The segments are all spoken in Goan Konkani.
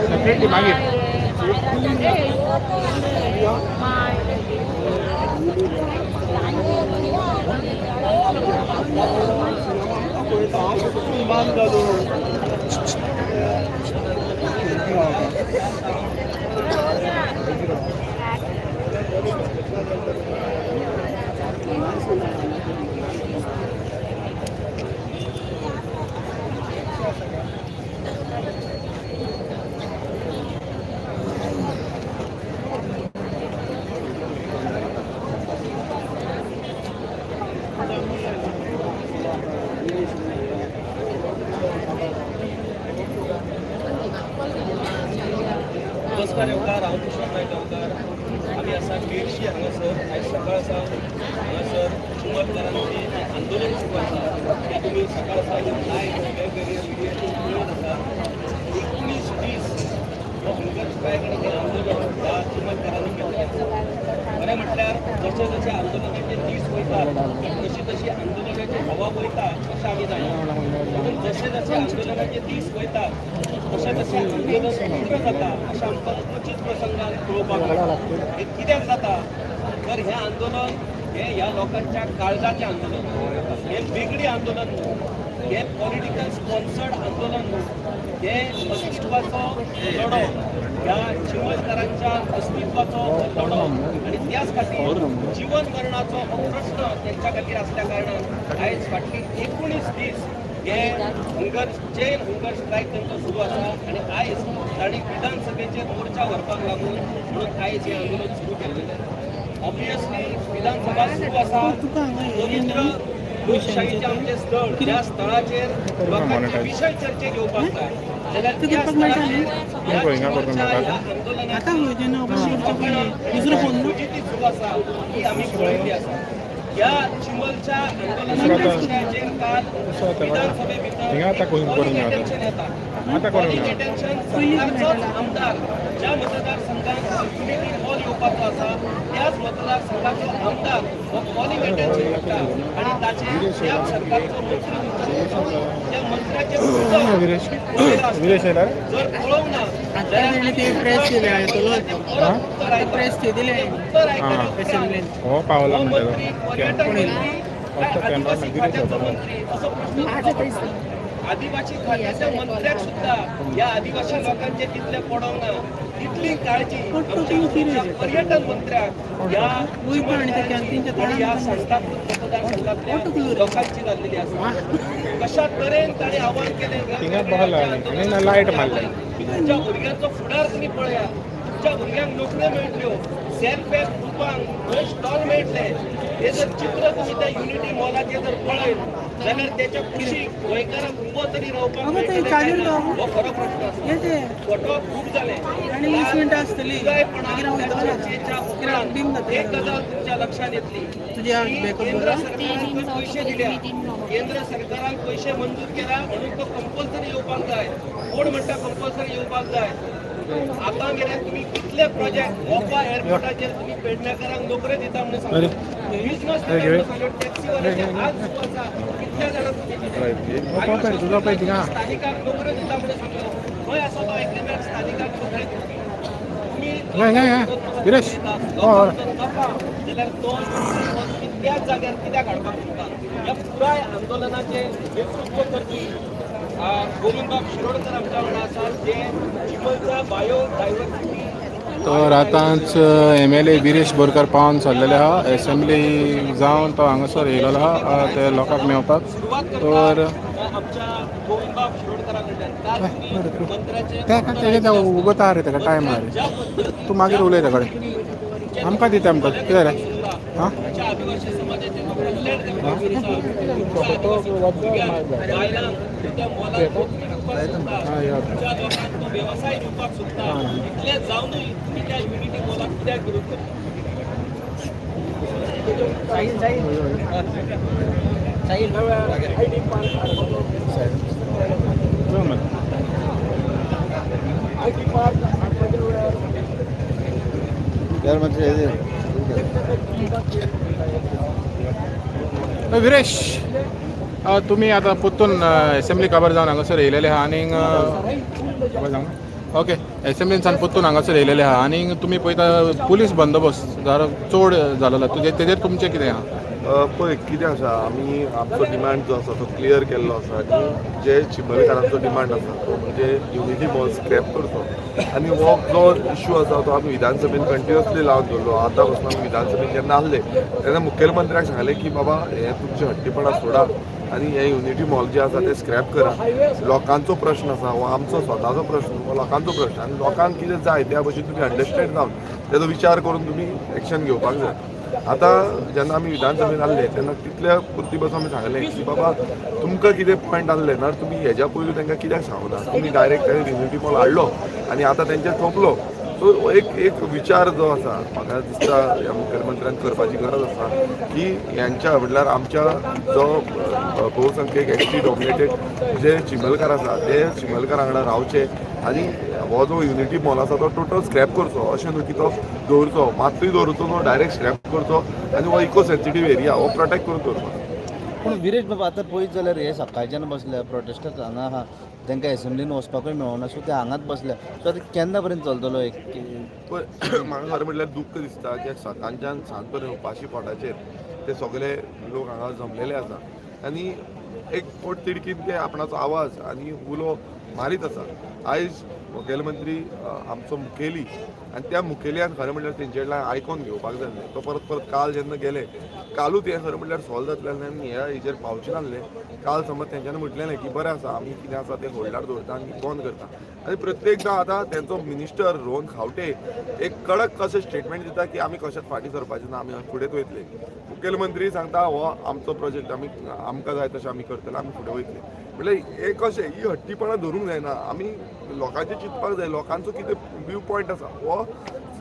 सेपरेटली मागीर नमस्कार येवकार. हांव तुषार नायक गांवकार. आमी आसा केळशी हांगासर. आयज सकाळ सावन हांगासर चिमलकारांचें आंदोलन सुरू आसा. तें तुमी सकाळ सावन लायव्ह वेगवेगळ्या मिडियाचेर पळयत आसा. 19 दीस हो हंगर स्ट्रायक आनी हें आंदोलन ह्या चिमलकारांनी केल्लें आसा. खरें म्हटल्यार जशे जशे आंदोलनाचे दीस वयतात तशी तशी आंदोलनाची हवा वयता अशें आमी जाणा. पूण जशे जशे आंदोलनाचे दीस वयतात तशें तशें आंदोलन तीव्र जाता अशें आमकां क्वचीत प्रसंगान पळोवपाक मेळटा. हें कित्याक जाता तर हें आंदोलन हें ह्या लोकांच्या काळजाचें आंदोलन. हें बेगडी आंदोलन न्हू, हें पॉलिटिकल स्पॉन्सर्ड आंदोलन न्हू. हें अस्तित्वाचो लढो, ह्या चिमलकारांच्या अस्तित्वाचो हो लढो आनी त्याच खातीर जीवन मरणाचो हो प्रश्न तेंच्या खातीर आसल्या कारणान आयज फाटली 19 दीस हे हंगर चेन हंगर स्ट्रायक तांचो सुरू आसा. आनी आयज तांणी विधानसभेचेर मोर्चा व्हरपाक लागून म्हणून आयज हें आंदोलन सुरू केल्लें. ऑब्वियसली विधानसभा सुरू आसा. पवित्र लोकशाहीचें आमचें स्थळ, ज्या स्थळाचेर लोकांचे विशय चर्चे घेवपाक जाय, जाल्यार त्या स्थळाचेर ह्या चिमलच्या ह्या आंदोलनाची फजिती सुरू आसा ही आमी पळयल्ली आसा. ह्या चिमलच्या आंदोलनाच्या विशयाचेर काल विधानसभे भितर हिंगा आतां करून कॉलिंग आता. अटेन्शन येता. आतां करून कॉलिंग अटेन्शन सरकारचोच आमदार, ज्या मतदारसंघात युनिटी हॉल येवपाचो आसा त्याच मतदारसंघाचो आमदार हो कॉलिंग अटेन्शन हाडटा आनी ताचे त्याच सरकारचो मंत्री उत्तर दिता. त्या मंत्र्याचें उत्तर विरेश पळयलां आसतलें. विरेश येयला रे. जर पळोवंक ना जाल्यार ते प्रेस केले परत उत्तर आयकप. प्रेस दिले. उत्तर आयकल्या उपरांत हो पावला हो म्हणटा मंत्री तो. पर्यटन मंत्री काय फक्त कॅमेरा आदिवासी मागीर खात्याचो येता. मंत्री असो प्रश्न सुद्दां पडटा. आदिवासी खात्याच्या मंत्र्याक सुद्दां ह्या आदिवासी लोकांचे तितले पडोंक ना तितली काळजी आमच्या पर्यटन मंत्र्याक ह्या चिमलकारांची आणि ह्या सांताक्रूज मतदारसंघातल्या लोकांची जाल्लेली आसा. कशा तरेन ताणें आव्हान केलें थिंगा बॉल आनी ना लायट मारले. की तुमच्या भुरग्यांचो फुडार तुमी पळयात, तुमच्या भुरग्यांक नोकऱ्यो मेळटल्यो, सेल्फ हेल्प ग्रुपांक थंय स्टॉल मेळटले. हे जर चित्र तुमी त्या युनिटी मॉलाचेर जर पळयत जाल्यार त्याच्या कुशीक गोंयकारांक उबो तरी रावपाक अगं, ते मेळटलें काय चार्जर ना, लाव. हो खरो प्रश्न आसा. येते. फोटो खूब जाले. आनी 20 मिनटां आसतली. पुरायपणान मागीर हांव त्या वयतलो. चर्चेच्या उपरांत बीम जातलें. एक गजाल तुमच्या लक्षात येतली तुज्या की बॅकअप केंद्र बरोबर? सरकारान खंय पयशे दिल्या, केंद्र सरकारान पयशे मंजूर केला म्हणून तो कंपल्सरी येवपाक जाय. कोण म्हणटा कंपल्सरी येवपाक जाय? आतां मेरेन तुमी कितले प्रोजेक्ट मोपा एअरपोर्टाचेर तुमी पेडणेकारांक नोकऱ्यो दिता म्हणून सांगलो, बिझनस दिता म्हणून सांगलो, टॅक्सीवाल्याचे आज सुरू आसा, कितल्या जाणांक तुमी दिले? तुजो पळय थिंगा. स्थानिकांक नोकऱ्यो दिता म्हणून सांगलो, खंय आसा तो एग्रीमेंट स्थानिकांक नोकरी दिवपी? तुमी हिंगा, हिंगा, हिंगा. विरेश. हो, हो. नफा जाल्यार तो तुमी त्याच जाग्यार कित्याक हाडपाक सोदता? ह्या पुराय आंदोलनाचें नेतृत्व करपी गोविंदबाब शिरोडकर आमच्या वांगडा आसात, जे चिमलचा बायोडायवर्सिटी तर आतांच एमएलए विरेश बोरकर पावन सरलेले आहा. एसेंब्ली जावन तो हांगासर येयलेलो आहा ते लोकांक मेवपाक. सुरवात तर करता आमच्या गोविंदबाब शिरोडकरा कडल्यान. काल तुम्ही मंत्र्याचे ते तेजे उगता रे, ताका टायम आहा रे. ज्या पद्दतीन तूं मागीर उलय ताका कडेन. आमकां दिता आमकां कितें रे आं. तुमच्या आदिवासी समाजाचे लोक कल्याण करपाक सोदता, तुमच्या आदिवासी भुरग्यांक, बायलांक त्या मॉलात नोकरी दिवपाक सोदता, तुमच्या लोकांक तो वेवसाय दिवपाक सोदता, इतलें जावनूय तुमी त्या युनिटी मॉलाक कित्याक विरोध करता? विरेश, तुमी आतां परतून एसेंब्ली काबार जावन हांगासर येयलेले आहा आनीक काबार जावंक ओके एसेंब्लीन परतून हांगासर येयलेले आहा आनीक तुमी पळयता पुलीस बंदोबस्त जरा चड जालेलो, तुजें तेजेर तुमचें कितें आहा? पळय कितें आसा, आमी आमचो डिमांड जो आसा तो क्लियर केल्लो आसा आनी जे चिंबलकारांचो डिमांड आसा तो म्हणजे युनिटी मॉल स्क्रॅप करचो आनी हो जो इश्यू आसा तो आमी विधानसभेन कंटिन्युअसली लावन दवरलो. आतां पासून आमी विधानसभेन जेन्ना आहले तेन्ना मुखेलमंत्र्याक सांगलें की बाबा हे तुमचे हट्टीपणां सोडा आनी हे युनिटी मॉल जे आसा ते स्क्रॅप करा. लोकांचो प्रश्न आसा हो, आमचो स्वताचो प्रश्न हो, लोकांचो प्रश्न आनी लोकांक कितें जाय त्या भशेन तुमी अंडरस्टँड जावन तेजो विचार करून तुमी एक्शन घेवपाक जाय. आतां जेन्ना आमी विधानसभेन आहले तेन्ना तितल्या पुरती बसून आमी सांगलें की बाबा तुमकां कितें पॉयंट आहले ना, तुमी हेज्या पयलू तांकां कित्याक सांगूना? तुमी डायरेक्ट तांणी युनिटी मॉल हाडलो आनी आतां तेंचेर थोपलो. सो एक एक विचार जो आसा, म्हाका दिसता ह्या मुखेलमंत्र्यान करपाची गरज आसा की ह्यांच्या म्हटल्यार आमच्या जो बहुसंख्यक एसटी डॉमिनेटेड जे चिंबलकार आसा ते चिंबलकार वांगडा रावचे आनी हो जो युनिटी मॉल आसा तो टोटल स्क्रॅप करचो. अशें न्हू की तो दवरचो, मातूय दवरचो न्हू, डायरेक्ट स्क्रॅप करचो आनी हो इको सेन्सिटीव एरिया हो प्रोटेक्ट करून दवरपाचो. पूण विरेश बाबा, आतां पळयत जाल्यार हे सकाळच्यान बसल्या प्रोटेस्टर्स हांगा आहा, तांकां एसेंब्लीन वचपाकूय मेळना, सो ते हांगाच बसल्या. सो आतां केन्ना पर्यंत चलतलो एक? पळय, म्हाका खरें म्हटल्यार दुख्ख दिसता की सकाळच्यान सांज पर्यंत उपाशी पोटाचेर ते सगळे लोक हांगा जमलेले आसा आनी एक पोट तिडकीन ते आपणाचो आवाज आनी उलो मारीत आसा. आयज मुखेलमंत्री आमचो मुखेली आनी त्या मुखेलयान खरें म्हटल्यार तेंचे कडल्यान आयकोन घेवपाक जाय आसलें. तो परत परत काल जेन्ना गेले, कालूच हें खरें म्हटल्यार सॉल्व जातलें आसलें आनी ह्या हेजेर पावचें नासलें. काल समज तेंच्यांनी म्हटलेलें की बरें आसा, आमी कितें आसा तें होल्डार दवरता आनी बंद करता. आनी प्रत्येकदां आतां तेंचो मिनिस्टर रोहन खावटे एक कडक कशें स्टेटमेंट दिता की आमी कशेंच फाटीं सरपाचें ना, आमी फुडें वयतले. मुखेलमंत्री सांगता हो आमचो प्रोजेक्ट, आमी आमकां जाय तशें आमी करतले, आमी फुडें वयतले. म्हणल्यार हे कशें ही हट्टीपणां धरूंक जायना. आमी लोकांचें चिंतपाक जाय, लोकांचो कितें व्यू पॉयंट आसा हो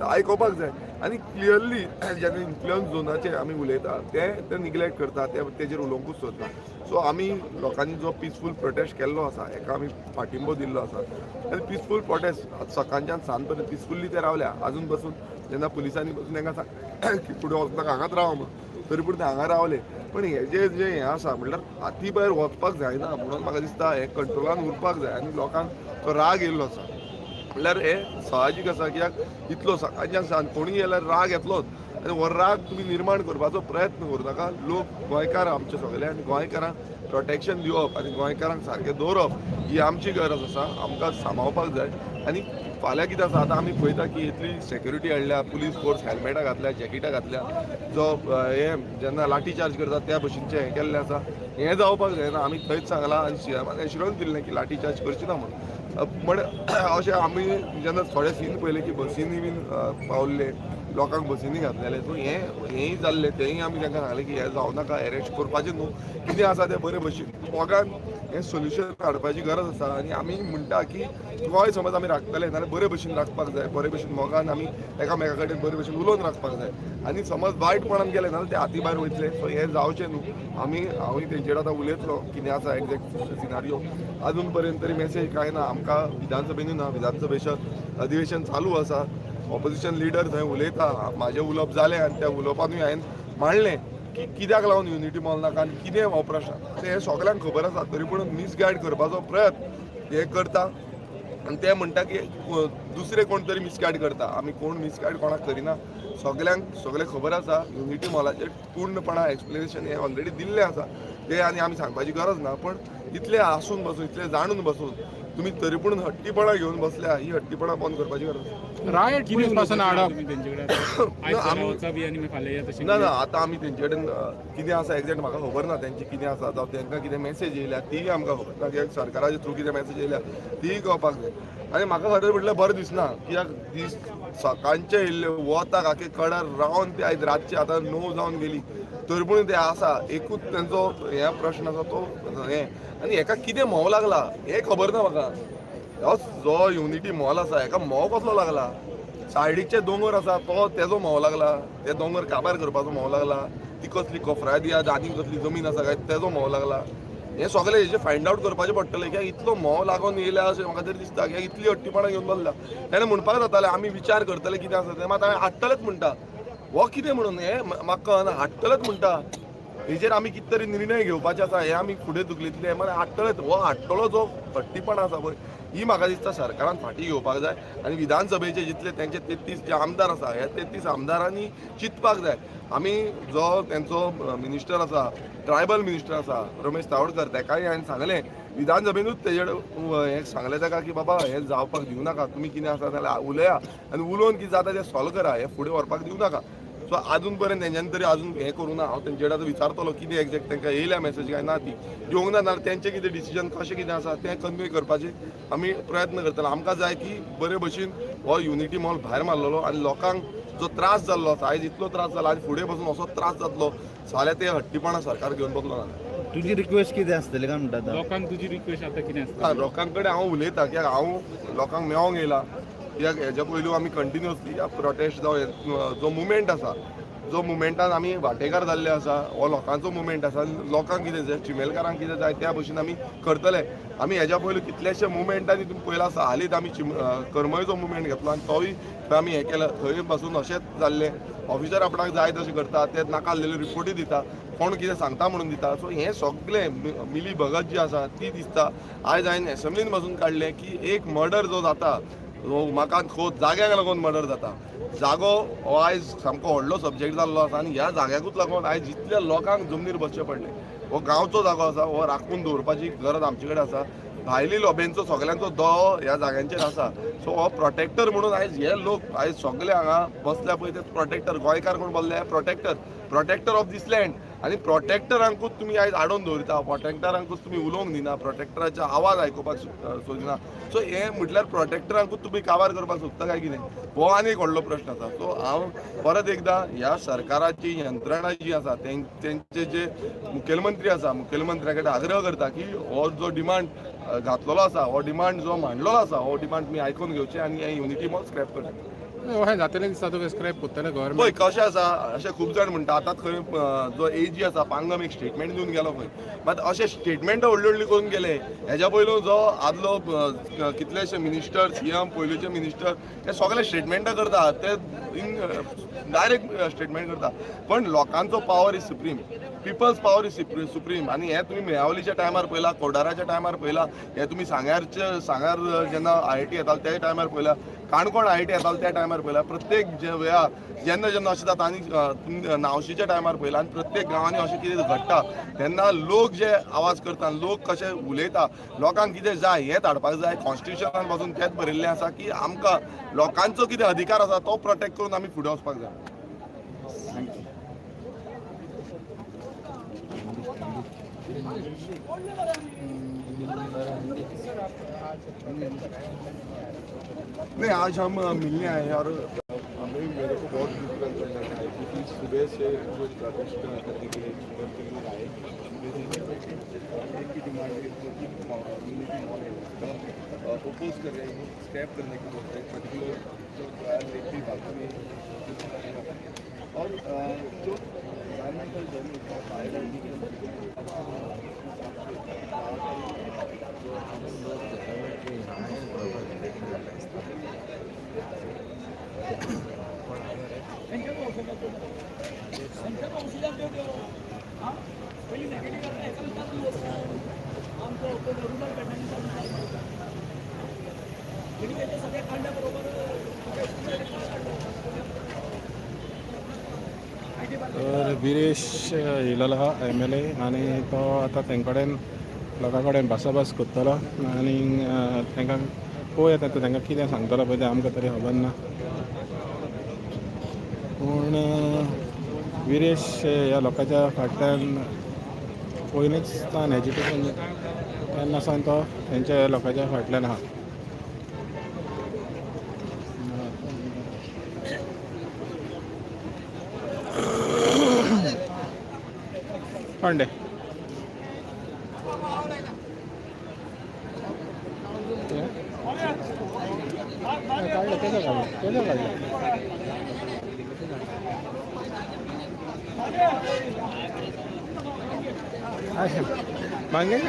आयकोपाक जाय आनी क्लियरली जेन्ना इन्फ्लुयन्स झोनाचेर आमी उलयता ते ते निग्लेक्ट करता, ते तेजेर उलोवंकूच सोदना. सो आमी लोकांनी जो पिसफूल प्रोटेस्ट केल्लो आसा हेका आमी पाठिंबो दिल्लो आसा आनी पिसफूल प्रोटेस्ट सकाळच्यान सांज पर्यंत पिसफुल्ली ते रावल्या. अजून बसून जेन्ना पुलिसांनी बसून तांकां सांग की फुडें वचनाका, हांगाच रावा म्हणून, तरी पूण ते हांगा रावले. पण हे जे जे हें आसा म्हणल्यार हाती भायर वचपाक जायना म्हणून म्हाका दिसता हें कंट्रोलान उरपाक जाय आनी लोकांक तो राग येयल्लो आसा म्हणल्यार हें साहजीक आसा, कित्याक इतलो सकाळच्यान सांज कोणूय गेल्यार राग येतलोच आनी हो राग तुमी निर्माण करपाचो प्रयत्न करूं नाका. लोक गोंयकार आमचे सगळे आनी गोंयकारांक प्रोटेक्शन दिवप आनी गोंयकारांक सारकें दवरप ही आमची गरज आसा. आमकां सांबाळपाक जाय. आनी फाल्यां कितें आसा, आतां आमी पळयता की इतली सेक्युरिटी हाडल्या, पुलीस फोर्स हेल्मेटां घातल्या, जॅकेटां घातल्या, जो हें जेन्ना लाठी चार्ज करता त्या भशेनचें हें केल्लें आसा. हें जावपाक जायना. आमी थंयच सांगलां आनी सीएमान एश्युरन्स दिल्लें की लाठी चार्ज करची ना म्हणून. म्हण अशें आमी जेन्ना थोडे सीन पळयले की बसींनी बीन पावल्ले लोकांक बसींनी घातलेले, सो हें हेंय जाल्लें, तेंय आमी तांकां सांगलें की हें जावं नाका, एरेस्ट करपाचें न्हू, कितें आसा तें बरे भशेन मोगान हें सोल्युशन हाडपाची गरज आसा. आनी आमी म्हणटा की गोंय समज आमी राखतले जाल्यार बरे भशेन राखपाक जाय, बरे भशेन मोगान आमी एकामेका कडेन बरे भशेन उलोवन राखपाक जाय आनी समज वायटपणान गेले जाल्यार ते हाती भायर वयतले. सो हें जावचें न्हू. आमी हांवूय तेंचेर आतां उलयतलो कितें आसा एग्जॅक्ट सिनारियो. अजून पर्यंत तरी मेसेज कांय ना आमकां, विधानसभेनूय ना. विधानसभेचें अधिवेशन चालू आसा, ऑपोजिशन लिडर थंय उलयता. म्हाजें उलोवप जालें आनी त्या उलोवपानूय हांवें मांडलें की कित्याक लागून युनिटी मॉल नाका आनी कितें हो प्रश्न, तें हें सगल्यांक खबर आसा. तरी पूण मिसगायड करपाचो प्रयत्न हे करता आनी ते म्हणटा की दुसरे कोण तरी मिसगायड करता. आमी कोण मिसगायड कोणाक करिना. सगल्यांक सगळें खबर आसा. युनिटी मॉलाचेर पूर्णपणान एक्सप्लेनेशन हें ऑलरेडी दिल्लें आसा तें आनी आमी सांगपाची गरज ना. पण इतलें आसून बसून, इतलें जाणून बसून तुमी तरी पूण हट्टीपणां घेवन बसल्या, ही हट्टीपणां बंद करपाची गरज आसा. रायट पुलीस पासून हाडप. ना, ना ना, आतां आमी तेंचे कडेन कितें आसा एग्जॅक्ट म्हाका खबर ना. तेंची कितें आसा जावं तेंकां कितें मॅसेज येयल्या तीय आमकां खबर ना, कित्याक सरकाराच्या थ्रू कितें मॅसेज येयल्या तीय कळपाक जाय. आनी म्हाका खरें म्हटल्यार बरें दिसना, कित्याक दीस सकाळचे येयल्ले वताक आखे कडार रावन ते आयज रातचे आतां 9 जावन गेली तरी पूण ते आसा. एकूच तेंचो हे प्रश्न आसा तो हें आनी हेका कितें म्होंव लागला हें खबर ना म्हाका. हो जो युनिटी मॉल आसा हेका म्होंव कसलो लागला? सायडीचे दोंगर आसा तो तेजो म्होंव लागला, ते दोंगर काबार करपाचो म्होंव लागला, ती कसली कफरादी आनी कसली जमीन आसा काय तेजो म्होंव लागला. हें सगळें हेजें फायंड आवट करपाचें पडटलें कित्याक इतलो म्होंव लागून येयला अशें म्हाका तरी दिसता कित्याक इतली हट्टीपणां घेवन बसला. तेणें म्हणपाक जातालें आमी विचार करतले कितें आसा तें, मात हांवें हाडटलेच म्हणटा. हो कितें म्हणून हें म्हाका कळना, हाडटलेच म्हणटा. हेजेर आमी कितें तरी निर्णय घेवपाचे आसा, हें आमी फुडें धुकलितले मात हाडटलेच. हो हाडटलो जो हट्टीपणा आसा पळय ही म्हाका दिसता सरकारान फाटीं घेवपाक जाय आनी विधानसभेचे जितले तेंचे 33 जे आमदार आसा ह्या 33 आमदारांनी चिंतपाक जाय. आमी जो तेंचो मिनिस्टर आसा, ट्रायबल मिनिस्टर आसा रमेश तावडकर, तेकाय हांवें सांगलें विधानसभेनूच तेजे हें सांगलें ताका की बाबा हें जावपाक दिवं नाका, तुमी कितें आसा जाल्यार उलया आनी उलोवन कितें जाता तें सॉल्व करा, हें फुडें व्हरपाक दिवं नाका. सो आजून पर्यंत तेंच्यांनी तरी अजून हें करूं ना. हांव तेंचे कडेन आतां विचारतलो कितें एग्जॅक्ट तांकां येयल्या मॅसेज काय ना, ती येवंक ना जाल्यार तेंचें कितें डिसिजन कशें कितें आसा तें कन्वे करपाचें आमी प्रयत्न करतले. आमकां जाय की बरे भशेन हो युनिटी मॉल भायर मारलेलो आनी लोकांक जो त्रास जाल्लो आसा आयज इतलो त्रास जाला आनी फुडें बसून असो त्रास जातलो जाल्यार ते हट्टीपणां सरकार घेवन बसलो ना. तुजी रिक्वेस्ट कितें आसतली काय म्हणटा आतां? लोकांक तुजी रिक्वेस्ट आतां कितें आसता? लोकां कडेन हांव उलयतां कित्याक हांव लोकांक मेळोंक येयला कित्याक हेज्या पयलू आमी कंटिन्युअसली ह्या प्रोटेस्ट जावं जो मुवमेंट आसा जो मुवमेंटान आमी वांटेकार जाल्ले आसा हो लोकांचो मुवमेंट आसा. लोकांक कितें जाय, चिमेलकारांक कितें जाय त्या भशेन आमी करतले. आमी हेज्या पयलू कितलेशे मुवमेंटांनी तुमी पयला आसा. हालींच आमी करमळीचो मुवमेंट घेतलो आनी तोय थंय आमी हें केलें, थंय पासून अशेंच जाल्लें. ऑफिसर आपणाक जाय तशें करता, ते नाका आसलेल्यो रिपोर्टी दिता, कोण कितें सांगता म्हणून दिता. सो हें सगळें मिली भगत जी आसा ती दिसता. आयज हांवें एसेंब्लीन बसून काडलें की एक मर्डर जो जाता उमाकांत खोत जाग्याक लागून मर्डर जाता. जागो हो आयज सामको व्हडलो सब्जेक्ट जाल्लो आसा आनी ह्या जाग्याकूच लागून आयज जितल्या लोकांक जमनीर बसचें पडलें. हो गांवचो जागो आसा, हो राखून दवरपाची गरज आमचे कडेन आसा. भायली लोब्यांचो सगल्यांचो दोळो ह्या जाग्यांचेर आसा. सो हो प्रोटेक्टर म्हणून आयज हे लोक आयज सगळे हांगा बसल्या पळय ते प्रोटेक्टर, गोंयकार कोण बसले protector, protector of this land. आनी प्रोटेक्टरांकूच तुमी आयज आडोवन दवरिता, प्रोटेक्टरांकूच तुमी उलोवंक दिना, प्रोटेक्टराचो आवाज आयकुपाक सोदिना. सो हें म्हटल्यार प्रोटेक्टरांकूच तुमी काबार करपाक सोदता काय कितें, हो आनी एक व्हडलो प्रश्न आसा. सो हांव परत एकदां ह्या सरकाराची यंत्रणा जी आसा तेंचे जे मुखेलमंत्री आसा मुखेलमंत्र्या कडेन आग्रह करता की हो जो डिमांड घातलेलो आसा, हो डिमांड जो मांडलेलो आसा, हो डिमांड तुमी आयकून घेवचे आनी हे युनिटी मॉल स्क्रॅप करचे. अशें जातलें दिसता तुका स्क्रॅप करतले पळय गव्हर्मेंट? कशें आसा, अशें खूब जाण म्हणटा आतां खंय जो एजी आसा पांगम एक स्टेटमेंट दिवन गेलो खंय, मात अशें स्टेटमेंटां व्हडली व्हडली करून गेले. हेज्या पयलू जो आदलो कितलेशे मिनिस्टर, सीएम, पयलूचे मिनिस्टर ते सगळे स्टेटमेंटां करता, ते डायरेक्ट स्टेटमेंट करता. पण लोकांचो power is supreme, people's power is supreme. आनी हें तुमी मेळावलीच्या टायमार पळयला, कोडाराच्या टायमार पळयला, हें तुमी सांग्यारचे सांग्यार जेन्ना आयआयटी येताले त्या टायमार पळयला, काणकोण आयआयटी येताले त्या टायमार पळयला. प्रत्येक जे वेळार जेन्ना जेन्ना अशें जाता आनी नावशीच्या टायमार पळयला आनी प्रत्येक गांवांनी अशें कितें घडटा तेन्ना लोक जे आवाज करता, लोक कशे उलयता, लोकांक कितें जाय हें धाडपाक जाय. कॉन्स्टिट्युशनान पासून तेंच बरयल्लें आसा की आमकां लोकांचो कितें अधिकार आसा तो प्रोटेक्ट करून आमी फुडें वचपाक जाय. नहीं, आज हम मिलने आए हैं और हमें मेरे को बहुत दुख लग रहा है क्योंकि सुबह से जो प्रोटेस्ट करने के लिए चुनर के लोग आए, एक ही डिमांड है जो कि यूनिटी मॉल है उसका अपोज कर रहे हैं, स्क्रैप करने की बोल रहे हैं, पर्टिकुलर जो लेपी बाकी में और जो एनवायरमेंटल डैमेज तर विरेश येयलेलो आहा एमएलए आनी तो आतां तेंचे कडेन लोकां कडेन भासाभास करतलो आनी तांकां पळोवया आतां तांकां कितें सांगतलो पळय तें आमकां तरी खबर ना. पूण विरेश ह्या लोकांच्या फाटल्यान पयलींच तान एजिटेशन तेन्ना सावन तो तेंच्या लोकांच्या फाटल्यान आहा. पांडे काडलं, केदो काडलं, केदो काडलं. Mangesh.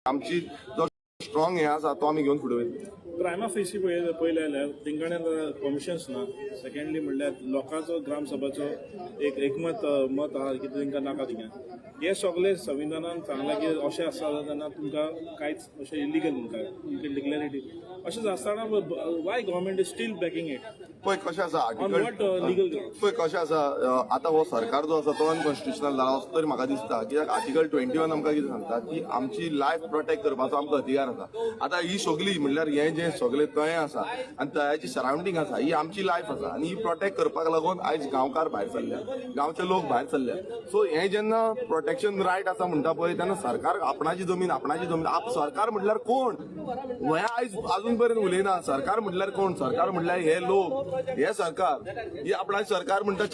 आमची जो स्ट्रॉंग हे आसा तो आमी घेवन फुडें वयतले. प्रायमा फेसी पळयलें जाल्यार तेंकाणे आतां कमिशन्स ना. सेकंडली म्हणल्यार लोकांचो ग्रामसभाचो एक एकमत मत आहा की तेंकां नाका थिंगा. हे सगळे संविधानान सांगलां की अशें आसा जाल्यार तेन्ना तुमकां कांयच अशें इलिगल म्हणटा, you can declare it. अशें आसतना why government is still backing it? पळय कशें आसा, On what, legal grounds? पळय कशें आसा, आतां हो सरकार जो आसा तो अनकॉन्स्टिट्युशनल जाला असो तरी म्हाका दिसता, कित्याक आर्टिकल 21 आमकां कितें सांगता की आमची लायफ प्रोटेक्ट करपाचो आमकां अधिकार आसा. आतां ही सगळी म्हणल्यार हें जें सगळें तळें आसा आनी तळ्याची सरावंडींग आसा, ही आमची लायफ आसा आनी ही प्रोटेक्ट करपाक लागून आयज गांवकार भायर सरल्या, गांवचे लोक भायर सरल्या. सो हें जेन्ना प्रोटेक्शन रायट आसा म्हणटा पळय, तेन्ना सरकार आपणाची जमीन, आपणाची जमीन आप सरकार म्हटल्यार कोण हें आयज अजून पर्यंत उलयना. सरकार म्हटल्यार कोण? सरकार म्हटल्यार हे लोक, हे सरकार, ही आपणाची सरकार म्हणटा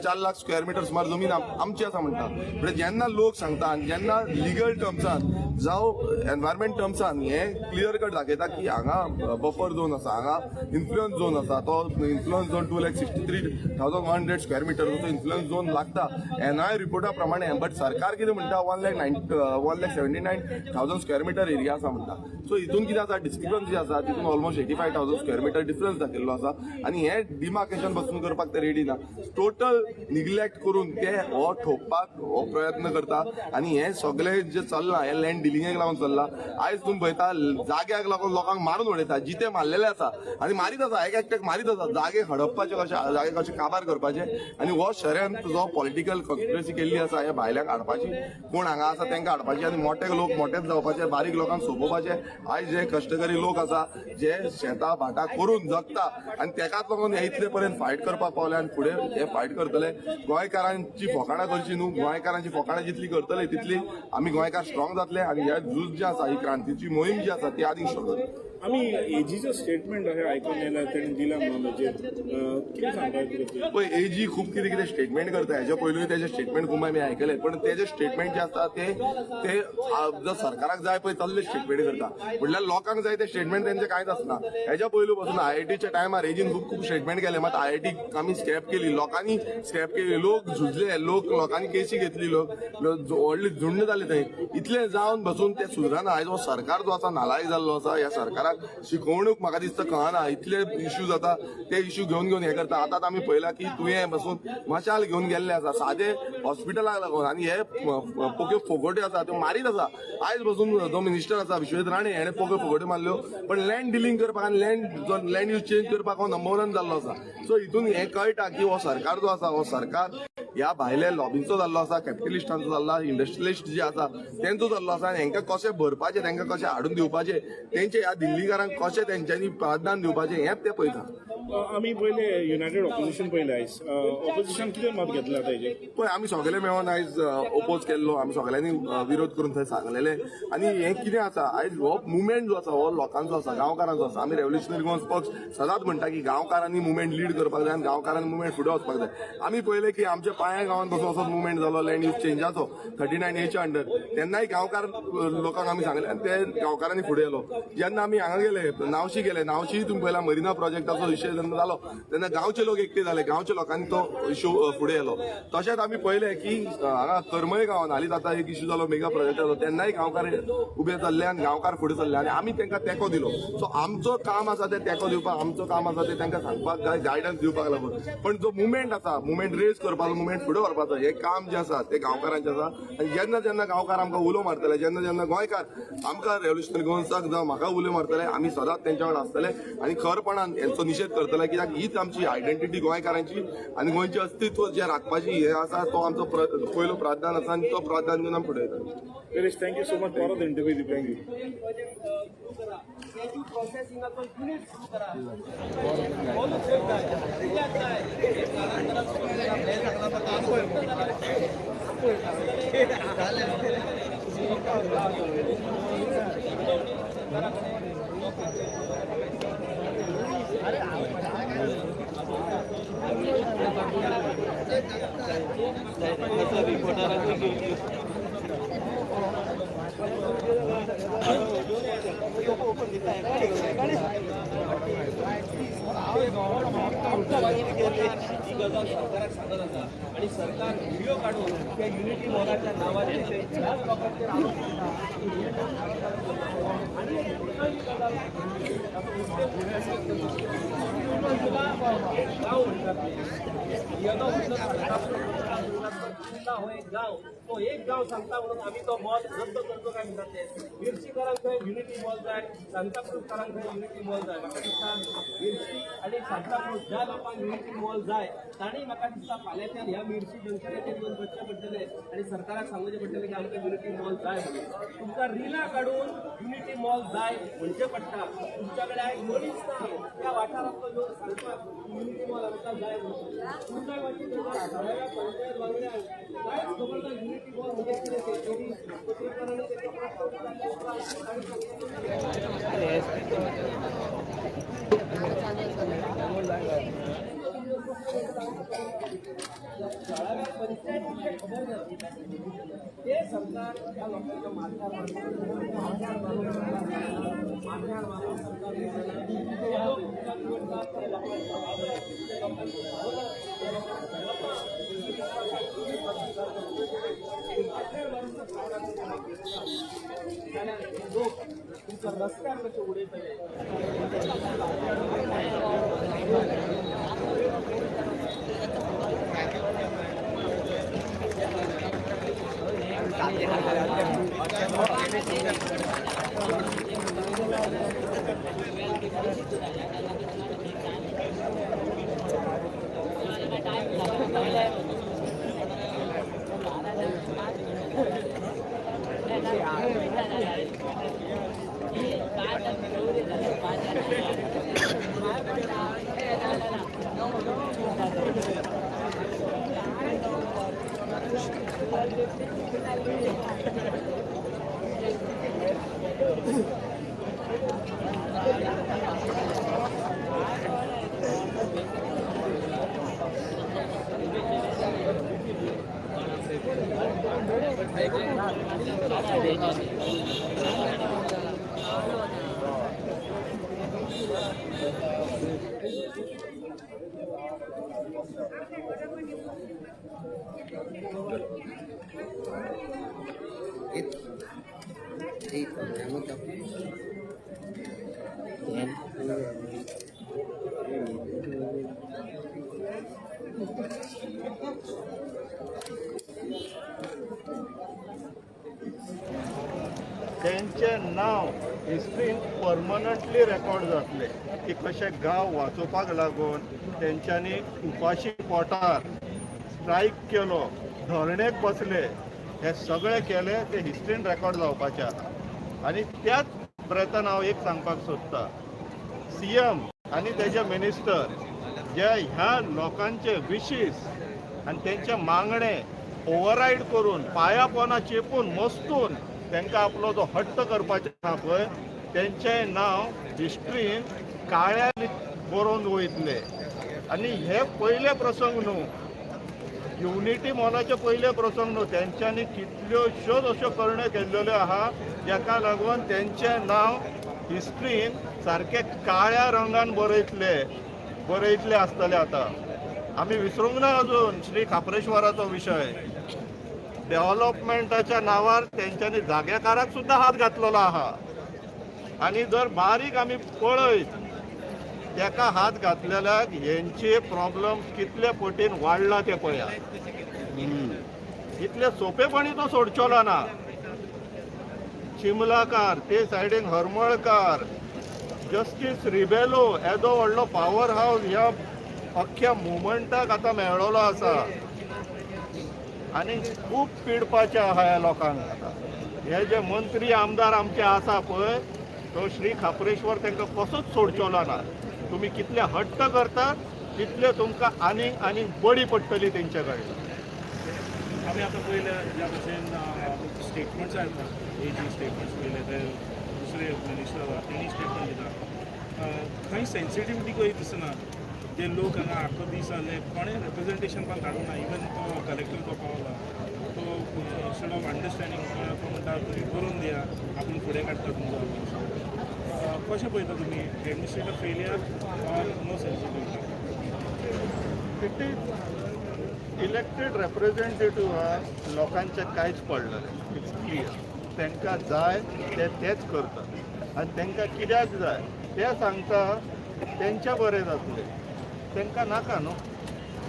4 लाख स्क्वेअर मिटर सुमार जमीन आमची आसा म्हणटा. म्हणजे जेन्ना लोक सांगता आनी जेन्ना लिगल टर्म्सान जावं एनवायरमेंट टर्म्सान हे क्लियर कट दाखयता की हांगा बफर झोन आसा, हांगा इन्फ्लुएन्स झोन आसा, तो influence zone 2,63,100 square मिटरचो इन्फ्लुएन्स झोन लागता एनआय रिपोर्टा प्रमाणे. बट सरकार कितें म्हणटा, 1,79,000 square meter area आसा म्हणटा. सो हितून कितें आसा, डिस्क्रिपन्सी आसा, तितून almost 85,000 square meter difference दाखयल्लो आसा आनी हे डिमार्केशन बसून करपाक ते रेडी ना. टोटल निग्लेक्ट करून ते हो ठोकपाक हो प्रयत्न करता आनी हे सगळे जे चल्लां हे लँड डिलिंगेक लागून चल्लां. आयज तुमी पळयता, जाग्याक लागून लोकांक मारून उडयता, जिते मारलेले आसा आनी मारीत आसा, एक एकट्याक मारीत आसा. जागे हडपपाचे कशे, जागे कशे काबार करपाचे आनी हो षड्यंत्र जो पॉलिटिकल कॉन्स्पिरसी केल्ली आसा हे भायल्यांक हाडपाची, कोण हांगा आसा तांकां हाडपाची आनी मोटे लोक मोटेच जावपाचे, बारीक लोकांक सोंपोवपाचे. आयज जे कश्टकरी लोक आसा, जे शेतां भाटां करून जगता आनी तेकाच लागून हे इतले पर्यंत फायट करपाक पावले आनी फुडें हे फायट करतले. गोंयकारांची फकाणां करची न्हू. गोंयकारांची फकाणां जितली करतले तितली आमी गोंयकार स्ट्रॉंग जातले आनी हे झूज जें आसा, ही क्रांतीची मोहीम जी आसा ती आनीक स्ट्रॉंग जातली. आमी एजीचो स्टेटमेंट अशें आयकून येयला, तेणें दिला म्हणून हेजेर कितें सांगता तुका? पळय, एजी खूब कितें कितें स्टेटमेंट करता. हेच्या पयलूय तेजे स्टेटमेंट खूब आमी आयकले, पण तेजे स्टेटमेंट जे आसता ते ते जर सरकाराक जाय पळय तसले स्टेटमेंट करता. म्हणल्यार लोकांक जाय ते स्टेटमेंट तेंचे कांयच आसना. हेच्या पयलू पासून आयआयटीच्या टायमार एजीन खूब खूब स्टेटमेंट केले, मात आयआयटी आमी स्क्रॅप केली, लोकांनी स्क्रॅप केली, लोक झुजले, लोकांनी केसी घेतली, लोक लोक व्हडली झुंड जाली थंय. इतले जावन बसून ते सुदराना. आयज हो सरकार जो आसा नालायक जाल्लो आसा. ह्या सरकाराक शिकोवणूक म्हाका दिसता कळना. इतले इश्यू जाता, ते इश्यू घेवन घेवन हे करता. आतां आमी पळयला की तुयें बसून मशाल घेवन गेल्ले आसा सादे हॉस्पिटलाक लागून आनी हे पोक्यो फोगोट्यो आसा त्यो मारीत आसा. आयज बसून जो मिनिस्टर आसा विश्वजीत राणे, हेणे पोक्यो फोगोट्यो मारल्यो, पण लँड डिलींग करपाक आनी लँड यूज चेंज करपाक हो नंबर वन जाल्लो आसा. सो हितून हें कळटा की हो सरकार जो आसा हो सरकार ह्या भायल्या लॉबींचो जाल्लो आसा, कॅपिटलिस्टांचो जाल्लो, इंडस्ट्रियलिस्ट जे आसा तेंचो जाल्लो आसा आनी हेंकां कशें भरपाचें, तेंकां कशें हाडून दिवपाचें, तेंचे ह्या दिल्लीच्या दिल्लीकारांक कशें तेंच्यांनी प्राधान्य दिवपाचें हेंच ते पळयता. आमी पयले युनायटेड ऑपोजिशन पयले आयज ऑपोजिशन कितें मत घेतलें आतां हेजेर? पळय, आमी सगळे मेळोन आयज ओपोज केल्लो, आमी सगळ्यांनी विरोध करून थंय सांगलेले. आनी हें कितें आसा, आयज हो मुवमेंट जो आसा हो लोकांचो आसा, गांवकारांचो आसा. आमी रेव्होल्युशनरी गोवन्स पक्ष सदांच म्हणटा की गांवकारांनी मुवमेंट लीड करपाक जाय आनी गांवकारांनी मुवमेंट फुडें वचपाक जाय. आमी पळयलें की आमच्या पांया गांवांत बसून असोच मुवमेंट जालो लँड यूज चेंजाचो 39Aच्या अंडर. तेन्नाय गांवकार लोकांक आमी सांगलें आनी ते गांवकारांनी फुडें येलो. जेन्ना आमी हांगा गेले, नावशी गेले, नावशी तुमी पळयला मरिना प्रोजेक्टाचो विशय जेन्ना जालो तेन्ना गांवचे लोक एकटे जाले, गांवच्या लोकांनी तो इशू फुडें येलो. तशेंच आमी पळयलें की हांगा करमळे गांवांत हालींच आतां एक इशू जालो मेगा प्रोजेक्टाचो, तेन्नाय गांवकार उबे जाल्ले आनी गांवकार फुडें सरले आनी आमी तांकां तेंको दिलो. सो आमचो काम आसा ते तेंको दिवपाक, आमचो काम आसा ते तांकां सांगपाक, गायडन्स दिवपाक लागून. पण जो मुवमेंट आसा, मुवमेंट रेज करपाचो, मुवमेंट फुडें व्हरपाचो, हें काम जें आसा तें गांवकारांचें आसा. आनी जेन्ना जेन्ना गांवकार आमकां उलो मारतले, जेन्ना जेन्ना गोंयकार आमकां रेव्होल्युशनरी गोवन्साक जावं म्हाका उलो मारतले, आमी सदांच तेंच्या वांगडा आसतले आनी खरपणान हेंचो निशेध करतले. कित्याक हीच आमची आयडेंटिटी गोंयकारांची आनी गोंयचें अस्तित्व जें राखपाची हें आसा तो आमचो पयलो प्राधान्य आसा आनी तो प्राधान्य घेवन आमी फुडें वयता. Girish, thank you so much परत इंटरव्यू दिवपाक. Thank you. सुरू करा, कॅज्यू प्रोसेसिंगाचो युनिट सुरू करा. मॉलूच जाय, कित्याक जाय? हे कालांतरान ही गजाल सरकाराक सांगत आसा आणि सरकार व्हिडिओ काढून त्या युनिटी मॉलाच्या नावाचेर ह्याच लोकांचेर आरोप करता. आणि एक दुर्दैवी गजाल, एक गांव म्हणटात ते. येदो व्हडलो सांताक्रूज हो एक गांव, तो एक गांव सांगता म्हणून आमी तो मॉल रद्द करचो काय म्हणटात ते. मिर्शीकारांक खंय युनिटी मॉल जाय, सांताक्रूजकारांक खंय युनिटी मॉल जाय. म्हाका दिसता मिर्शी आनी सांताक्रूज ज्या लोकांक युनिटी मॉल जाय तांणी म्हाका दिसता फाल्यांच्यान ह्या मिर्शी जंक्शनाचेर येवन बसचें पडटलें आनी सरकाराक सांगचें पडटलें की आमकां युनिटी मॉल जाय म्हणून. तुमकां रिलां काडून युनिटी मॉल जाय म्हणचें पडटा. तुमच्या कडेन आयज मनीस ना त्या वाठारांतलो लोक सांगपाक युनिटी मॉल आमकां जाय म्हणून. दुर्दैवाची गजाल, थळाव्या पंचायत वांगड्यांक कांयच खबर ना युनिटी मॉल म्हणजे कितें तें. तरी पत्रकारांनी तेका प्रश्न विचारले उपरांत तांणी सांगलें, थळाव्या पंचायतींक खबर ना ते सरकार ह्या लोकांच्या माथ्यार मारून, माथ्यार मारून, माथ्यार मारून सरकार ते लोक तुमकां निवडटात, ते लोकांच्या बाबत, ते लोकांच्यो भावना, ते लोकांची मतां माथ्यार मारून जर सरकार तुमकां घेतला जाल्यार हे लोक तुमकां रस्त्यार कशे उडयतले. त्यांचें नांव हिस्ट्रीन परमनंटली रेकॉर्ड जातलें की कशें गांव वाचोवपाक लागून तेंच्यांनी उपाशी पोटार स्ट्रायक केलो, धरणेक बसले, हे सगळें केलें ते हिस्ट्रीन रेकॉर्ड जावपाचें आसा. आनी त्याच ब्रेथान हांव एक सांगपाक सोदता, सीएम आनी तेजे मिनिस्टर जे ह्या लोकांचे विशीस आनी तेंचे मागणे ओवररायड करून पांया पोना चेपून मस्तून तांकां आपलो जो हट्ट करपाचें आहा पळय, तेंचें नांव हिस्ट्रीन काळ्या बरोवन वयतले. आनी हे पयले प्रसंग न्हू, युनिटी मॉलाचे पयले प्रसंग न्हू, तेंच्यांनी कितल्योश्योच अश्यो करण्यो केल्ल्यो आहा जाका लागून तेंचें नांव हिस्ट्रीन सारकें काळ्या रंगान बरयतले बरयतले आसतले. आतां आमी विसरूंक ना अजून श्री खाप्रेश्वराचो विशय. डेव्हलपमेंटाच्या नांवार तेंच्यांनी जागेकाराक सुद्दां हात घातलेलो आहा. आनी जर बारीक आमी पळयत तेका हात घातलेल्याक हेंचे प्रॉब्लम कितले पटीन वाडला ते पळया. इतले सोंपेपणी तो सोडचोलो ना. चिमलाकार, ते सायडीन हरमळकार, जस्टीस रिबेलो येदो व्हडलो पावर हावज ह्या अख्ख्या मुवमेंटाक आतां मेळ्ळोलो आसा. आनी खूब पिडपाचें आहा ह्या लोकांक. आतां हे जे मंत्री आमदार आमचे आसा पळय, तो श्री खाप्रेश्वर तांकां कसोच सोडचोलो ना. तुमी कितले हट्ट करतात तितले तुमकां आनीक आनीक बडी पडटली तेंचे कडेन. आमी आतां पयले ज्या भशेन स्टेटमेंट्स येता, एजी स्टेटमेंट्स पयले, ते दुसरे मिनिस्टर आहा तेणी स्टेटमेंट दिता, खंय सेन्सिटिविटी खंय दिसना. जे लोक हांगा आख्खो दीस जाले कोणें रिप्रेजेंटेशन पण धाडूंक ना. इवन तो कलेक्टर तो पावला तो इन्स्टेड ऑफ अंडरस्टँडींग तो म्हणटा तुमी बरोवन दिया, आपूण फुडें काडटा तुमचो आवाज. कशें पळयता तुमी, administrative failure or no sensitivity? It is elected representative लोकांचें कांयच पडलेलें, it's clear. तांकां जाय ते तेच करतात आनी तांकां कित्याक जाय ते सांगता तेंच्या बरें जातलें, तांकां नाका न्हू.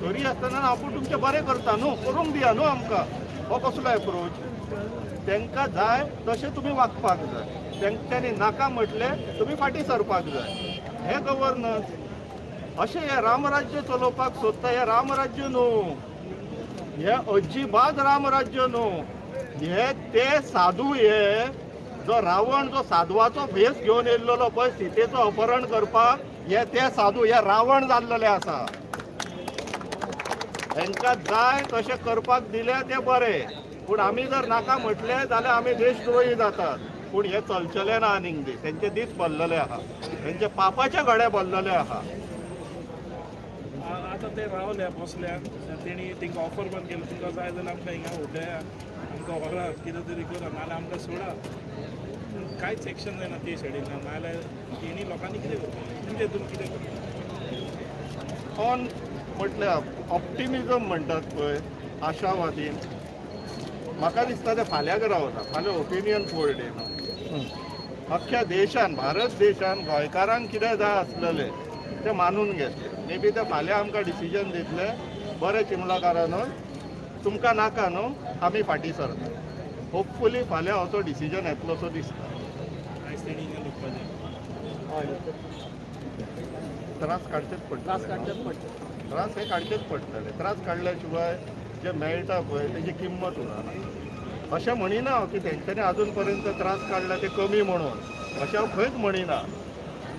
तरी आसतना आपूण तुमचें बरें करता न्हू, करूंक दिया न्हू आमकां. हो कसलो एप्रोच? तांकां जाय तशें तुमी वागपाक जाय, तेंच्यांनी नाका म्हटलें तुमी फाटीं सरपाक जाय. हें गव्हर्नन्स अशें हें रामराज्य चलोवपाक सोदता. हें रामराज्य न्हू, हे अजिबात रामराज्य न्हू. हे ते साधू, हे जो रावण जो साधवाचो भेस घेवन येयल्लो पळय सीतेचो अपहरण करपाक, हे ते साधू, हे रावण जाल्लेले आसा. हेंकां जाय तशें करपाक दिलें तें बरें, पूण आमी जर नाका म्हटलें जाल्यार आमी देशद्रोही जातात. पूण हें चलचेलें ना आनीक दीस. तेंचे दीस भरलेले आहा, तेंचे पापाचे घडे भरलेले आहा. आतां ते रावल्या बसल्या, तेणी तांकां ऑफर बंद केलें, तुमकां जाय जाल्यार आमकां हिंगा उठया, आमकां व्हरात, कितें तरी करा, नाजाल्यार आमकां सोडा. पूण कांयच एक्शन जायना ते सायडीन. नाजाल्यार तेणी लोकांनी कितें करपाचें? तुमचे हितून कितें करपाचें? ऑन म्हटल्यार ऑप्टिमिजम म्हणटात पळय, आशावादी, म्हाका दिसता ते फाल्यांक रावना. फाल्यां ओपिनियन पोल डे न्हू. अख्ख्या देशान, भारत देशान गोंयकारांक कितें जाय आसलेलें तें मानून घेतलें. मे बी ते फाल्यां आमकां डिसिजन दितले, बरें चिमलाकारानू, तुमकां नाका न्हू, आमी फाटीं सरता. होपफुली फाल्यां असो डिसिजन येतलो असो दिसता. आयज तेणी हिंगा लुटपाचें. त्रास काडचेच पडटले. त्रास काडचेच पडटले. त्रास हे काडचेच पडटले. त्रास काडल्या शिवाय जे मेळटा पळय तेजी किंमत उरना. अशें म्हणिना हांव की तेंच्यांनी अजून पर्यंत त्रास काडला ते कमी म्हणून, अशें हांव खंयच म्हणिना.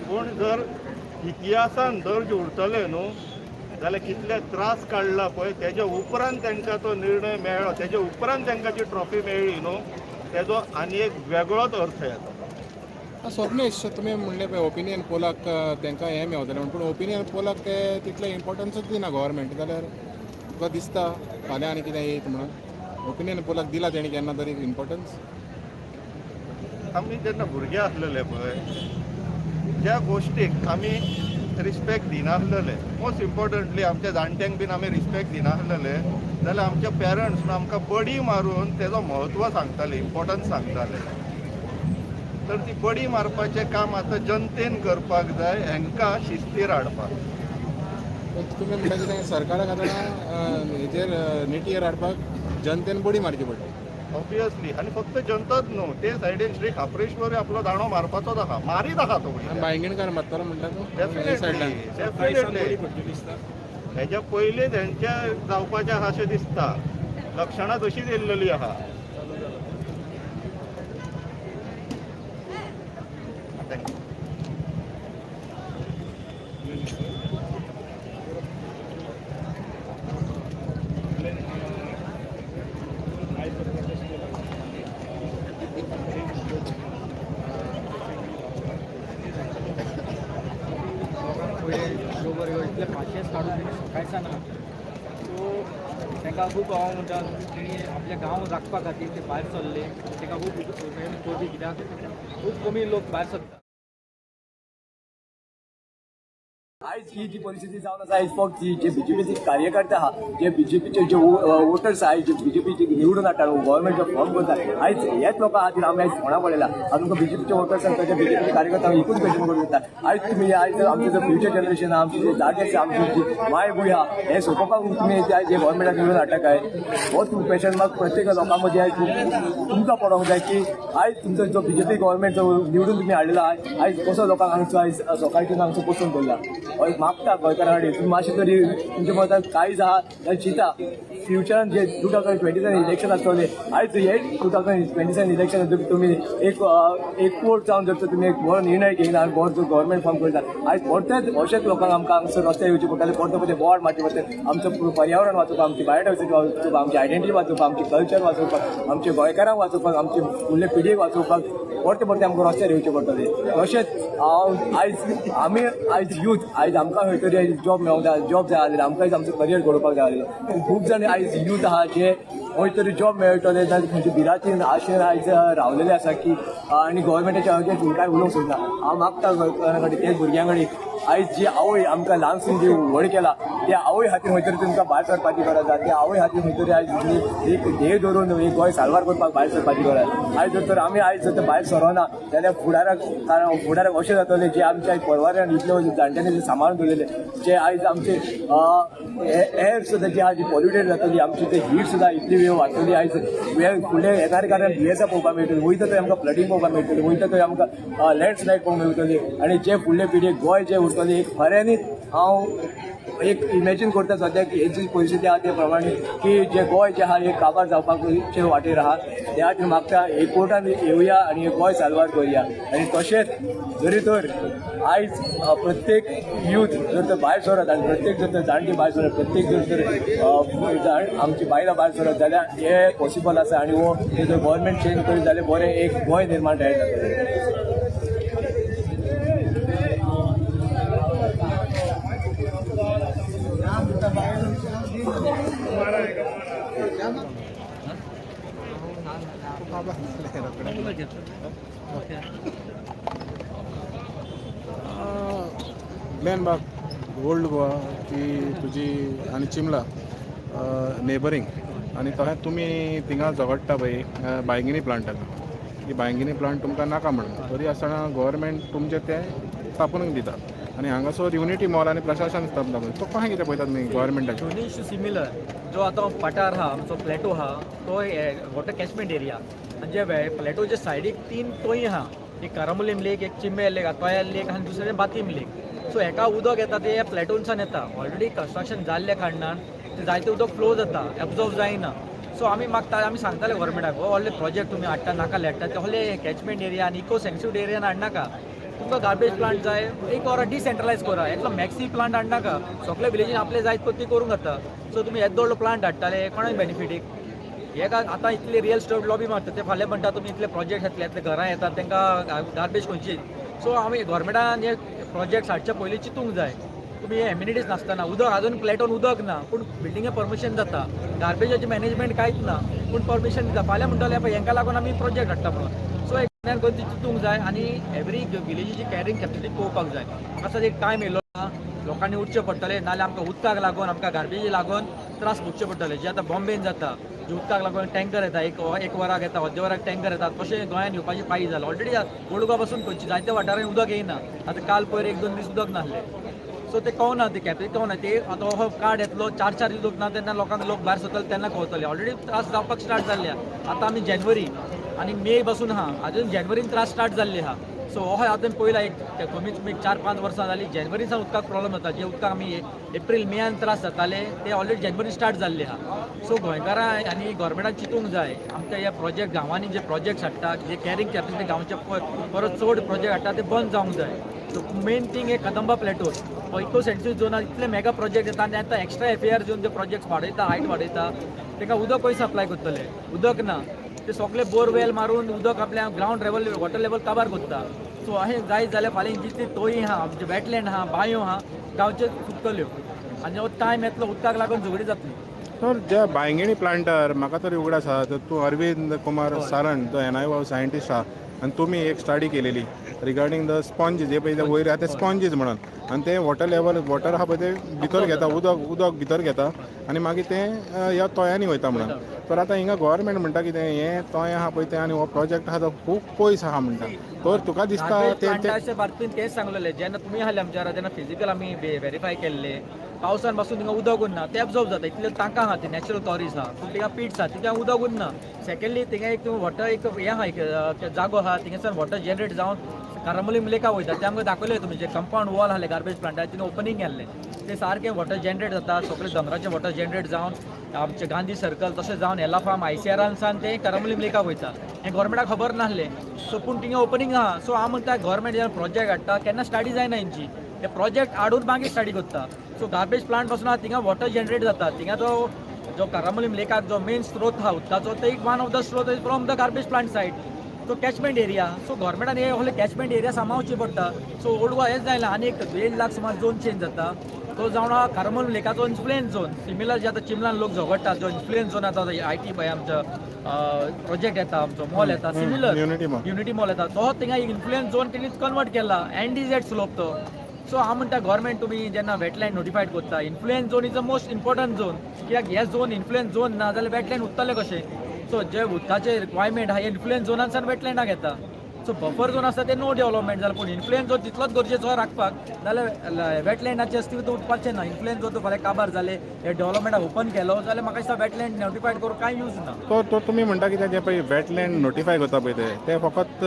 पूण जर इतिहासान दर्ज उरतले न्हू जाल्यार कितले त्रास काडला पळय तेज्या उपरांत तांकां तो निर्णय मेळ्ळो, तेज्या उपरांत तांकां जी ट्रॉफी मेळ्ळी न्हू, तेजो आनी एक वेगळोच अर्थ येता. स्वप्नेश, तुमी म्हणलें पळय ओपिनियन पोलाक तांकां हें मेवतलें म्हण, पूण ओपिनियन पोलाक ते तितलें इम्पोर्टन्सूच दिना गव्हर्मेंट. जाल्यार तुका दिसता फाल्यां आनी कितें येयत म्हणून? ओपिनियन पोलाक दिला तेणी केन्ना तरी इम्पोर्टन्स? आमी जेन्ना भुरगे आसलेले पळय, ज्या गोश्टीक आमी रिस्पेक्ट दिनासलेले, मोस्ट इम्पॉर्टंटली आमच्या जाणट्यांक बीन आमी रिस्पेक्ट दिनासलेले, जाल्यार आमचे पेरंट्स आमकां बडी मारून तेजो म्हत्व सांगताले, इम्पॉर्टन्स सांगताले. तर ती बडी मारपाचें काम आतां जनतेन करपाक जाय, हांकां शिस्तीर हाडपाक. पण तुमी म्हणटा कितें, सरकाराक आतां हेजेर निटीर हाडपाक जनतेन बडी मारची पडटा? ऑब्वियसली. आनी फक्त जनताच न्हू, ते सायडीन श्री खाप्रेश्वर आपलो दांडो मारपाचोच आहा, मारीत आहा तो. आनी बायंगिणकार मारतलो म्हणटा तूं हे सायडल्यान? डेफिनेटली. आयसान बडी पडटली दिसता. हेच्या पयलीं तेंच्या जावपाचें आहा अशें दिसता. लक्षणां तशीच येयल्लेली आहा. Thank you. बरोबर इतले पाशेंस काडून तेणी सकाळचा ना, सो तांकां खूब हांव म्हणटा, तेणी आपल्या गांव राखपा खातीर ते भायर सरले, ताका खूब परबीं, कित्याक खूब कमी लोक भायर सरता. आयज ही जी परिस्थिती जावन आसा, आयज फक्त जी जे बीजेपीचे कार्यकर्ते आहा, जे बीजेपीचे जे वोटर्स आहा, जे बीजेपीचे निवडून हाडटा, गव्हर्मेंट फॉर्म करता, आयज हेच लोकां खातीर आमी आयज फोंडा पडलेला. आमकां बीजेपीचे वोटर्स आनी तशें बीजेपीचे कार्यकर्ते आमी एकूच क्वेश्चन करूं शकता, आयज तुमी आयज आमचे जो फ्युचर जनरेशन आहा, आमचे जे जागे आसा, आमची जी मायभूंय आहा, हे सोंपोवपाक तुमी आयज जे गव्हर्मेंटाक निवडून हाडटा काय? हो क्वेश्चन मार्क प्रत्येक लोकां मदीं आयज तुमकां पडोंक जाय की आयज तुमचो जो बीजेपी गव्हर्मेंट जो निवडून तुमी हाडलेलो आहा, आयज कसो लोकांक हांगचो आयज सकाळच्यान हांगचो बसून दवरला. हय मागता गोंयकारां कडेन, तुमी मातशें तरी तुमच्या मतान कांय आहा जाल्यार चिंता, फ्युचरान जे 2027 इलेक्शन आसतलें, आयज हे 2027 इलेक्शन तुमी एक एकवट जावन जर तर तुमी एक बरो निर्णय घेयना आनी बरो जो गव्हर्मेंट फॉर्म करता, आयज परतेच अशेंच लोकांक आमकां हांगसर रस्त्यार येवचें पडटलें, परते परते बोवाळ मारचे पडटले आमचो पर्यावरण वाचोवपाक, आमची बायोडायवर्सिटी वाचोवपाक, आमची आयडेंटिटी वाचोवपाक, आमची कल्चर वाचोवपाक, आमचे गोंयकारांक वाचोवपाक, आमचे फुडले पिढयेक वाचोवपाक परते परते आमकां रस्त्यार येवचें पडटलें. तशेंच हांव आयज आमी आयज यूथ, आयज आमकां खंय तरी जॉब मेळोंक जाय, जॉब जाय आसलेलो आमकां, आयज आमचो करियर घडोवपाक जाय आसलेलो. खूब जाण आयज यूथ आहा जे खंय तरी जॉब मेळटले जाल्यार खंयच्या भिरांतीन आशेन आयज रावलेले आसा की आनी गव्हर्मेंटाच्या अगेन्स्ट कांय उलोवंक सोदना. हांव मागता गोंयकारां कडेन, तेच भुरग्यां कडेन, आयज जी आवय आमकां ल्हानसून जी व्हड केला, त्या आवय खातीर खंय तरी तुमकां भायर सरपाची गरज आसा. त्या आवय खातीर खंय तरी आयज एक ध्येय धरून एक गोंय साल्वार करपाक भायर सरपाची गरज आसा. आयज जर तर आमी आयज जर तर भायर सरना जाल्यार फुडाराक, कारण फुडाराक अशें जातलें, जे आमच्या परवाऱ्यान इतले जाणट्यांनी जे सांबाळून दवरलेले, जे आयज आमचे एअर सुद्दां जी आहा ती पॉल्युटेड जातली, आमची ते हीट सुद्दां इतली वेळ वाडटली. आयज वेळ फुडले येणारे कारण दुयेंसां पळोवपाक मेळटली, वयता थंय आमकां फ्लडींग पळोवपाक मेळटली, वयता थंय आमकां लँडस्लायड पळोवंक मेळटली आनी जे फुडले पिढयेक गोंय जे उरतलें, एक खऱ्यांनीच हांव एक इमॅजीन करता सद्याक की ही जी परिस्थिती आहा ते प्रमाणे की जे गोंय जे आहा हे काबार जावपाक वाटेर आहा. त्या खातीर मागता, एकवटान येवया आनी गोंय साल्वार करुया. आनी तशेंच जरी तर आयज प्रत्येक यूथ जर तर भायर सरत आनी प्रत्येक जर तर जाणटी भायर सरत, प्रत्येक जर तर जाण आमची बायलां भायर सरत जाल्यार हे पॉसिबल आसा आनी हो जर गव्हर्मेंट चेंज करीत जाल्यार बरें एक गोंय निर्माण तयार जातलें. ग्लॅन बाग, ओल्ड गोवा ती तुजी आनी चिमला नेबरींग आनी तशेंच तुमी थिंगा झगडटा पळय बायगिनी प्लांटाक की बायगिनी प्लांट तुमकां नाका म्हणून, तरी आसतना गव्हर्मेंट तुमचें तें स्थापून दिता आनी हांगासर युनिटी मॉल आनी प्रशासन स्थापना तो कशें कितें पळयतात तुमी गव्हर्मेंटाचें? दोन्ही इश्यू सिमिलर. जो आतां पठार आहा, आमचो प्लेटो आहा, तो वॉटर कॅचमेंट एरिया आनी जे प्लेटोच्या सायडीक तीन तोय आहा, एक कारामुलीम लेक, एक चिंबे लेक, आतोया लेक आनी दुसरें बातीम लेक. सो हेका उदक येता ते प्लेटोनसान येता. ऑलरेडी कन्स्ट्रक्शन जाल्ल्या कारणान ते जायते उदक फ्लो जाता, एब्जॉर्ब जायना. सो आमी मागता, आमी सांगताले गव्हर्मेंटाक, हो व्हडले प्रोजेक्ट तुमी हाडटा, नाका हाडटा ते व्हडले कॅचमेंट एरिया आनी इको सेन्सिटीव एरियान हाडनाका. तुमकां गार्बेज प्लांट जाय, एक वरां डिसेंट्रलायज करा, एकलो मॅक्सी प्लांट हाडनाका. सगळे विलेजीन आपले जाय पळय ती करूंक जाता. सो तुमी येदो व्हडलो प्लांट हाडटाले, कोणाक बेनिफीटीक हे का? आतां इतले रियल इस्टेट लॉबी मारता ते, फाल्यां म्हणटा तुमी इतले प्रोजेक्ट येतले, येतले घरां येतात, तांकां गार्बेज खंयची? सो आमी गव्हर्मेंटान हे प्रोजेक्ट्स हाडच्या पयलीं चिंतूंक जाय. तुमी हे एमिनिटीज नासतना, उदक अजून प्लेटोन उदक ना पूण बिल्डिंगे परमिशन जाता, गार्बेजाचें मॅनेजमेंट कांयच ना पूण परमिशन दिता. फाल्यां म्हणटले पळय हेंकां लागून आमी प्रोजेक्ट हाडटा म्हणून. सो एक करून ती चिंतूंक जाय आनी एवरी विलेजीची कॅरिंग कॅपॅसिटी पळोवपाक जाय. म्हाका एक टायम येयलो ना, लोकांनी उठचें पडटलें, नाजाल्यार आमकां उदकाक लागून, आमकां गार्बेजी लागून त्रास भोगचे पडटले. जे आतां बॉम्बेन जाता, जे उदकाक लागून टँकर येता, एक एक वराक येता, अर्द्या वराक टँकर येता, तशें गोंयांत येवपाची पाळी जाला. ऑलरेडी ओल्ड गोवा पासून खंयची जायत्या वाठारांनी उदक येयना. आतां काल पयर एक दोन दीस उदक नासलें. सो ते कळना, ते कॅपेसिटी कळना ते. आतां हो कार्ड येतलो, चार चार दीस उदक ना तेन्ना लोकांक, लोक भायर सरतले तेन्ना कळतले. ऑलरेडी त्रास जावपाक स्टार्ट जाल्ले. आतां आमी जानेवारी आनी मे पासून आहा, अजून जानेवारीन त्रास स्टार्ट जाल्ले आहा. सो हो आतां पयला एक कमीत कमी 4-5 वर्सां जालीं जेनवरी सावन उदकाक प्रॉब्लम जाता. जे उदकाक आमी एप्रील मेयान त्रास जाताले ते ऑलरेडी जेनवरी स्टार्ट जाल्ले आहा. सो गोंयकारां आनी गोवोरमेंटान चिंतूंक जाय आमकां हे प्रोजेक्ट गांवांनी जे प्रोजेक्ट्स हाडटा, जे कॅरिंग कॅपॅसिटी गांवचे परत चड प्रोजेक्ट हाडटा ते बंद जावंक जाय. सो मेन थींग हे कदंबा प्लेटोर हो इको सेन्सिटीव झोनार इतले मेगा प्रोजेक्ट येता आनी आतां एक्स्ट्रा एफएआर घेवन जे प्रोजेक्ट्स वाडयता, हायट वाडयता, तांकां उदक खंय सप्लाय करतले? उदक ना. ते सगळे बोरवेल मारून उदक आपल्या ग्रावंड लेवल, वॉटर लेवल काबार करता. सो अशें जायत जाल्यार फाल्यां जितली तोयी आहा, आमचे वेटलँड आहा, बांयो आहा, गांवच्यो सुकतल्यो आनी जो टायम येतलो उदकाक लागून झगडी जातली. तर ज्या बांयगिणी प्लांटार म्हाका तरी उगडास आसा, तर तूं अरविंद कुमार सारण तो एनआयओ सायंटिस्ट आहा आनी तुमी एक स्टडी केलेली रिगार्डींग the sponges, जे पळय ते वयर आहा ते स्पॉन्जीस म्हणून, आनी ते वॉटर लेवल वॉटर आहा पळय ते भितर घेता, उदक उदक भितर घेता आनी मागीर तें ह्या तोयांनी वयता म्हणून. तर आतां हिंगा गोवोरमेंट म्हणटा कितें हें तोय आहा पळय तें आनी हो प्रोजेक्ट आहा तो खूब पयस आहा म्हणटा. तर तुका दिसता ते ते प्लांटाचे बाबतींत तेच सांगलेले जेन्ना तुमी आहले आमच्या तेन्ना फिजिकल आमी व्हेरीफाय केल्ले. पावसान पासून थिंगा उदक उरना, ते एब्जॉर्ब जाता. इतले तांकां आहा, ती नॅचरल तॉरीज आहा, पूण थिंगा पिट्स आहा, तिंगा उदक उरना. सेकंडली थिंगा एक वॉटर एक हें आहा, एक जागो आहा, थिंगासर वॉटर जनरेट जावन कारामोलीम लेका वयता. ते आमकां दाखयलें तुमी, जे कंपावंड वॉल आहले गार्बेज प्लांटार तिणें ओपनींग केल्लें, ते सारकें वॉटर जनरेट जाता. सगळे दोंगराचें वॉटर जनरेट जावन आमचे गांधी सर्कल तशें जावन एला फार्म आयसीआरान ते कारामोलीम लेकाक वयता. हें गोवोरमेंटाक खबर नासलें. सो पूण थिंगा ओपनींग आहा. सो हांव म्हणटा गोवोरमेंट जेन्ना प्रोजेक्ट हाडटा केन्ना स्टडी जायना हेंची, ते प्रोजेक्ट हाडून मागीर स्टडी करता. सो गार्बेज प्लांट पासून आहा थिंगा वॉटर जनरेट जाता. थिंगा जो जो कारामोलीम लेकाक जो मेन स्रोत आहा उदकाचो, ते एक one of the स्रोत is from the garbage plant side. So catchment area, so गव्हर्मेंटान हे व्हडले कॅचमेंट एरिया सांबाळची पडटा. सो ओल्ड गोवा हेच जायना. आनी एक 1.5 लाख सुमार झोन चेंज जाता, तो जावन आहा कारमोल लेकाचो इन्फ्लुएन्स झोन. सिमिलर जे आतां चिमलान लोक झगडटात, जो इन्फ्लुएन्स झोन आतां IT आमचो प्रोजेक्ट येता, आमचो मॉल येता, similar unity mall. Unity mall येता, तो थिंगा इन्फ्लुएन्स झोन तेणी कन्वर्ट केला, एनडीझेड स्लोप तो. सो हांव म्हणटा गव्हर्मेंट तुमी जेन्ना वेटलँड नोटिफायड करता, influence zone is the most important zone. कित्याक हे झोन इन्फ्लुएन्स झोन ना जाल्यार वेटलँड उरतले कशें? सो जे उदकाचे रिक्वायरमेंट आहा हे इन्फ्लुएन्स झोनांतल्यान वेटलँडाक येता. सो बफर झोन आसा ते नो डेव्हलपमेंट जालें, पूण इन्फ्लुएन्स झोन तितलोच गरजेचो राखपाक, जाल्यार वेटलँडाचें अस्तित्व उरपाचें ना. इन्फ्लुएन्स झोन फाल्यां काबार जालें, हे डेव्हलपमेंटाक ओपन केलो जाल्यार म्हाका दिसता वेटलँड नोटिफायड करूंक कांय यूज ना. तो तो तुमी म्हणटा कितें, जे पळय वेटलँड नोटिफाय करता पळय ते ते फकत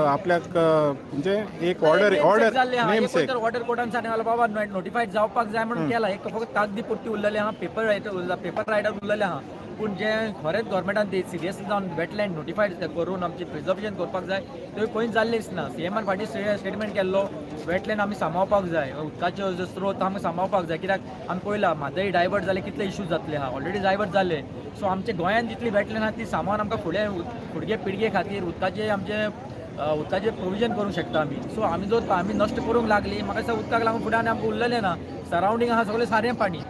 आपल्याक म्हणजे एक ऑर्डर ऑर्डर नेम सेक. वॉटर कोडान सांगला बाबा नोटिफायड जावपाक जाय म्हणून केला. एक फक्त कागदी पुरती उरलेली आहा, पेपर रायटर उरला, पेपर रायटर उरलेले आहा. पूण जे खरेंच गव्हर्मेंटान ते सिरियस जावन वेटलँड नोटिफायड करून आमची प्रिजर्वेशन करपाक जाय, त्यो खंयच जाल्लेच ना. सीएमान फाटीं स्टेटमेंट केल्लो, वेटलँड आमी सांबाळपाक जाय, उदकाच्यो जो स्रोत आमी सांबाळपाक जाय. कित्याक आमी पळयला म्हादय डायवर्ट जाले कितले इश्यूज जातले आहा, ऑलरेडी डायवर्ट जाले. सो आमच्या गोंयांत जितली वेटलँड आहा ती सांबाळून आमकां फुडें फुडगे पिळगे खातीर उदकाचे आमचे उदकाचें प्रोविजन करूंक शकता आमी. सो आमी जर आमी नश्ट करूंक लागली, म्हाका दिसता उदकाक लागून फुडें आनी आमकां उरलेलें ना. सरावंडींग आहा सगळें सारें पाणी.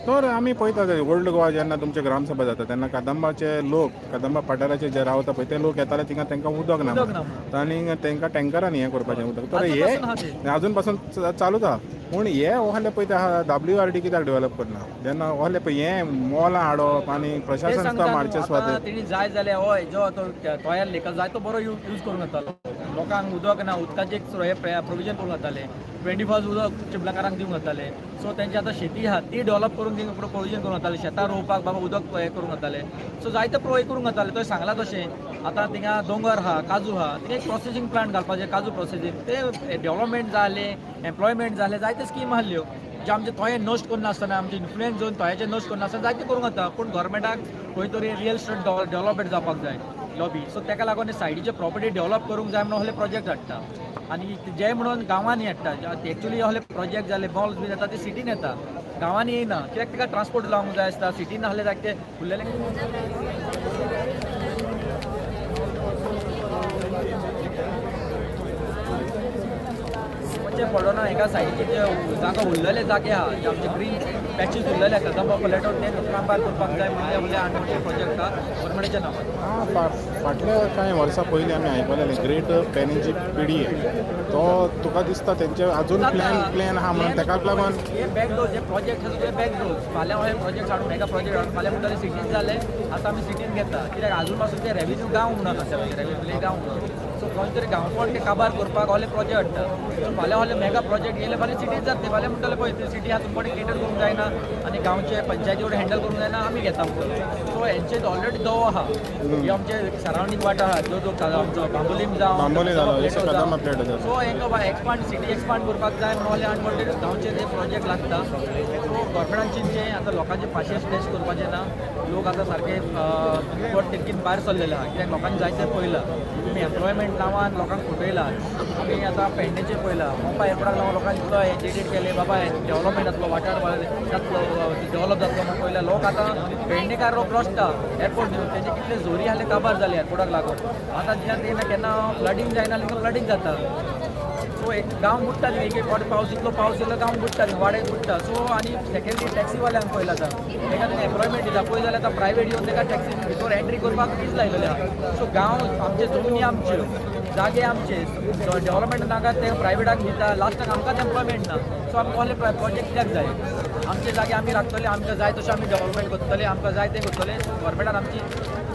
तर आमी पळयता ओल्ड गोवा जेन्ना तुमचे ग्रामसभा जाता तेन्ना कदंबाचे लोक, कदंबा पठाराचे जे रावता पळय ते लोक येताले थिंगा, तांकां उदक ना. उदक ना म्हणून. आनी तांकां टँकरांनी हें करपाचें उदक. तर आजून हे पासून आहा ते. अजून पासून चालूच आहा. पूण हे ओहले पळय ते डब्ल्यू आर डी कित्याक डेव्हलप करना जेन्ना ओहले पळय हे मॉलां हाडप आनी ते प्रशासन सुद्दां सांगता मारचे न्हू, सुवातेर. आतां तेणी जाय जाल्यार हय जो तो तयार लेखा जाय तो बरो यूज करूंक जातालो. लोकांक उदक ना, उदकाचें एक हे प्रोविजन करूंक जातालें, 24 उदक चिंबलाकारांक दिवंक जातालें. सो तेंची आतां शेती आहा ती डेव्हलप करून दिवंक प्रोविजन करूंक जातालें, शेतां रोवपाक बाबा उदक हें करूंक जातालें. सो जायते प्रो हें करूंक जातालें. तुवें सांगलां तशें आतां थिंगा दोंगर आहा, काजू आहा, थिंगा एक प्रोसेसींग प्लांट घालपाचें, काजू प्रोसेसींग, ते डेव्हलपमेंट जालें, एम्प्लॉयमेंट जालें, जायते स्कीम आहल्यो जे आमचे तोये नश्ट करनासतना, आमचे इन्फ्लुएन्स झोन तोयाचे नश्ट करनासतना जायते करूंक जाता. पूण गव्हर्मेंटाक खंय तरी रियल इस्टेट डेव्हलपमेंट जावपाक जाय, लॉबी. सो ताका लागून सायडीचे प्रॉपर्टी डेव्हलप करूंक जाय म्हणून असले प्रोजेक्ट हाडटा आनी जे म्हणून गांवांनी हाडटा. एक्चुली असले प्रोजेक्ट जाले, मॉल्स बी जाता, ते सिटीन येता, गांवांनी येयना. कित्याक ताका ट्रान्सपोर्ट लावंक जाय आसता. सिटीन आहले जायते उरलेले. वचचें पडना. एका सायडीचे जे जागा उरलेले जागे आहा, जे आमचे ग्रीन पॅचीस उरलेले कदंबा प्लेटो, ते काबार करपाक जाय म्हणून उरले आनी प्रोजेक्ट आहा गव्हर्मेंटाच्या नांवान. हां, फाटल्या कांय वर्सां पयलीं आमी आयकलेलें ग्रेट पॅनीची पिढी तो तुका दिसता तेंचे अजून प्लॅन प्लॅन आहा म्हणून तेकाच लागून. हे बॅक डोर जे प्रोजेक्ट आसा ते बॅक डोर. फाल्यां हे प्रोजेक्ट हाडून, मेगा प्रोजेक्ट हाडून फाल्यां म्हणटले सिटीन जाले, आतां आमी सिटीन घेता. कित्याक अजून पासून ते रेवेन्यू गांव म्हणून आसा, रेवेन्यू गांव म्हणून. सो सो खंय तरी गांवपण ते काबार करपाक असले प्रोजेक्ट हाडटा. सो फाल्यां असले मेगा प्रोजेक्ट येयले, फाल्यां सिटीत जातले. फाल्यां म्हणटले, पळय, ती सिटी आहा, तुमचे कडेन केटर करूंक जायना आनी गांवचे पंचायती कडेन हँडल करूंक जायना, आमी घेता म्हणून. सो हेंचे ऑलरेडी दवो आहा. ही आमचे सरावंडींग वाठार आहा, जो जो आमचो बांबोलीम जावं, बांबोली जालो, कदंबा प्लेटो जालो. सो हेंकां एक्सपांड, सिटी एक्सपांड करपाक जाय म्हणून अनवॉन्टेड गांवचे ते प्रोजेक्ट लागता. सो गव्हर्मेंटान चिंतचें आतां, लोकांचे पाशयेंस टेस्ट करपाचें ना. लोक आतां सारके पोट तिडकीन भायर सरलेले आहा, कित्याक लोकांनी जायते पळयलां, तुमी एम्प्लॉयमेंट नांवान लोकांक फटयला. आमी आतां पेडणेचेर पळयलां, मोपा एअरपोर्टाक लागून लोकांक इतलो एजिटेट केले, बाबा डेव्हलपमेंट जातलो, वाठार जातलो, डेव्हलप जातलो म्हणून पळयला. लोक आतां पेडणेकार लोक रडटा एअरपोर्ट दिवन. तेजे कितले जोरी आहले काबार जाले एअरपोर्टाक लागून. आतां जेन्ना केन्ना फ्लडींग जायना, फ्लडींग जाता. सो एक गांव बुडटा न्ही, एक एक फावटी पावस, इतलो पावस येयलो, गांव बुडटा न्ही, वाडे बुडटा. सो आनी सेकंडली टॅक्सीवाल्यांक पळयला आतां, तेका तुमी एम्प्लॉयमेंट दिता पळय जाल्यार आतां प्रायवेट येवन तेका टॅक्सी भितर एंट्री करपाक फीज लायलेले आहा. सो गांव आमचे, जमनी आमच्यो, जागे आमचे, डेव्हलपमेंट नाका, ते प्रायवेटाक दिता. लास्टाक आमकांच एम्प्लॉयमेंट ना. सो आमकां कसले प्रोजेक्ट कित्याक जाय? आमचे जागे आमी राखतले, आमकां जाय तशें आमी डेव्हलपमेंट करतले, आमकां जाय तें करतले. गव्हर्मेंटान आमची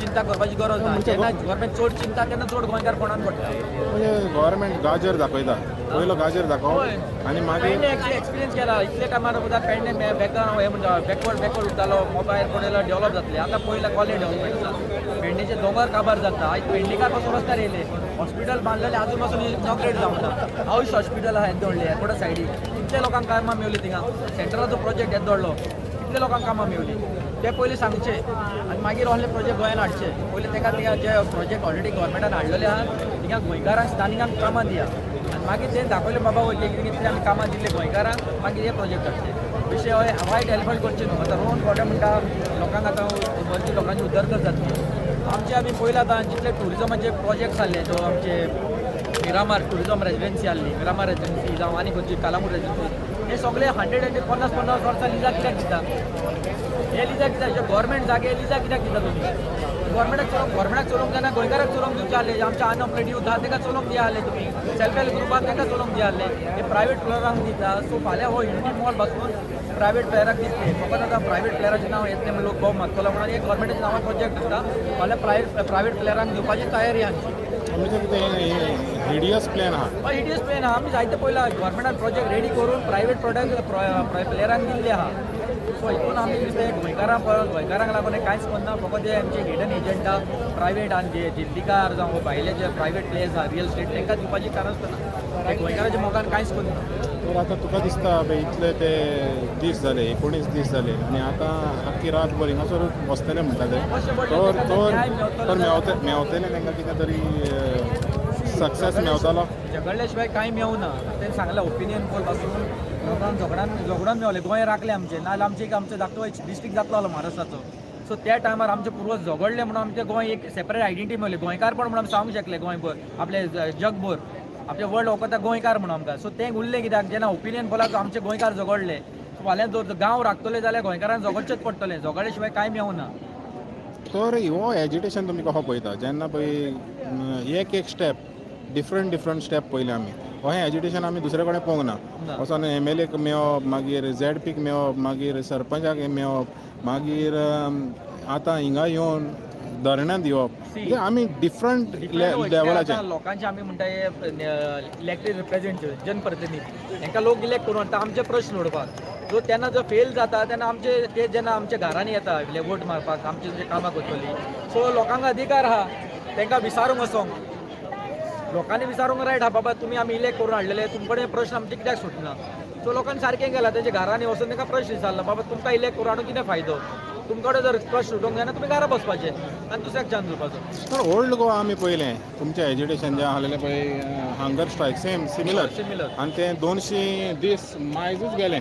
चिंता करपाची गरज ना. जेन्ना गव्हर्मेंट चड चिंता, तेन्ना चड गोंयकार फोंडान पडटा. म्हणजे गव्हर्मेंट गाजर दाखयता, पयलो गाजर दाखोवप आनी मागीर पेडणे एक्चुअली एक्सपिरियन्स केला इतले टायमार सुद्दां. पेडणे बॅकग्रावंड हे म्हणजे बॅकवर्ड बॅकवर्ड उरतालो, मोपा एअरपोर्ट येयलो, डेव्हलप जातले. आतां पयलें कॉलेज डेव्हलपमेंट आसा, पेडणेचे दोंगर काबार जाता. आयज पेडणेकार पासून रस्त्यार येयले. हॉस्पिटल बांदलेले अजून पासून इनॉग्रेट जावंक ना. आयुष हॉस्पिटल आहा येद्दे व्हडलें एअरपोर्टा सायडीक, कितले लोकांक कामां मेवली थिंगा? सेंट्रलाचो प्रोजेक्ट येद्दो व्हडलो, कितले लोकांक कामां मेवली? ते पयलीं सांगचे आनी मागीर असले प्रोजेक्ट गोंयान हाडचे. पयलीं तेका थिंगा जे प्रोजेक्ट ऑलरेडी गव्हर्मेंटान हाडलेले आहा, थिंगा गोंयकारांक, स्थानिकांक कामां दिया आनी मागीर ते दाखयले, बाबा वय कितले आमी कामां दिल्ले गोंयकारांक, मागीर हे प्रोजेक्ट हाडचे. विशय हय वायट एलिफंट करचे न्हू. आतां रोहन खंवटे म्हणटा, लोकांक आतां भरती लोकांची उदरगत जातली. आमचे आमी पयलां आतां जितले टुरिजमाचे प्रोजेक्ट जाल्ले, तो आमचे मिरामार टुरिजम रेजिडेन्सी आहली, मिरामार रेजिडेन्सी जावं आनी खंयची कळंगूट रेजिडेन्सी, हे सगळे 150 50 वर्सां लिजाक कित्याक दिता? हे लिजाक दिता, जे गव्हर्मेंट जागे लिजाक कित्याक दिता तुमी? गव्हर्मेंटाक चलोवंक, गव्हर्मेंटाक चलोवंक जायना, गोंयकाराक चलोवंक दिवचे आहले. आमचे अनएम्प्लॉयड युथ आहा, ताका चलोवंक दिया आहले तुमी. सेल्फ हेल्प ग्रुपाक ताका चलोवंक दिया आहले. हे प्रायवेट प्लेयरांक दिता. सो फाल्यां हो युनिटी मॉल पासून प्रायवेट प्लेयराक दितले. फकत आतां प्रायवेट प्लेयराचें नांव येतलें म्हणून, लोक बोब मारतलो म्हणून एक गव्हर्मेंटाच्या नांवान प्रोजेक्ट दिता. फाल्यां प्रायवेट प्रायवेट प्लेयरांक दिवपाची तयारी आमची. म्हणजे कितें हिडियस प्लॅन आहा. हय, हिडियस प्लॅन आहा. आमी जायते पळयला, गव्हर्मेंटान प्रोजेक्ट रेडी करून प्रायवेट प्रोडक्ट प्लेयरांक दिल्ले आहा. सो हितून आमी कितें गोंयकारांक, गोंयकारांक लागून हें कांयच करना. फकत जे आमचे हिडन एजंटा प्रायवेट आनी जे दिल्लीकार जावं भायले जे प्रायवेट प्लेयर्स आहा, रियल इस्टेट, तांकां दिवपाची कारण आसतना ते गोंयकाराच्या मोगान कांयच करना. तर आतां तुका दिसता पळय, इतले ते दीस जाले, 19 दीस जाले आनी आतां आख्खी रातभर हिंगासर बसतले म्हणटा ते. तर तर तर मेवते मेवतले तांकां कितें तरी सक्सेस मेवतलो? झगडल्या शिवाय कांय मेवना. तेणें सांगलां, ओपिनियन पोल पासून लोकांक झगडान झगडोन मेवलें, गोंय राखलें आमचें. नाजाल्यार आमचें एक आमचें धाकटो एक डिस्ट्रिक्ट जातलो आसलो महाराष्ट्राचो. सो त्या टायमार आमचे पुर्वज झगडले म्हणून आमचें गोंय एक सेपरेट आयडेंटिटी मेवली. गोंयकारपण म्हणून आमी सांगूंक शकले गोंयभर, आपले जगभर, आपले वर्ल्ड वखता गोंयकार म्हणून आमकां. सो तें उरलें कित्याक? जेन्ना ओपिनियन पोलाक आमचे गोंयकार झगडले. सो फाल्यां जर गांव राखतले जाल्यार गोंयकारान झगडचेच पडटलें. झगडले शिवाय कांय मेवना. तर हो एजिटेशन तुमी कसो पळयता, जेन्ना पळय एक एक स्टेप, डिफरंट डिफरंट स्टेप पळयले आमी, अहें एजिटेशन आमी दुसरे कडेन पळोवंक ना. ना. वचोन एमएलएक मेवप, मागीर झेडपीक मेवप, मागीर सरपंचाक मेवप, मागीर आतां हिंगा येवन धरण्यांत येवप, म्हणजे आमी डिफरंट लेवलाचे. आतां लोकांचे आमी म्हणटा, इलेक्टेड रिप्रेझेंटेटिव्ह, जनप्रतिनिधी, हांकां लोक इलेक्ट करून हाडटा आमचे प्रश्न सोडपाक. सो तेन्ना जर फेल जाता तेन्ना आमचे ते जेन्ना आमच्या घरांनी येता वोट मारपाक, आमचे जे कामां करतली. सो लोकांक अधिकार आहा तांकां विचारूंक वचोंक. लोकांनी विचारूंक रायट आहा, बाबा तुमी आमी इलेक्ट करून हाडलेले, तुमचे कडेन प्रश्न आमचे कित्याक सुटना? सो लोकांनी सारकें केलां, तेंच्या घरांनी वचून तांकां प्रश्न विचारला, बाबा तुमकां इलेक्ट करून हाडून कितें फायदो? तुमकां कडेन जर प्रश्न सुटोवंक जायना, तुमी घरा बसपाचे आनी दुसऱ्याक चान्स दिवपाचो. तर ओल्ड गोवा आमी पळयलें, तुमचें एजिटेशन जें आसलेलें पळय, hunger strike, same similar. Similar. आनी ते 200 दीस मायजूच गेले.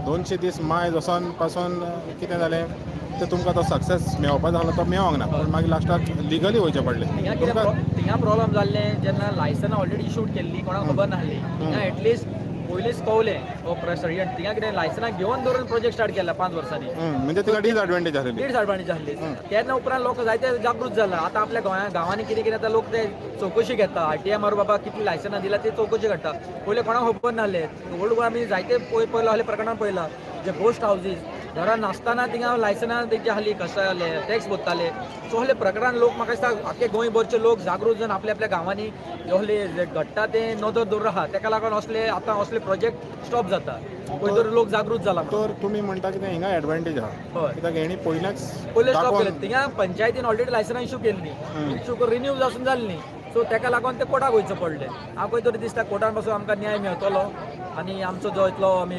200 दीस मायज वचोन पासून कितें जालें ते तुमकां तो सक्सेस मेळोवपा जालो, तो मेळोंक ना, पूण मागीर लास्टाक लिगली वयचें पडलें. थिंगा कितें तुमकां थिंगा प्रॉब्लम जाल्लें, जेन्ना लायसनां ऑलरेडी इशूड केल्ली, कोणाक खबर नासली. थिंगा एटलिस्ट पयलींच कवलें हो प्रश्न. थिंगा कितें, लायसनां घेवन दवरून प्रोजेक्ट स्टार्ट केला 5 वर्सांनी. म्हणजे तुका डिसएडवान्टेज आसलेली. डिसएडवान्टेज आसली. तेन्ना उपरांत लोक जायते जागृत जाला. आतां आपल्या गोंया गांवांनी कितें कितें आतां लोक ते चवकशी घेता, आरटीआय मारून बाबा कितली लायसनां दिला ते चवकशी काडटा. पयलीं कोणाक खबर नासलें. ओल्ड गोवा आमी जायते पळय पळयला, असले प्रकरणां पळयला, जे गोस्ट हावजीस घरां नासतना थिंगा लायसनां तेंचे आहली कशें टॅक्स भरताले. सो असले प्रकरण लोक म्हाका दिसता आख्खे गोंयभरचे लोक जागृत जावन आपल्या आपल्या गांवांनी असले जे घडटा ते नदर दवरून आहा. तेका लागून असले आतां असले प्रोजेक्ट स्टॉप जाता. खंय तरी लोक जागृत जाला. तर तुमी म्हणटा कितें हिंगा एडवांटेज आहा? हय. कित्याक हेणी पयलेंच पयले स्टॉप दाखोवन केले. थिंगा पंचायतीन ऑलरेडी लायसनां इशू केल्ली, इशू करून रिन्यू आसून जाल्ली न्ही. सो तेका लागून ते कोर्टाक वयचें पडलें. हांव खंय तरी दिसता कोर्टान पासून आमकां न्याय मेळटलो आनी आमचो जो इतलो आमी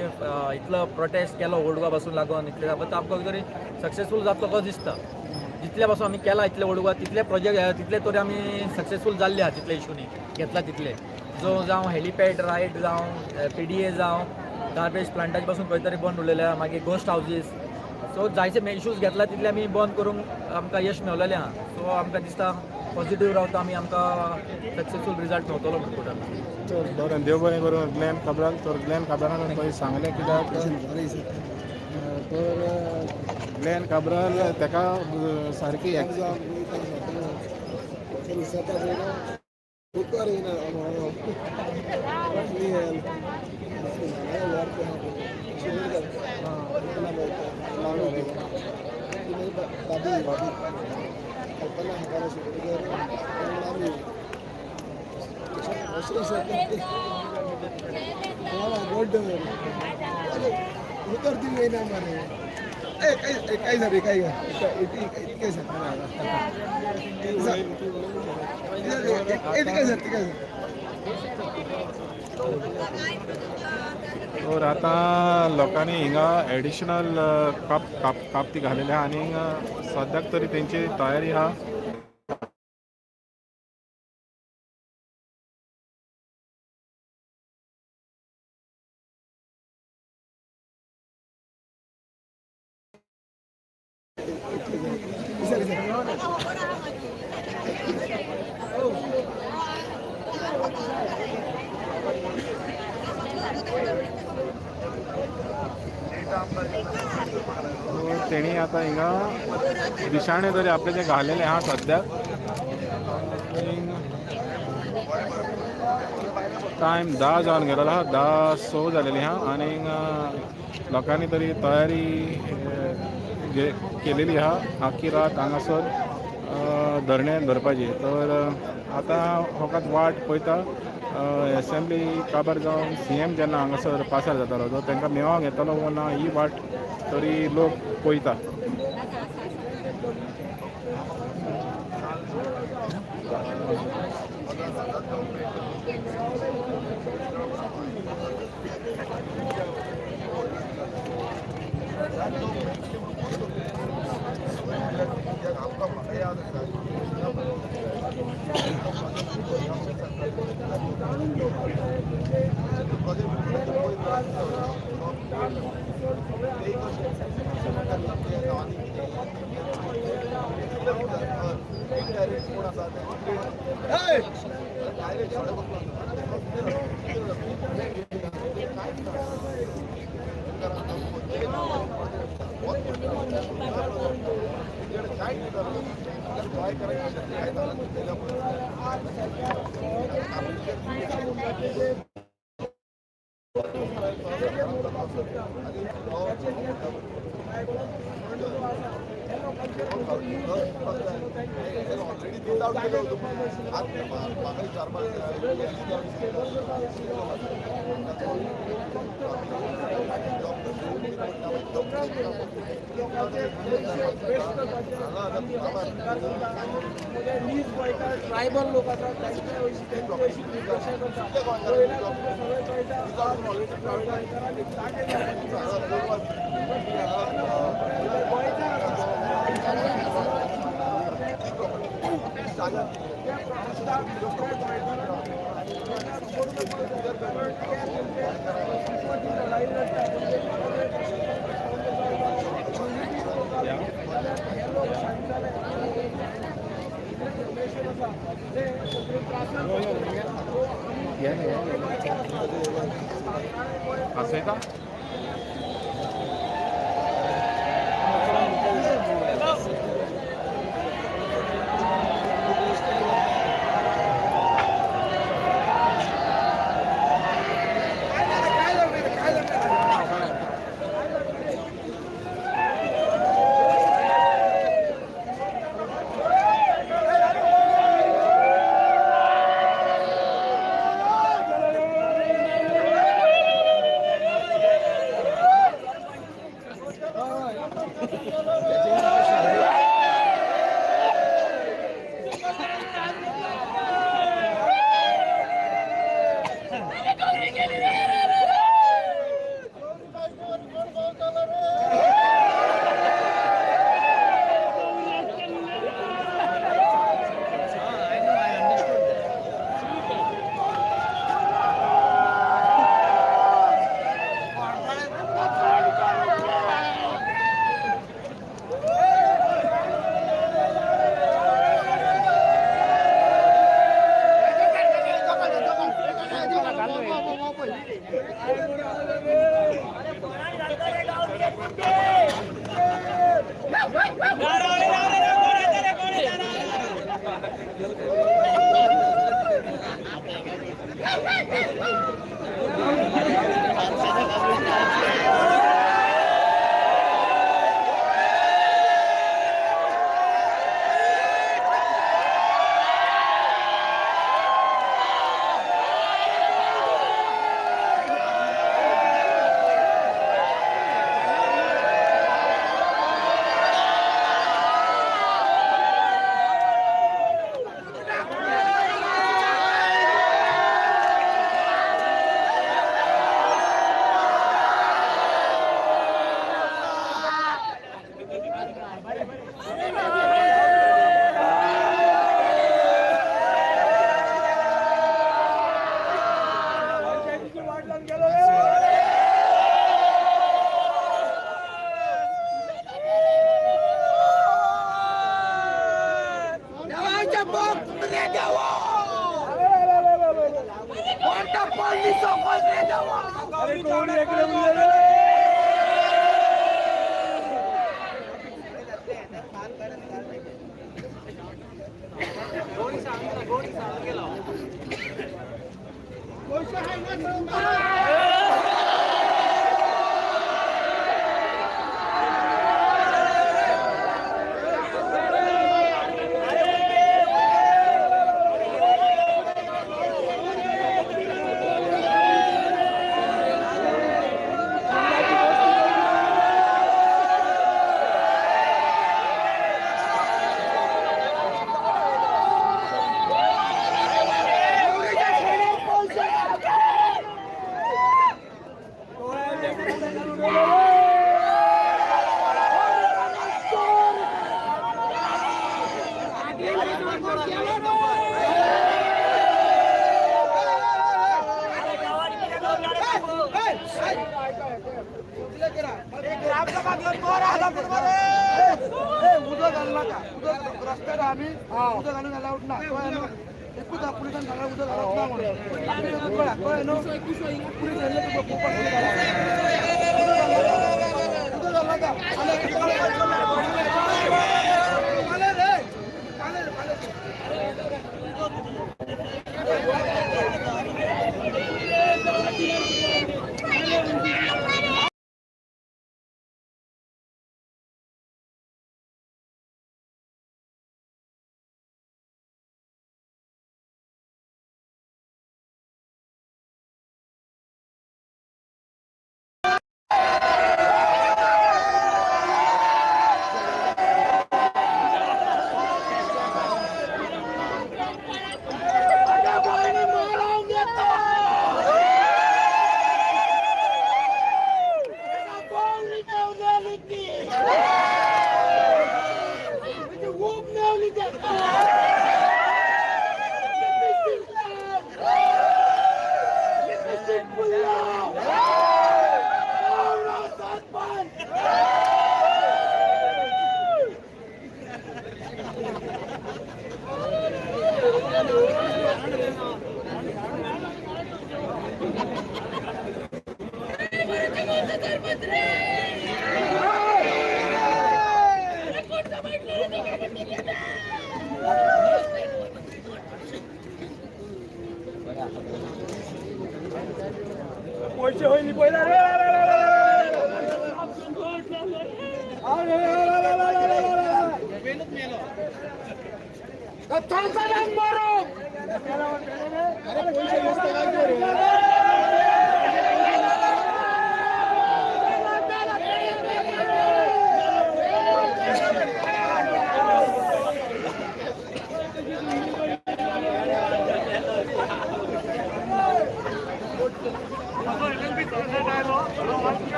इतलो प्रोटेस्ट केलो ओल्ड गोवा पासून लागून इतले तो आमकां खंय तरी सक्सेसफूल जातलो कसो दिसता. जितले पासून आमी केला इतले ओल्ड गोवा तितले प्रोजेक्ट तितले तरी आमी सक्सेसफूल जाल्ले आहा. जितले इशूनी घेतला तितले जो जावं हेलिपॅड रायट जावं पीडीए जावं गार्बेज प्लांटाचे पासून खंय तरी बंद उरलेले आहा. मागीर गोस्ट हावजीस, सो जायते इशूज घेतला तितले आमी बंद करूंक आमकां यश मेवलेलें आहा. सो आमकां दिसता पॉझिटिव्ह रावता आमी, आमकां सक्सेसफूल रिजल्ट मेवतलो म्हणून कोर्टान. तर बरें, देव बरें करूं ग्लॅन काब्राल. तर ग्लॅन काब्रालान पळय सांगलें कित्याक तर ग्लॅन काब्राल तेका सारकी तर आतां लोकांनी हिंगा एडिशनल काप काप कापती घालेली आहा आनी सद्याक तरी तेंची तयारी आहा. तेणी आतां हिंगा दिशाणे तरी आपले जे घालेले आहा सद्याक. टायम 10 जावन गेलेलो आहा, 10:06 जालेली आहा आनी लोकांनी तरी तयारी केलेली आहा आख्खी रात हांगासर धरणे धरपाची. तर आतां फकत वाट पळयता एसेंब्ली काबार जावन सीएम जेन्ना हांगासर पासार जातालो तो तांकां मेळोंक येतलो वो ना ही वाट तरी लोक पळयता. ट्रायबल लोक आसा तांचे हांसयता. अरे गौरी गेली रे रे रे रे.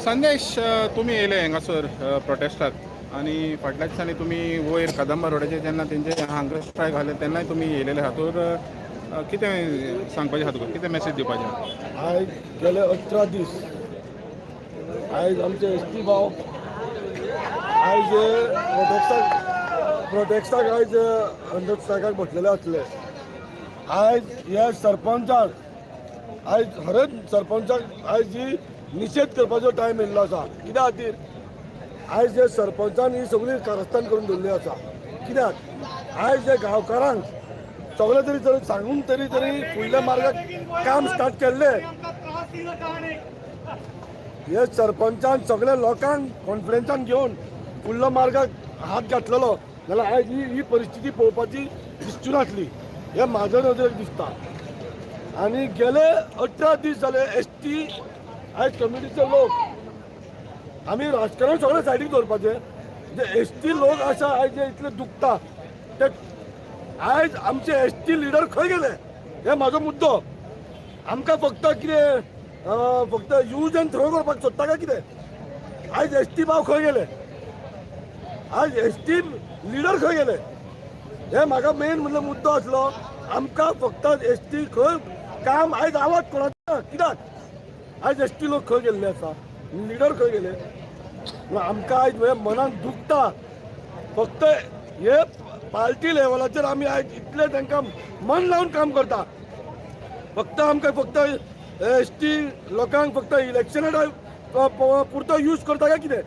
संदेश, तुमी येयले हांगासर प्रोटेस्टाक आनी फाटल्या दिसांनी तुमी वयर कदंबा रोडाचेर जेन्ना तेंचे हंगर स्ट्रायक घाले तेन्नाय तुमी येयलेले आहा. तर कितें सांगपाचें आहा तुका, कितें मॅसेज दिवपाचें आहा? आयज गेले 18 दीस आयज आमचे एस टी भाव आयज प्रोटेक्टाक आयज हंगर स्ट्रायकाक बसलेले आसले. आयज ह्या सरपंचाक आयज खरेंच सरपंचाक आयज ही निशेध करपाचो टायम येयल्लो आसा. कित्या खातीर आयज हे सरपंचान ही सगळी कारस्थान करून दवरली आसा. कित्याक आयज हे गांवकारांक सगळे तरी तरी सांगून तरी तरी फुडल्या मार्गाक काम स्टार्ट केल्लें. हे सरपंचान सगळ्या लोकांक कॉन्फिडन्सान घेवन फुडलो मार्गाक हात घातलेलो जाल्यार आयज ही ही परिस्थिती पळोवपाची दिसची नासली, हें म्हाज्या नदरेक दिसता. आनी गेले 18 दीस जाले एस टी आयज कम्युनिटीचे लोक आमी राजकारण सगळें सायडीक दवरपाचें. जे एस टी लोक आसा आयज जे इतले दुखता ते आयज आमचे एस टी लिडर खंय गेले हे म्हाजो मुद्दो. आमकां फक्त कितें फक्त यूज एंड थ्रो करपाक सोदता काय कितें? आयज एस टी भाव खंय गेले, आयज एस टी लिडर खंय गेले, हे म्हाका मेन म्हणल्यार मुद्दो आसलो. आमकां फक्त एस टी खंय काम आयज आवाज कोणाचो ना. कित्याक आयज एस टी लोक खंय गेल्ले आसा, लिडर खंय गेले? आमकां आयज म्हळ्यार मनाक दुखता. फक्त हे पार्टी लेवलाचेर आमी आयज इतले तांकां मन लावन काम करता. फक्त आमकां फक्त एस टी लोकांक फक्त इलेक्शना पुरतो यूज करता काय कितें?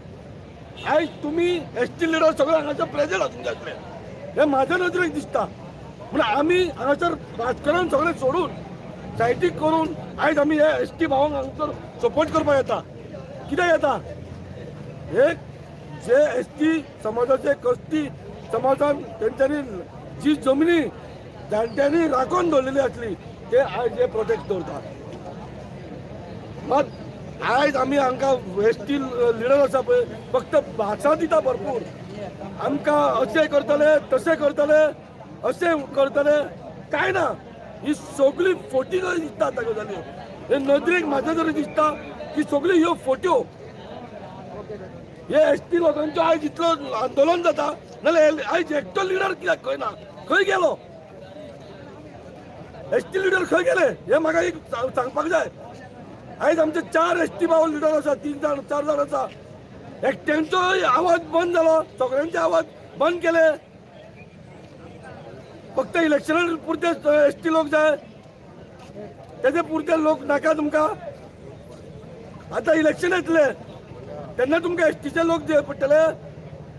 आयज तुमी एस टी लिडर सगळे हांगासर प्रेजंट आसूंक जाय आसले, हें म्हाज्या नदरेक दिसता. म्हूण आमी हांगासर राजकारण सगळें सोडून सायडीक करून आयज आमी हे एस टी भावांक हांगासर सपोर्ट करपाक येता. कित्याक येता? एक जे एस टी समाजाचे कश्टी समाजान तेंच्यांनी जी जमनी जाणट्यांनी राखून दवरलेली आसली ते आयज हे प्रोटेक्ट दवरतात. मात आयज आमी हांकां एस टी लिडर आसा पळय फक्त भाशा दिता भरपूर. आमकां अशें करतले तशें करतले अशें करतले काय ना, ही सगळी फोटी कशी दिसता आतां गजाली. हे नदरेक म्हाज्या तरी दिसता की सगळी ह्यो फोट्यो हे एस टी लोकांचो आयज इतलो आंदोलन जाता नाल्यार आयज एकटो लिडर कित्याक खंय ना, खंय गेलो एस टी लिडर, खंय गेले हे म्हाका एक सांगपाक जाय. आयज आमचे 4 एस टी भाव लिडर आसा, 3 जाण 4 जाण आसा. एकट्यांचो आवाज बंद जालो, सगळ्यांचे आवाज बंद केले. फक्त इलेक्शना पुरते एस टी लोक जाय, तेजे पुरते लोक नाका तुमकां. आतां इलेक्शन येतले तेन्ना तुमकां एस टीचे लोक जाय पडटले.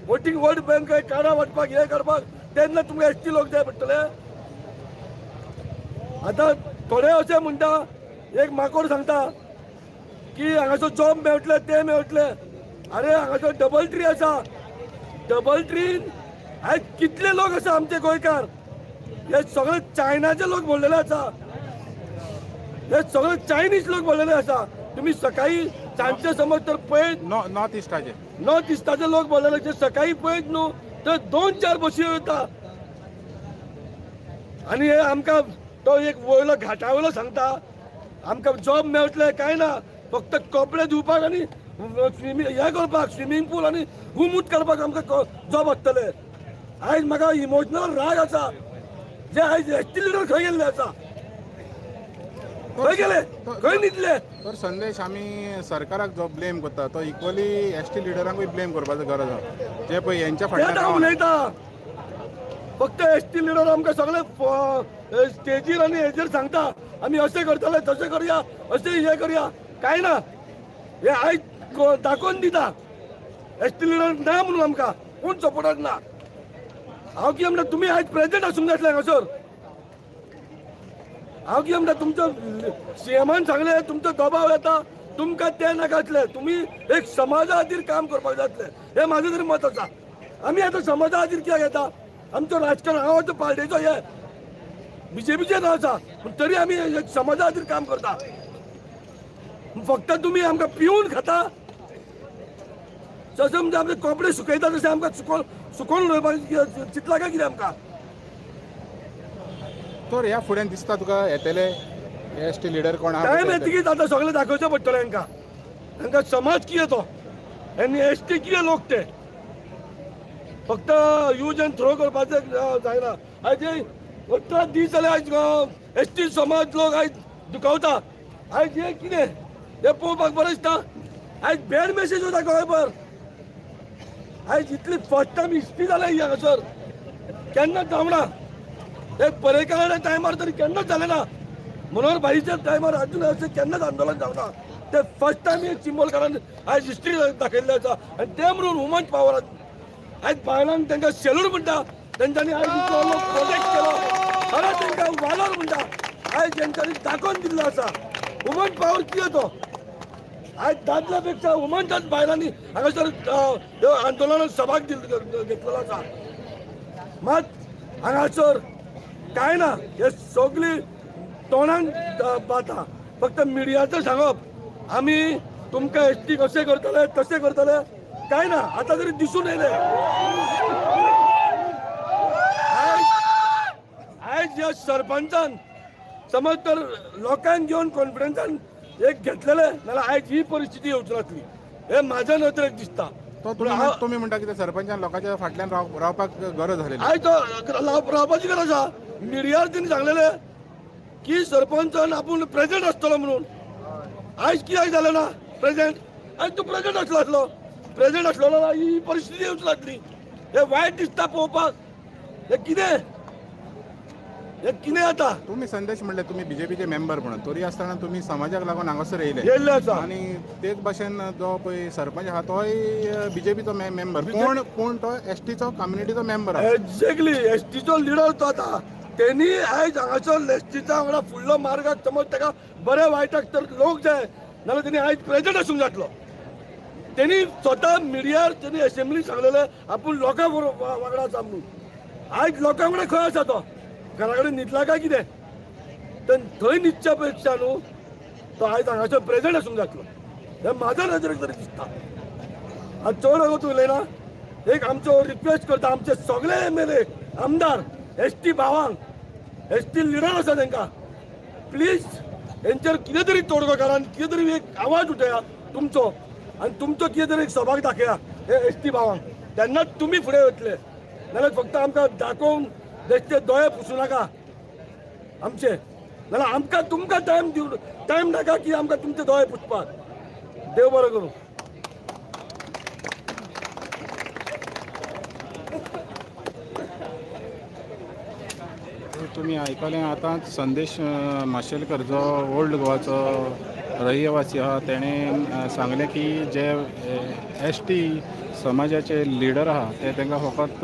वोटींग वोट बँक कार्डां वांटपाक हें करपाक तेन्ना तुमकां एस टी लोक जाय पडटले. आतां थोडे अशें म्हणटा, एक माकोड सांगता की हांगासर जॉब मेळटले ते मेळटले. अरे हांगासर डबल ट्री आसा, डबल ट्रीन आयज कितले लोक आसा आमचे गोंयकार, हे सगळे चायनाचे लोक भरलेले आसा, हे सगळे चायनीज लोक भरलेले आसा. तुमी सकाळी सांजचे समज तर पळयत नॉर्थ इस्टाचे नॉर्थ इस्टाचे लोक भरलेले जे सकाळी पळयत न्हू तर 2-4 बशी वता. आनी हे आमकां तो एक वयलो घाटा वयलो सांगता आमकां जॉब मेळटले काय ना, फक्त कपडे धुवपाक आनी स्विमींग हें करपाक, स्विमींग पूल आनी गुमूत करपाक आमकां जॉब आसतले. आयज म्हाका इमोशनल राग आसा जे आयज एस टी लिडर खंय गेल्ले आसा, खंय गेले, खंय न्हिदले. तर संदेश, आमी सरकाराक जो ब्लेम करता तो इक्वली एस टी लिडरांकूय ब्लेम करपाचो गरज आसा, जे पळय हेंच्या तेच फाटल्यान हांव रावना. उलयता. फक्त एस टी लिडर आमकां सगळे स्टेजीर आनी हेजेर सांगता आमी अशें करतले तशें करया अशें हें करया, काय ना. हे आयज दाखोवन दिता एस टी लिडर ना म्हणून आमकां कोण सपोर्टाक ना. हांव कितें म्हणटा, तुमी आयज प्रेजंट आसूंक जाय आसलें हांगासर. हांव कितें म्हणटा, तुमचो सीएमान सांगलें तुमचो दबाव येता, तुमकां तें नाका आसलें, तुमी एक समाजा खातीर काम करपाक जाय आसलें, हें म्हाजें तरी मत आसा. आमी आतां समाजा खातीर कित्याक येता? आमचो राजकारण, हांव आतां पार्टेचो हे बीजेपीचें नांव आसा, पूण तरी आमी एक समाजा खातीर काम करता. फक्त तुमी आमकां पिवन खाता, जशें म्हणजे आमचे कपडे सुकयता तशें आमकां सुकोवन सुकोवन उडोवपाक चिंतला काय कितें आमकां? तर ह्या फुडें दिसता तुका येतले एस टी लिडर कोण आहा? टायम येतकीच आतां सगळें दाखोवचें पडटलें हांकां. हांकां समाज कितें तो आनी एस टी कितें लोक, ते फक्त यूज एंड थ्रो करपाचें जायना. आयज 18 दीस जाले, आयज एस टी समाज लोक आयज दुखावता. आयज हें कितें हें पळोवपाक बरें दिसता? आयज बॅड मेसेज वता गोंयभर. आयज इतली फर्स्ट टायम हिस्ट्री जाल्या ही हांगासर, केन्नाच जावना. एक पर्रीकराच्या टायमार तरी केन्नाच जालें ना, मनोहर भाईच्या टायमार अजून अशें केन्नाच आंदोलन जावना. ते फर्स्ट टायम हे चिंबलकारान आयज हिस्ट्री दाखयल्ली आसा. आनी ते म्हणून वुमन पावर, आयज बायलांक तांकां सेल्यूट म्हणटा. तेंच्यांनी आयज इतलो लोक प्रोटेक्ट केलो, खरें तांकां वालोर म्हणटा. आयज तेंच्यांनी दाखोवन दिल्लो आसा वुमन पावर कितें तो. आयज दादल्या पेक्षा वुमनच्याच बायलांनी हांगासर आंदोलनात सहभाग घेतलेलो आसा. मात हांगासर काय ना, हे सगळी तोंडान बाता, फक्त मिडियाचें सांगप आमी तुमकां एस टी कशें करतले तशें करतले. काय ना, आतां तरी दिसून येयलें. आयज ह्या सरपंचान समज तर लोकांक घेवन कॉन्फिडन्सान एक घेतलेले नाल्यार आयज ही परिस्थिती येवची नासली, हे म्हाज्या नदरेक दिसता. तो तुमी तुमी म्हणटा कितें, सरपंचान लोकांच्या फाटल्यान रावपाक गरज जालेली? आयज तो रावपाची गरज आसा. मिडियार तेणी सांगलेले की सरपंचान आपूण प्रेझेंट आसतलो म्हणून. आयज कित्याक जालें ना प्रेझेंट? आयज तो प्रेझेंट आसलो आसलो, प्रेझेंट आसलो जाल्यार ही परिस्थिती येवची नासली. हे वायट दिसता पळोवपाक. हे कितें, हे कितें आतां? तुमी संदेश म्हणले तुमी बीजेपीचे मेंबर म्हणून, तरी आसतना तुमी समाजाक लागून हांगासर येयले. येयल्ले आसा. आनी तेच भाशेन जो पळय सरपंच आहा तोय बीजेपीचो मेंबर, कोण पूण तो एस टीचो कम्युनिटीचो मेंबर आहा. एक्झॅक्टली, एस टीचो लिडर तो. आतां तेणी आयज हांगासर एस टीच्या वांगडा फुडलो मार्गाक समज ताका बऱ्या वायटाक तर लोक जाय नाल्यार तेणी आयज प्रेझेंट आसूंक जातलो. तेणी स्वता मिडियार तेणी असेंब्ली सांगलेले आपूण लोकां वांगडा आसा म्हणून. आयज लोकां वांगडा खंय आसा तो? घरा कडेन न्हिदला काय कितें? तर थंय न्हिदच्या पेक्षा न्हू तो आयज हांगासर प्रेझेंट आसूंक जातलो, हें म्हाज्या नदरेक तरी दिसता. आनी चड अगो तूं उलयना. एक आमचो रिक्वेस्ट करता आमचे सगळे एमएलए, आमदार, एस टी भावांक, एस टी लिडर आसा तांकां, प्लीज हेंचेर कितें तरी तोडगो करा आनी कितें तरी एक आवाज उठया तुमचो आनी तुमचो कितें तरी एक सहभाग दाखया हे एस टी भावांक. तेन्नाच तुमी फुडें वतले, नाल्यार फक्त आमकां दाखोवन बेश्टे दोळे पुसूं नाका आमचे. नाल्यार आमकां तुमकां टायम दिवन टायम नाका की आमकां तुमचे दोळे पुसपाक. देव बरो करूं. तुमी आयकलें आतां संदेश माशेलकर जो ओल्ड गोवाचो रहिवासी आहा, तेणें सांगलें की जे एस टी समाजाचे लिडर आहा ते तांकां फकत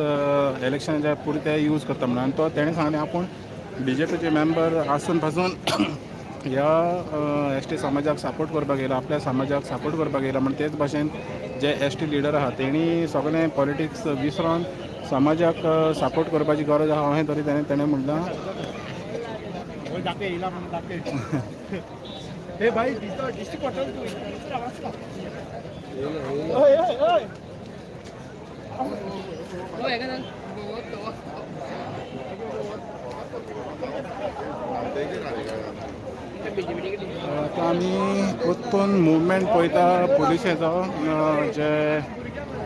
इलेक्शनाच्या पुरते यूज करता म्हणून. आनी तो तेणें सांगलें आपूण बीजेपीचे मेंबर आसून पासून ह्या एस टी समाजाक सपोर्ट करपाक येयला, आपल्या समाजाक सपोर्ट करपाक येयला म्हण. तेच भाशेन जे एस टी लिडर आहा तेणी सगळें पॉलिटिक्स विसरोन समाजाक सपोर्ट करपाची गरज आहा अशें तरी तेणें म्हणलां. दाखय येयला म्हणून दाखय. हे भाई, दिश्टी पडटलो तूं. हय हय हय. Oh, ya kan. आतां आमी परतून मुवमेंट पळयता पुलिशेचो. जे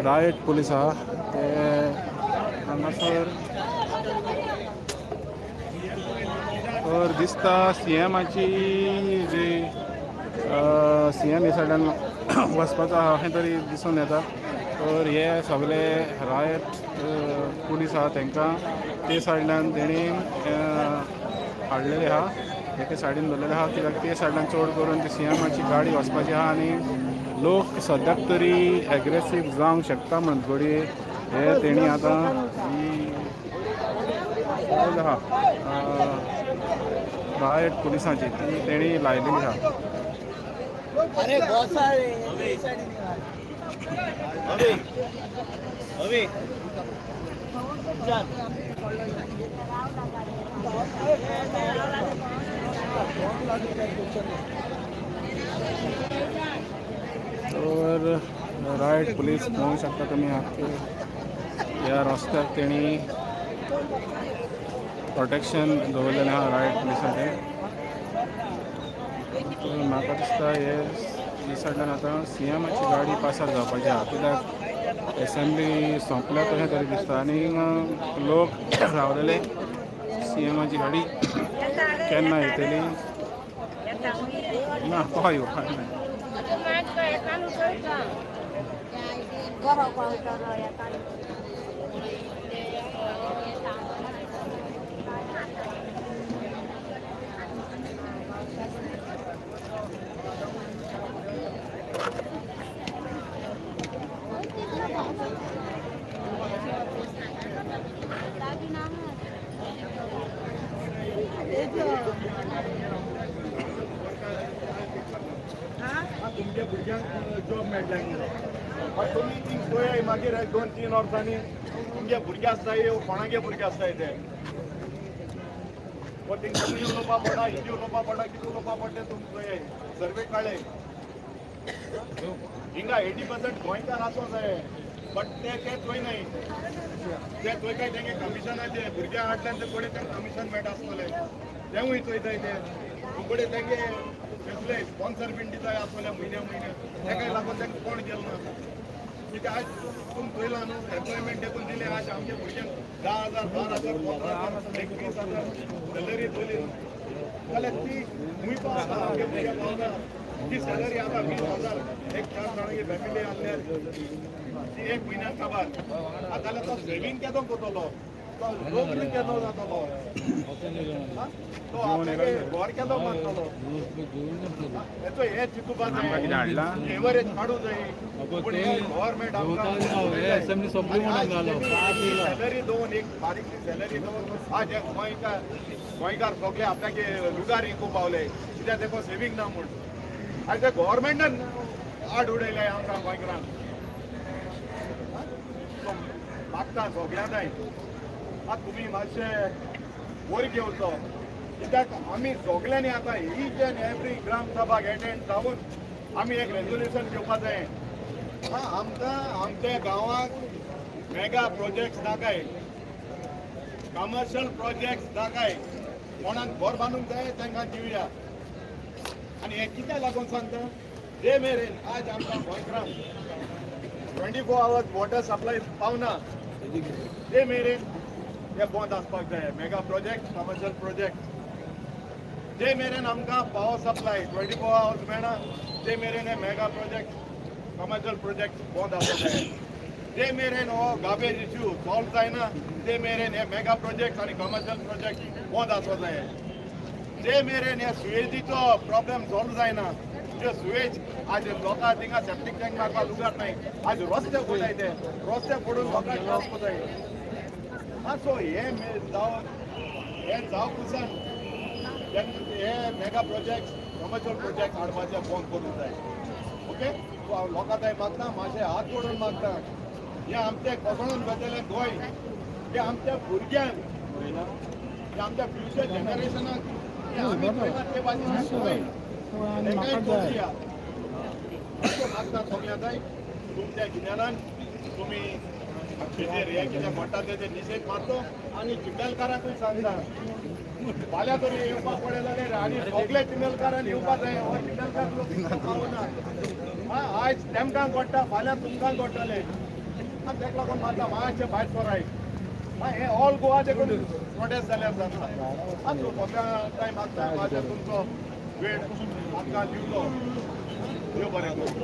रायट पुलीस आहा ते हांगासर तर दिसता सीएमाची जी सीएम हे सायडीन वचपाचो आहा अशें तरी दिसून येता. तर हे सगळे रायट पुलीस आहा तांकां ते सायडल्यान तेणी हाडलेले आहा, एके सायडीन दवरलेले आहा, कित्याक ते सायडल्यान चड करून ती सीएमाची गाडी वचपाची आहा. आनी लोक सद्याक तरी एग्रेसीव जावंक शकता म्हणून घडये हे तेणी आतां ही आहा. रायट पुलिसांची ती तेणी लायलेली आहा. तर रायट पुलीस पळोवंक शकता तुमी आख्खे ह्या रस्त्याक तेणी प्रोटेक्शन दवरलेलें आहा रायट पुलिसाचें. तर म्हाका दिसता हे ही सायडल्यान आतां सीएमाची गाडी पासार जावपाची आहा, कित्याक एसेंब्ली सोंपल्या तशें तरी दिसता आनी लोक रावलेले सीएमाची गाडी केन्ना येतली ना पळय येवपाक ना. तुमच्या भुरग्यांक जॉब मेळटले म्हणून तुमी थिंग पळय मागीर 2-3 वर्सांनी तुमगे भुरगे आसताय, कोणागे भुरगे आसताय ते थिंग कोंकणी उलोवपा पडटा, हिंदी उलोवपा पडटा, कितें उलोवपा पडटा तुमकां पळय सर्वे कळ्ळें. हिंगा 80% गोंयकार आसो जाय, बट ते ते चोयनाय, ते चोयताय तेंगे कमिशनाचे भुरग्यां हाडल्यान ते कोडे तेंका कमिशन मेळटा आसतलें तेवूय चोयताय ते कोडे तेंगे कसले स्पॉन्सर बीन दिताय आसतले म्हयन्या म्हयन्या, तेका लागून तेंका कोण गेलो ना. कित्याक आयज तुमी पळयलां न्हू एम्प्लॉयमेंट देखून दिलें आज आमच्या भुरग्यांक 10,000 12,000 15,000 एक 20,000 सॅलरी दिली जाल्यार ती खूंय पावता आमच्या भुरग्यांक पावता ती सॅलरी. आतां 20,000 एक 4 जाणांची फॅमिली आसल्यार ती एक म्हयन्याक काबार आतां जाल्यार तो सेवींग केदो करतलो, तो लग्न केदो जातलो, तो आपणागे घर केदो बांदतलो, हेचो हे चिंतुपा जाय, एवरेज काडूं जाय. पूण हे गव्हर्मेंट आमकां सॅलरी दोन एक बारीकशी सॅलरी दोन आज हे गोंयकार गोंयकार सगळे आपल्यागे लुगार विकूंक पावले कित्याक तेका सेवींग ना म्हूण. आज ते गव्हर्मेंटान आड उडयले आमकां गोंयकारांक. मागता सगळ्यांक आतां तुमी मातशे वयर घेवचो, कित्याक आमी सगळ्यांनी आतां ईच एन्ड एवरी ग्राम सभाक एटेंड जावन आमी एक रेजोल्युशन घेवपा जाय. आमकां आमच्या गांवांत मेगा प्रोजेक्ट्स नाकाय, कमर्शियल प्रोजेक्ट्स नाकाय, कोणाक घर बांदूंक जाय तांकां दिवया. आनी हें कित्याक लागून सांगता, जे मेरेन आज आमकां गोंयकारांक 24 आवर्स वॉटर सप्लाय पावना ते मेरेन हे बंद आसपाक जाय मेगा प्रोजेक्ट कमर्शियल प्रोजेक्ट. जे मेरेन आमकां पावर सप्लाय 24 आवर्स मेळना ते मेरेन हे मेगा प्रोजेक्ट कमर्शियल प्रोजेक्ट बंद आसपाक जाय. जे मेरेन हो गार्बेज इश्यू सॉल्व जायना ते मेरेन हे मेगा प्रोजेक्ट आनी कमर्शियल प्रोजेक्ट बंद आसपाक जाय. जे मेरेन हे सुएजीचो प्रॉब्लेम सॉल्व जायना, जे सुएज आज लोकां थिंगा सेप्टीक टँक मारपाक लुगार नाय, आज रस्ते फोडाय ते रस्ते फोडून लोकांक त्रास कोताय. आं सो हे जावं हे जावं कुसान हे मेगा प्रोजेक्ट कमर्शियल प्रोजेक्ट हाडपाचे बंद करूंक जाय. ओके, सो हांव लोकां थंय मागता, मातशें हात जोडून मागता, हें आमचें कोसळून वतलें गोंय, हें आमच्या भुरग्यांक, हें आमच्या फ्युचर जनरेशनाक, हें आमी पळयता ते भाशेन गोंय तेकाय करुया. मागता सगळ्यां थंय तुमच्या गिन्यानान तुमी तेजेर हें कितें म्हणटा तेजेर निशेध मारतो आनी चिखलकारांकूय सांगता फाल्यां तरी येवपाक पडलें जाल्यार आनी सगळे चिखलकारान येवपाक जाय. हो चिखलकार लोक पावना, आयज तेमकां गोडटा फाल्यां तुमकां गोडटलें. आनी तेका लागून मागता मातशें भायर सराय. हें ऑल गोवा देखून प्रोटेस्ट जाल्यार जाता. आनी सगळ्यां थंय मागता मातशें तुमचो वेळ आमकां दिवचो. देव बरें करूं.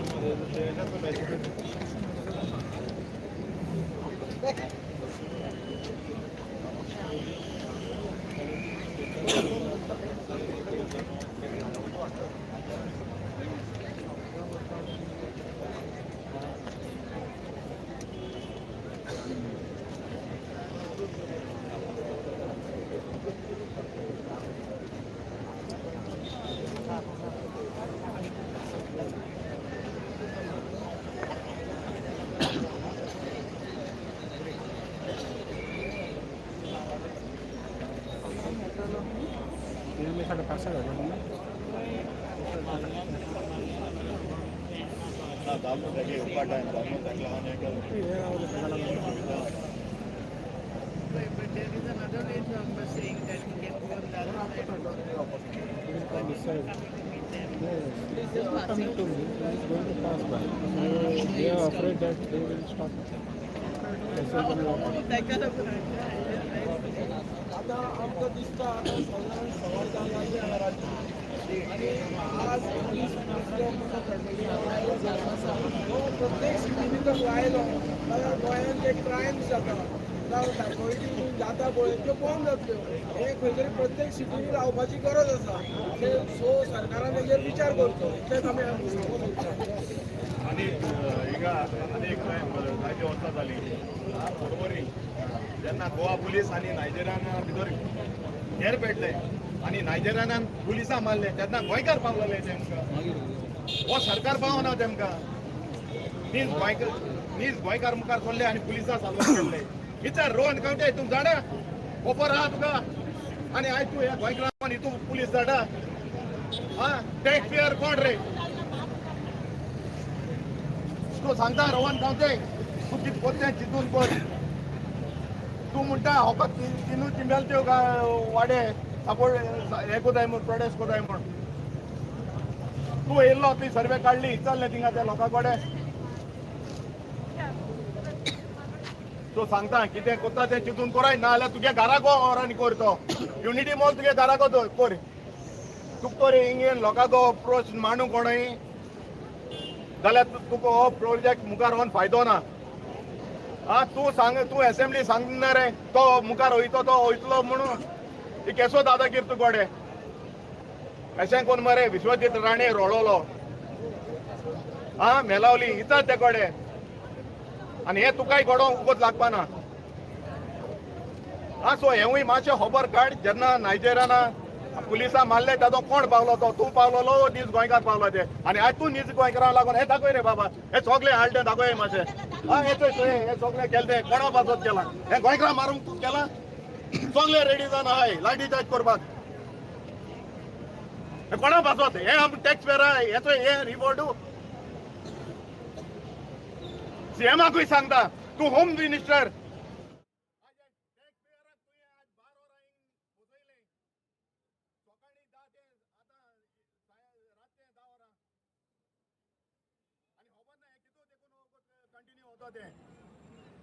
But there is another member saying that he can go on the other side. Coming to me, he is going to pass by. So they are afraid that they will stop. आतां आमकां दिसता आतां सादारण 10:15 जाल्ली हांगा रातची आनी आज पुलीस जो प्रत्येक सिटीनी जर लायलो जाल्यार गोंयांत जे क्रायम्स जाता जावं दाखोवटी जाता पळय त्यो बंद जातल्यो. हें खंय तरी प्रत्येक सिटीनी लावपाची गरज आसा. सो सरकारान तेजेर विचार करचो इतलेंच आमी सांगूंक सोदता. आनी हिंगा आनी एक जायती वर्सां जाली पोरवरी जेन्ना गोवा पुलीस आनी नायजेरियना भितर घेर पेटले आनी नायजेरियनान पुलिसां मारले तेन्ना गोंयकार पावलेले तेमकां. हो सरकार पावना तेमकां. नीज गोंयकार नीज गोंयकार मुखार सरले आनी पुलिसां साल्वार केल्ले. विचार रोहन खंवटे तूं जाणा खबर आहा तुका आनी आयज तूं ह्या गोंयकारान हितून पुलीस धाडा. आं टॅक्स पेयर कोण रे तूं सांगता? रोहन खंवटे तूं कितें करता तें चिंतून कर. तूं म्हणटा फकत तिनूय चिंबेलच्यो वाडे सपोर्ट हें कोताय म्हूण प्रोटेस्ट कोताय म्हूण. तूं येयल्लो तुवें सर्वे काडली विचारलें थिंगा त्या लोकां कडेन. तूं सांगता कितें करता तें चिंतून कराय ना जाल्यार तुगे घराक व्हर आनी कर तो युनिटी मॉल तुगे घराक कर. तुका तर हिंगे लोकांक प्रश्न मांडू कोणूय जाल्यार तुका हो प्रोजेक्ट मुखार वचून फायदो ना. आं तूं सांग तूं एसेंब्ली सांगना रे तो मुखार वयतो तो वयतलो म्हणून ही केसो दादागीर तूं गोडे अशें कोण मरे विश्वजीत राणे रोळोलो आं मेलावली इचार ते कोडे आनी हें तुकाय घडोवंक उगत लागपा ना. आं सो हेंवूय मातशें खबर काड जेन्ना नायजेरियना पुलिसां मारले ताजो कोण पावलो तो तूं पावलोलो नीज गोंयकार पावलो ते आनी आयज तूं नीज गोंयकारां लागून हें दाखय रे बाबा हें सगळें हाडलें दाखय मातशें. आं हें चोय हें सगळें केलें तें कोणा पासत केलां हें गोंयकारां मारूंक तूं केलां. सगळें रेडी जावन आहाय लाठी चार्ज करपाक. हें कोणा पासत हें आम टॅक्स पेरा हेचो हें रिवॉर्ड सीएमाकूय सांगता तूं होम मिनिस्टर.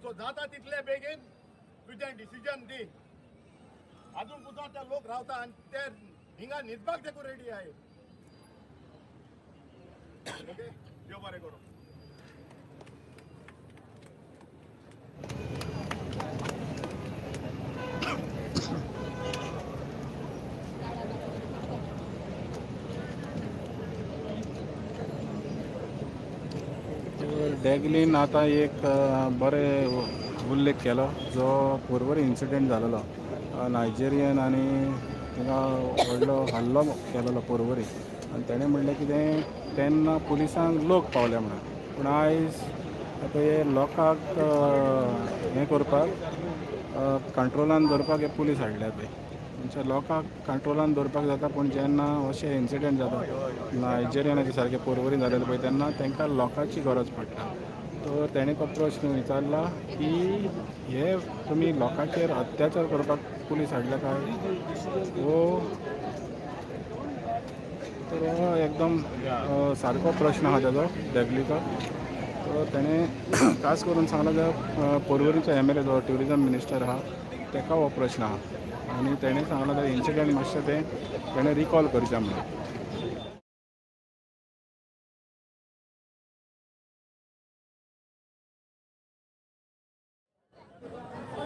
सो जाता तितले बेगीन तुजें डिसिजन दी. अजून सुद्दां ते लोक रावता आनी ते हिंगा न्हिदपाक देखून रेडी आहे. ओके देव बरें करूं. डॅगलीन आतां एक बरें उल्लेख केलो जो पोरवरी इन्सिडेंट जालेलो नायजेरियन आनी थिंगा व्हडलो हल्लो केलेलो पोरवरी आनी तेणें म्हणलें कितें तेन्ना पुलिसांक लोक पावले म्हणून. पूण आयज आतां हे लोकांक हें करपाक कंट्रोलान दवरपाक हे पुलीस हाडल्यात पळय. म्हणजे लोकांक कंट्रोलान दवरपाक जाता पूण जेन्ना अशे इन्सिडेंट जाता नायजेरियनाचे सारके पोरवरी जालेले पळय तेन्ना तांकां लोकांची गरज पडटा. तर तेणें तो प्रश्न विचारला की हे तुमी लोकांचेर अत्याचार करपाक पुलीस हाडल्या काय हो तर हो एकदम सारको प्रश्न आहा तेजो डॅगलीचो. तर तेणें खास करून सांगला जो पोरवरीचो एम एल ए जो ट्युरिजम मिनिस्टर आहा तेका हो प्रश्न आहा आनी तेणें सांगलां ते इन्सिडंट मातशें तें तेणें रिकॉल करचें म्हणून.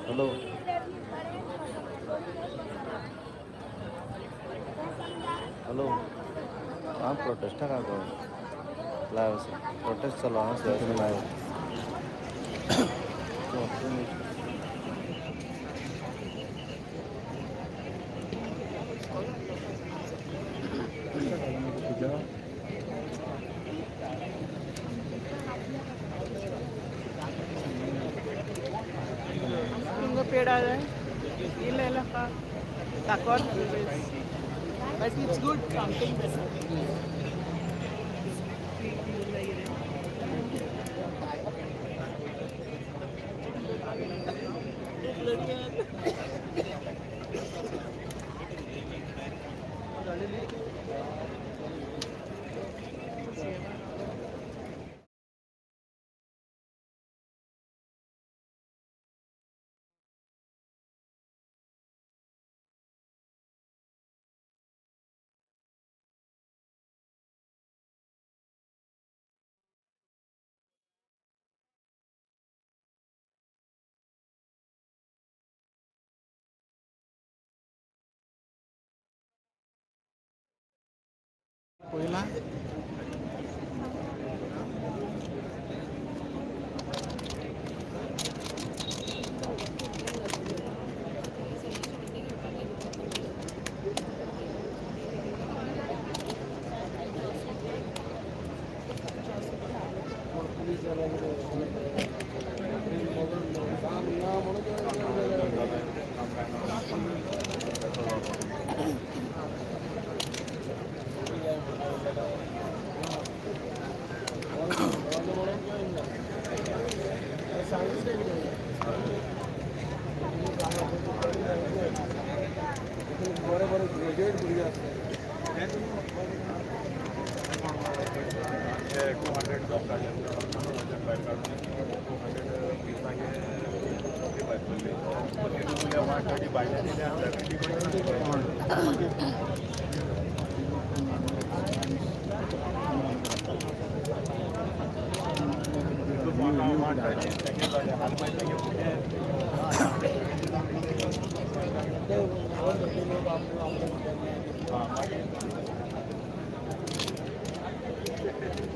हॅलो हॅलो हांव प्रोटेस्टाक आहा गो लायव आसा प्रोटेस्ट चालू आहा लायव. पेडा इल्लें साकर. But it's good, something better. पयला.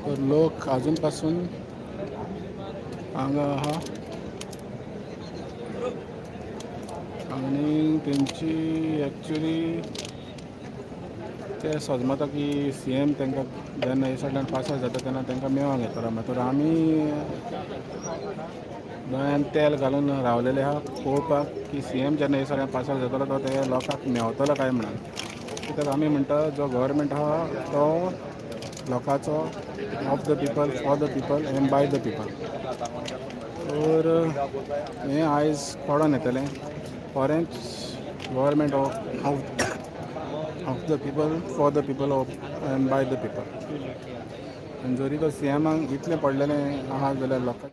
तर लोक अजून पासून हांगा आहा आनी तेंची एक्चुली ते सजमता की सी एम तांकां जेन्ना हे सायडल्यान पासार जाता तेन्ना तांकां मेळोंक येतलो. मागीर आमी दोळ्यान तेल घालून रावलेले आहा पळोवपाक की सी एम जेन्ना हे सायडल्यान पासार जातलो तो ते लोकांक मेवतलो काय म्हणून. कित्याक आमी म्हणटा जो गव्हर्मेंट आहा तो लोकांचो, of the people, for the people and by the people. तर हें आयज कोडोन येतलें खरेंच government of the people, for the people of and by the people. आनी जरी तो सी एमाक इतलें पडलेलें आहा जाल्यार लोकांक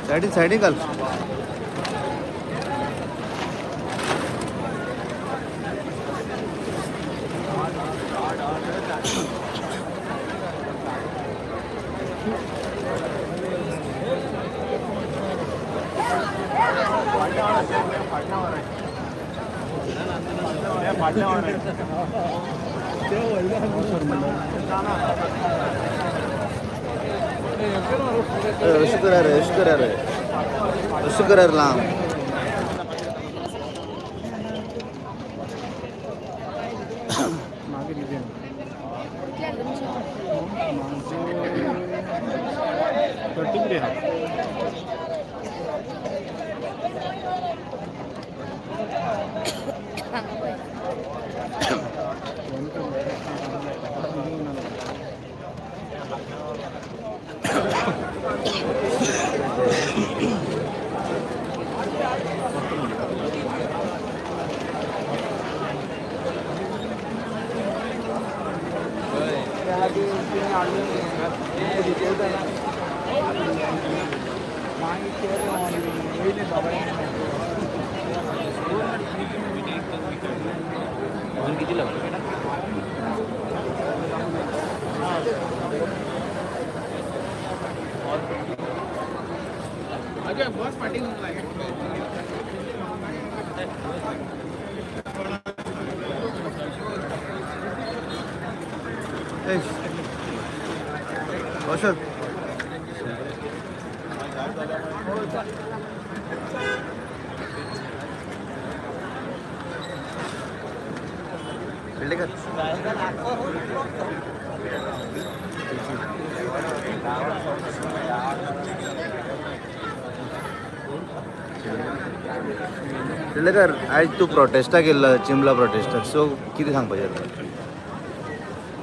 सायडीन सायडीन घाल. अशें करा रे, अशें करा रे, अशें करा रे लांब. मागीर कितें 33 आहा. अशोक पेडणेकर. पेडणेकर, आयज तूं प्रोटेस्टाक येयल्लो, चिंबला प्रोटेस्टाक, सो कितें सांगपाचें आतां?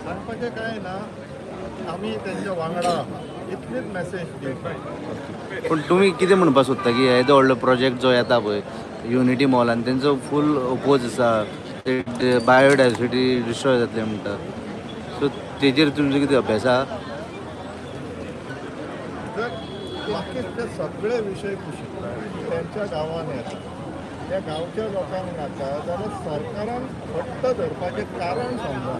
सांगपाचें कांय ना, आमी तेंच्या वांगडा आहा इतलीच मॅसेज दिवपाची. पूण तुमी कितें म्हणपाक सोदता की येदो व्हडलो प्रोजेक्ट जो येता पळय युनिटी मॉल आनी तेंचो फूल ओपोज आसा, ते बायोडायवर्सिटी डिस्ट्रॉय जातली म्हणटा, सो तेजेर तुमचो कितें अभ्यास आहा? जर बाकी ते सगळे विशय कुशीक, त्यांच्या गांवान येता, त्या गांवच्या लोकांक नाका जाल्यार सरकारान घट्ट धरपाचें कारण समजा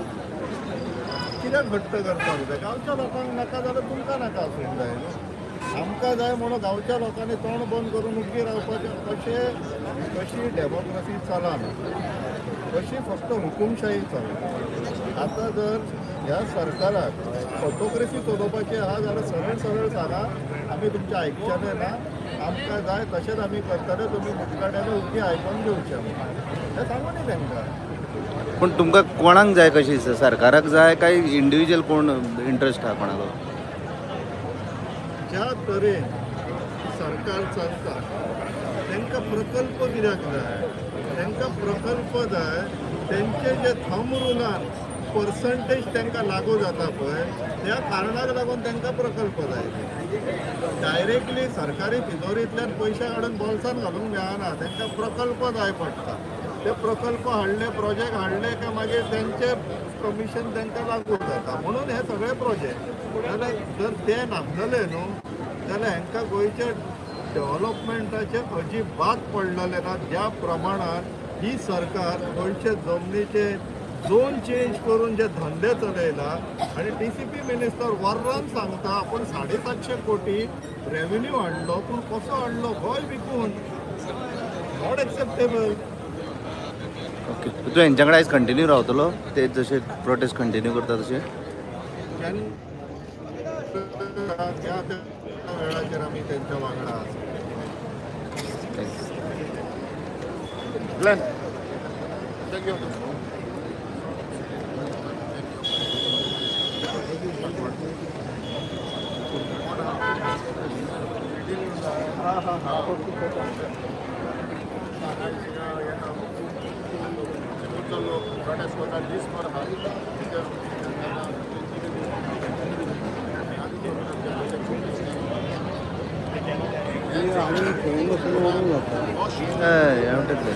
कित्याक घट्ट करपाक जाय? गांवच्या लोकांक नाका जाल्यार तुमकां नाका आसूंक जाय न्हू. आमकां जाय म्हणून गांवच्या लोकांनी तोंड बंद करून उगी रावपाचें अशें कशी डेमोक्रेसी चलना, अशी फक्त हुकुमशाही चलता. आतां जर ह्या सरकाराक ऑटोक्रेसी चलोवपाची आहा जाल्यार सरळ सरळ सांगा, आमी तुमचें आयकचेले ना, आमकां जाय तशेंच आमी करतले, तुमी मुखाट्यान उगी आयकून घेवचें हें सांगू न्ही तांकां. पूण तुमकां कोणाक जाय कशें दिसता? सरकाराक जाय काय इंडिविज्युअल कोण इंट्रस्ट आहा कोणालो? ज्या तरेन सरकार चलता तांकां प्रकल्प कित्याक जाय? तांकां प्रकल्प जाय तेंचे जे थंब रुलान पर्संटेज तांकां लागू जाता पळय, त्या कारणाक लागून तांकां प्रकल्प जाय. डायरेक्टली सरकारी तिजोरींतल्यान पयशे काडून बोल्सान घालूंक मेळना, तांकां प्रकल्प जाय पडटा. ते प्रकल्प हाडले, प्रोजेक्ट हाडले काय मागीर तेंचे कमिशन तांकां लागू जाता, म्हणून हे सगळे प्रोजेक्ट. जाल्यार जर ते नासलेले न्हू जाल्यार हांकां गोंयच्या डेव्हलपमेंटाचें अजिबात पडलेलें ना. ज्या प्रमाणान ही सरकार गोंयचे जमनीचे झोन चेंज करून जे धंदे चलयला आनी टीसीपी मिनिस्टर वर्रान सांगता आपूण 750 कोटी रेवेन्यू हाडलो, पूण कसो हाडलो? गोंय विकून. Not acceptable. Okay, तूं हेंच्या कडेन आयज कंटिन्यू रावतलो ते जशे प्रोटेस्ट कंटिन्यू करता तशें? त्या त्या वेळाचेर आमी तेंच्या वांगडा आसा. Thank you. Glenn, thank you. लोक प्रोटेस्ट करता दीसभर आहा. हय, म्हणटातले.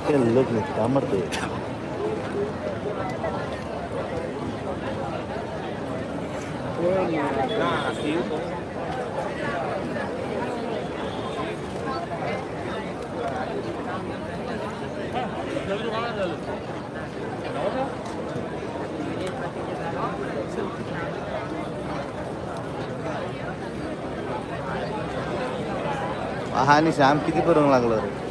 ते लोक न्हिदता मरे ते. हा, आणि श्याम किती करूंक लागलो रे.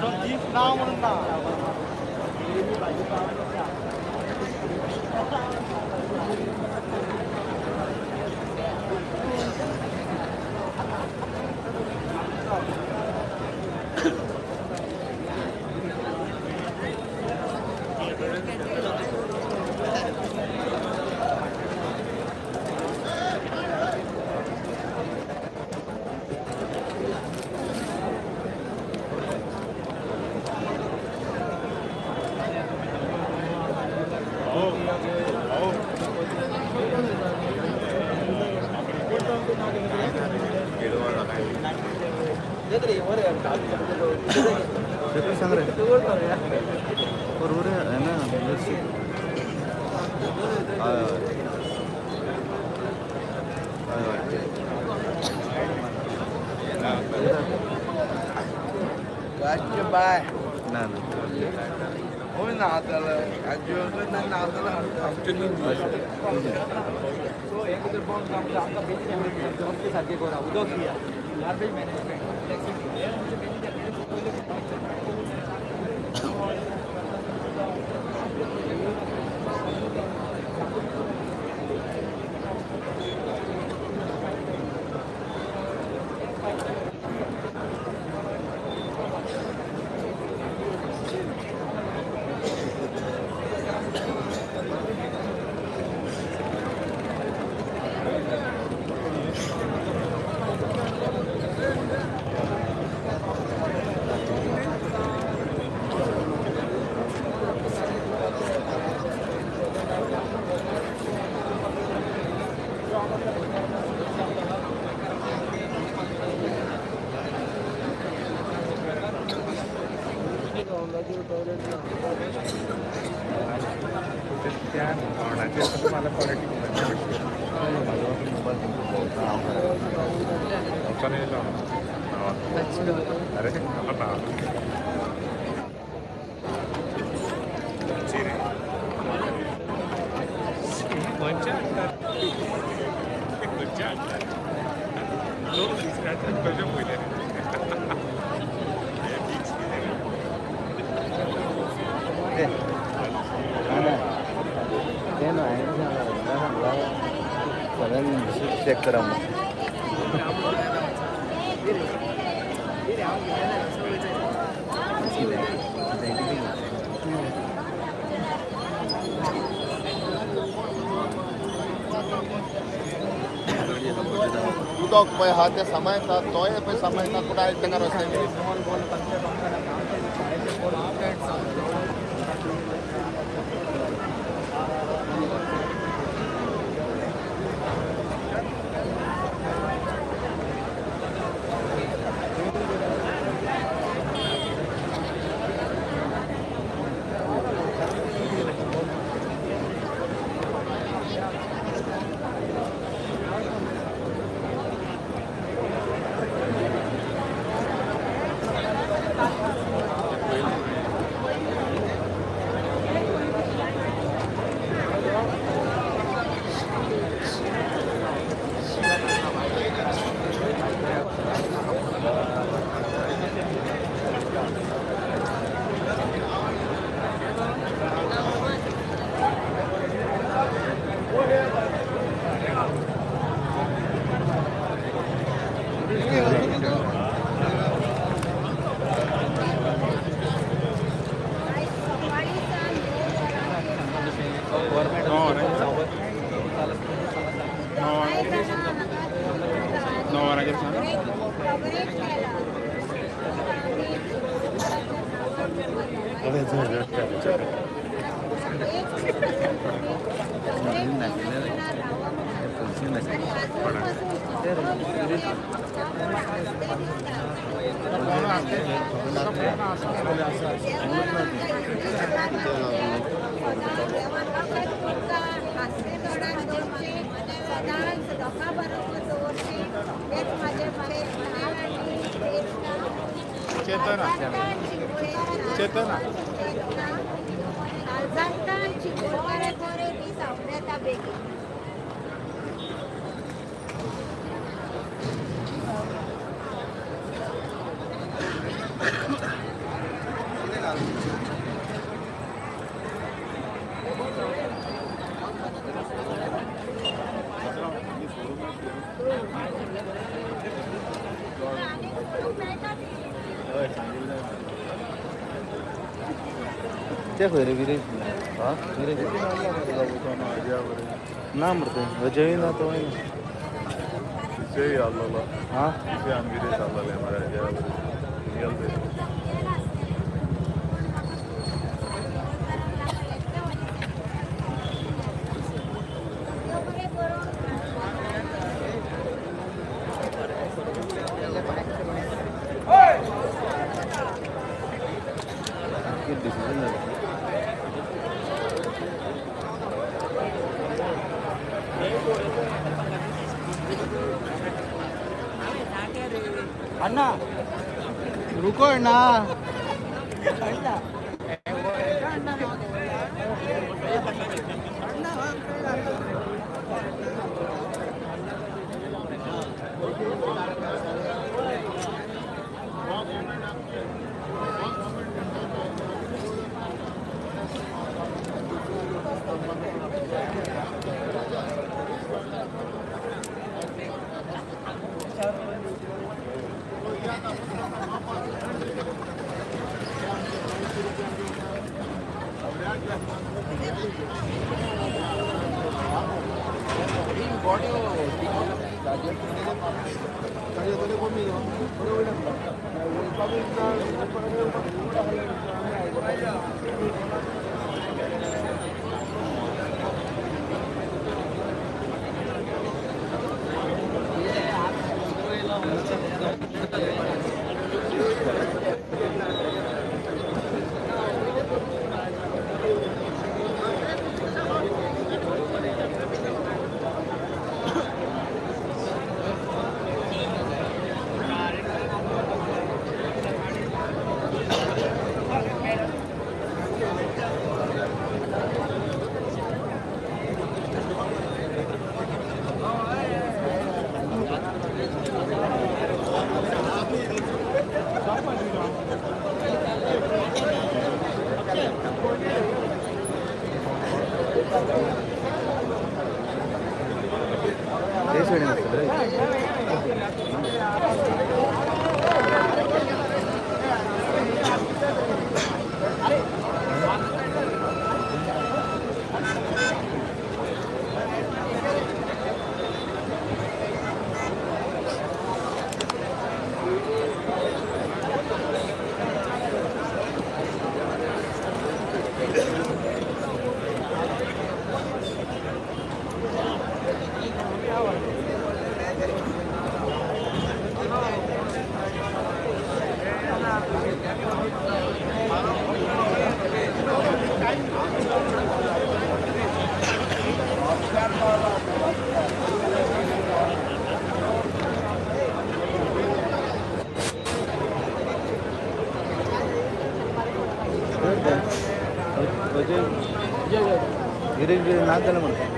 ना म्हणून ना. सांग रे बरोबर आहे ना. हय हय हय. बाय ना ना. होय ना सो हें कितें बंद जावंक जाय आमकां बेजीक सारकें करा उदक दिया गार्बेज मॅनेजमेंट इलेक्ट्रिसिटी हें आमचें बेजीक. ते ना हांवें सांगलां सगळ्यांक चॅक करा म्हणून. उदक पळय आहा तें सांबाळटा, तोय पळय सांबाळटा, पूण आयज तांकां रस्त्यार. चेतना चेतना. ते खंय रे विरेश? हा विरेश ना मरे ते अजय ना तो. विजय आसलेलो. हा. विजय आनी विरेश आसलेले मरे अजय गेले ते. कितें डिसिजन जालें? अण्णा. रुको ना. ते सायडीन आसतलें रे. अजय विरेश बिरेश नाच जालें म्हणटा.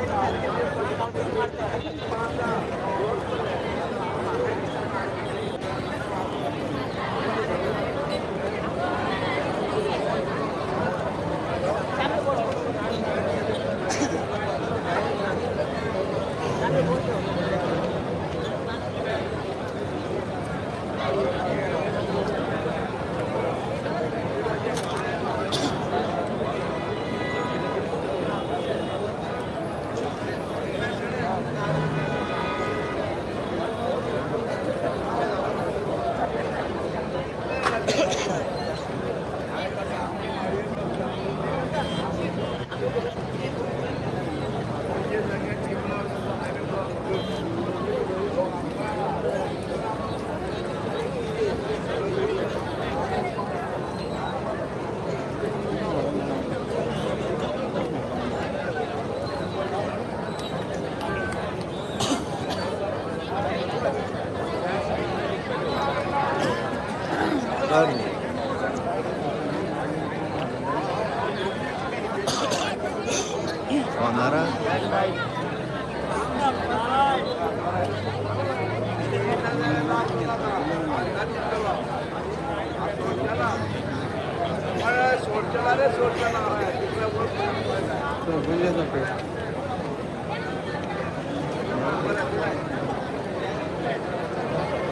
होणारा.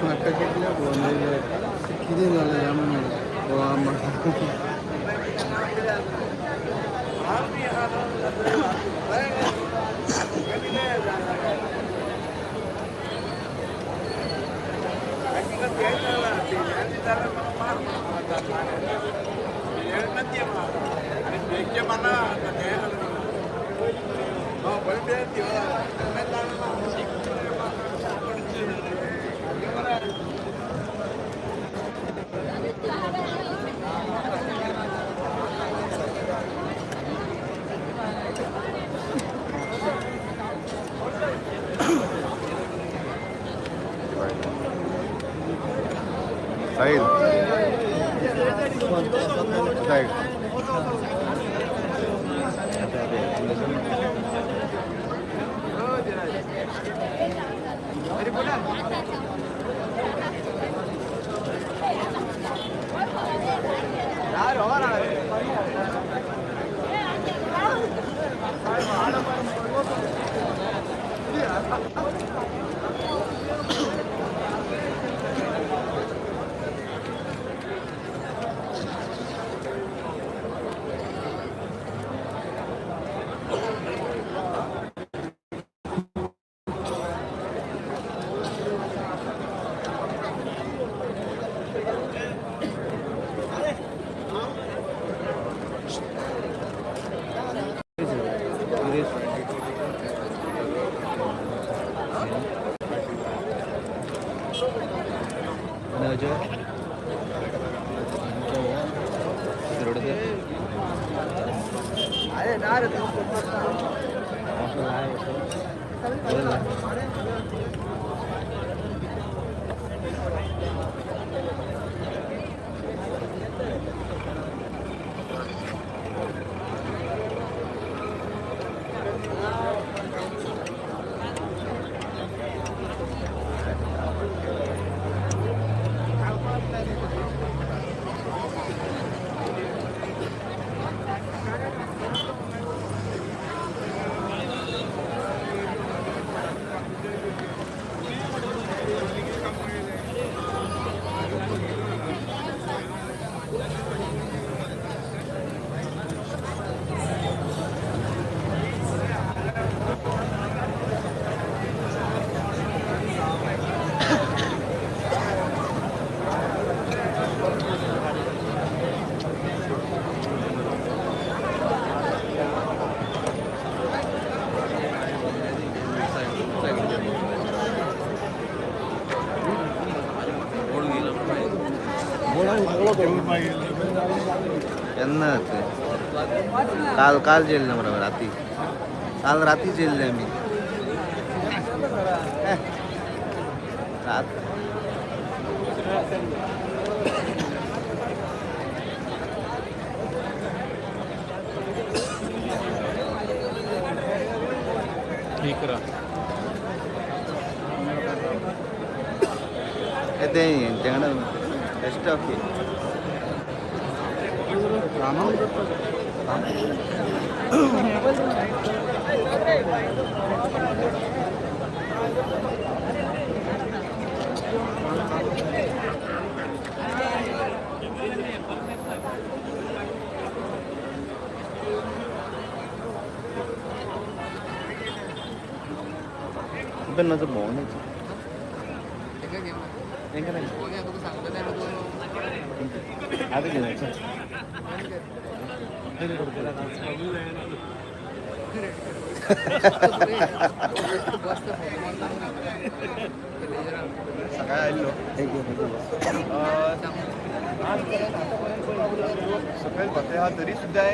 म्हाका कितले फोन येयले, कितें जालें ह्या म्हणून. साहिल, साहिल. आणि अजय केन्ना जातलें? काल काल जेल्ले बरोबर, राती, काल राती जेल्ले आमी. रात. ठीक राहा. ते हेंच्या कडेन बेस्ट ओके. पण माझं भोवून तांकां आतां घेवचो. सकाळी आयिल्लो सकयल घोते आहा, तरी सुद्दां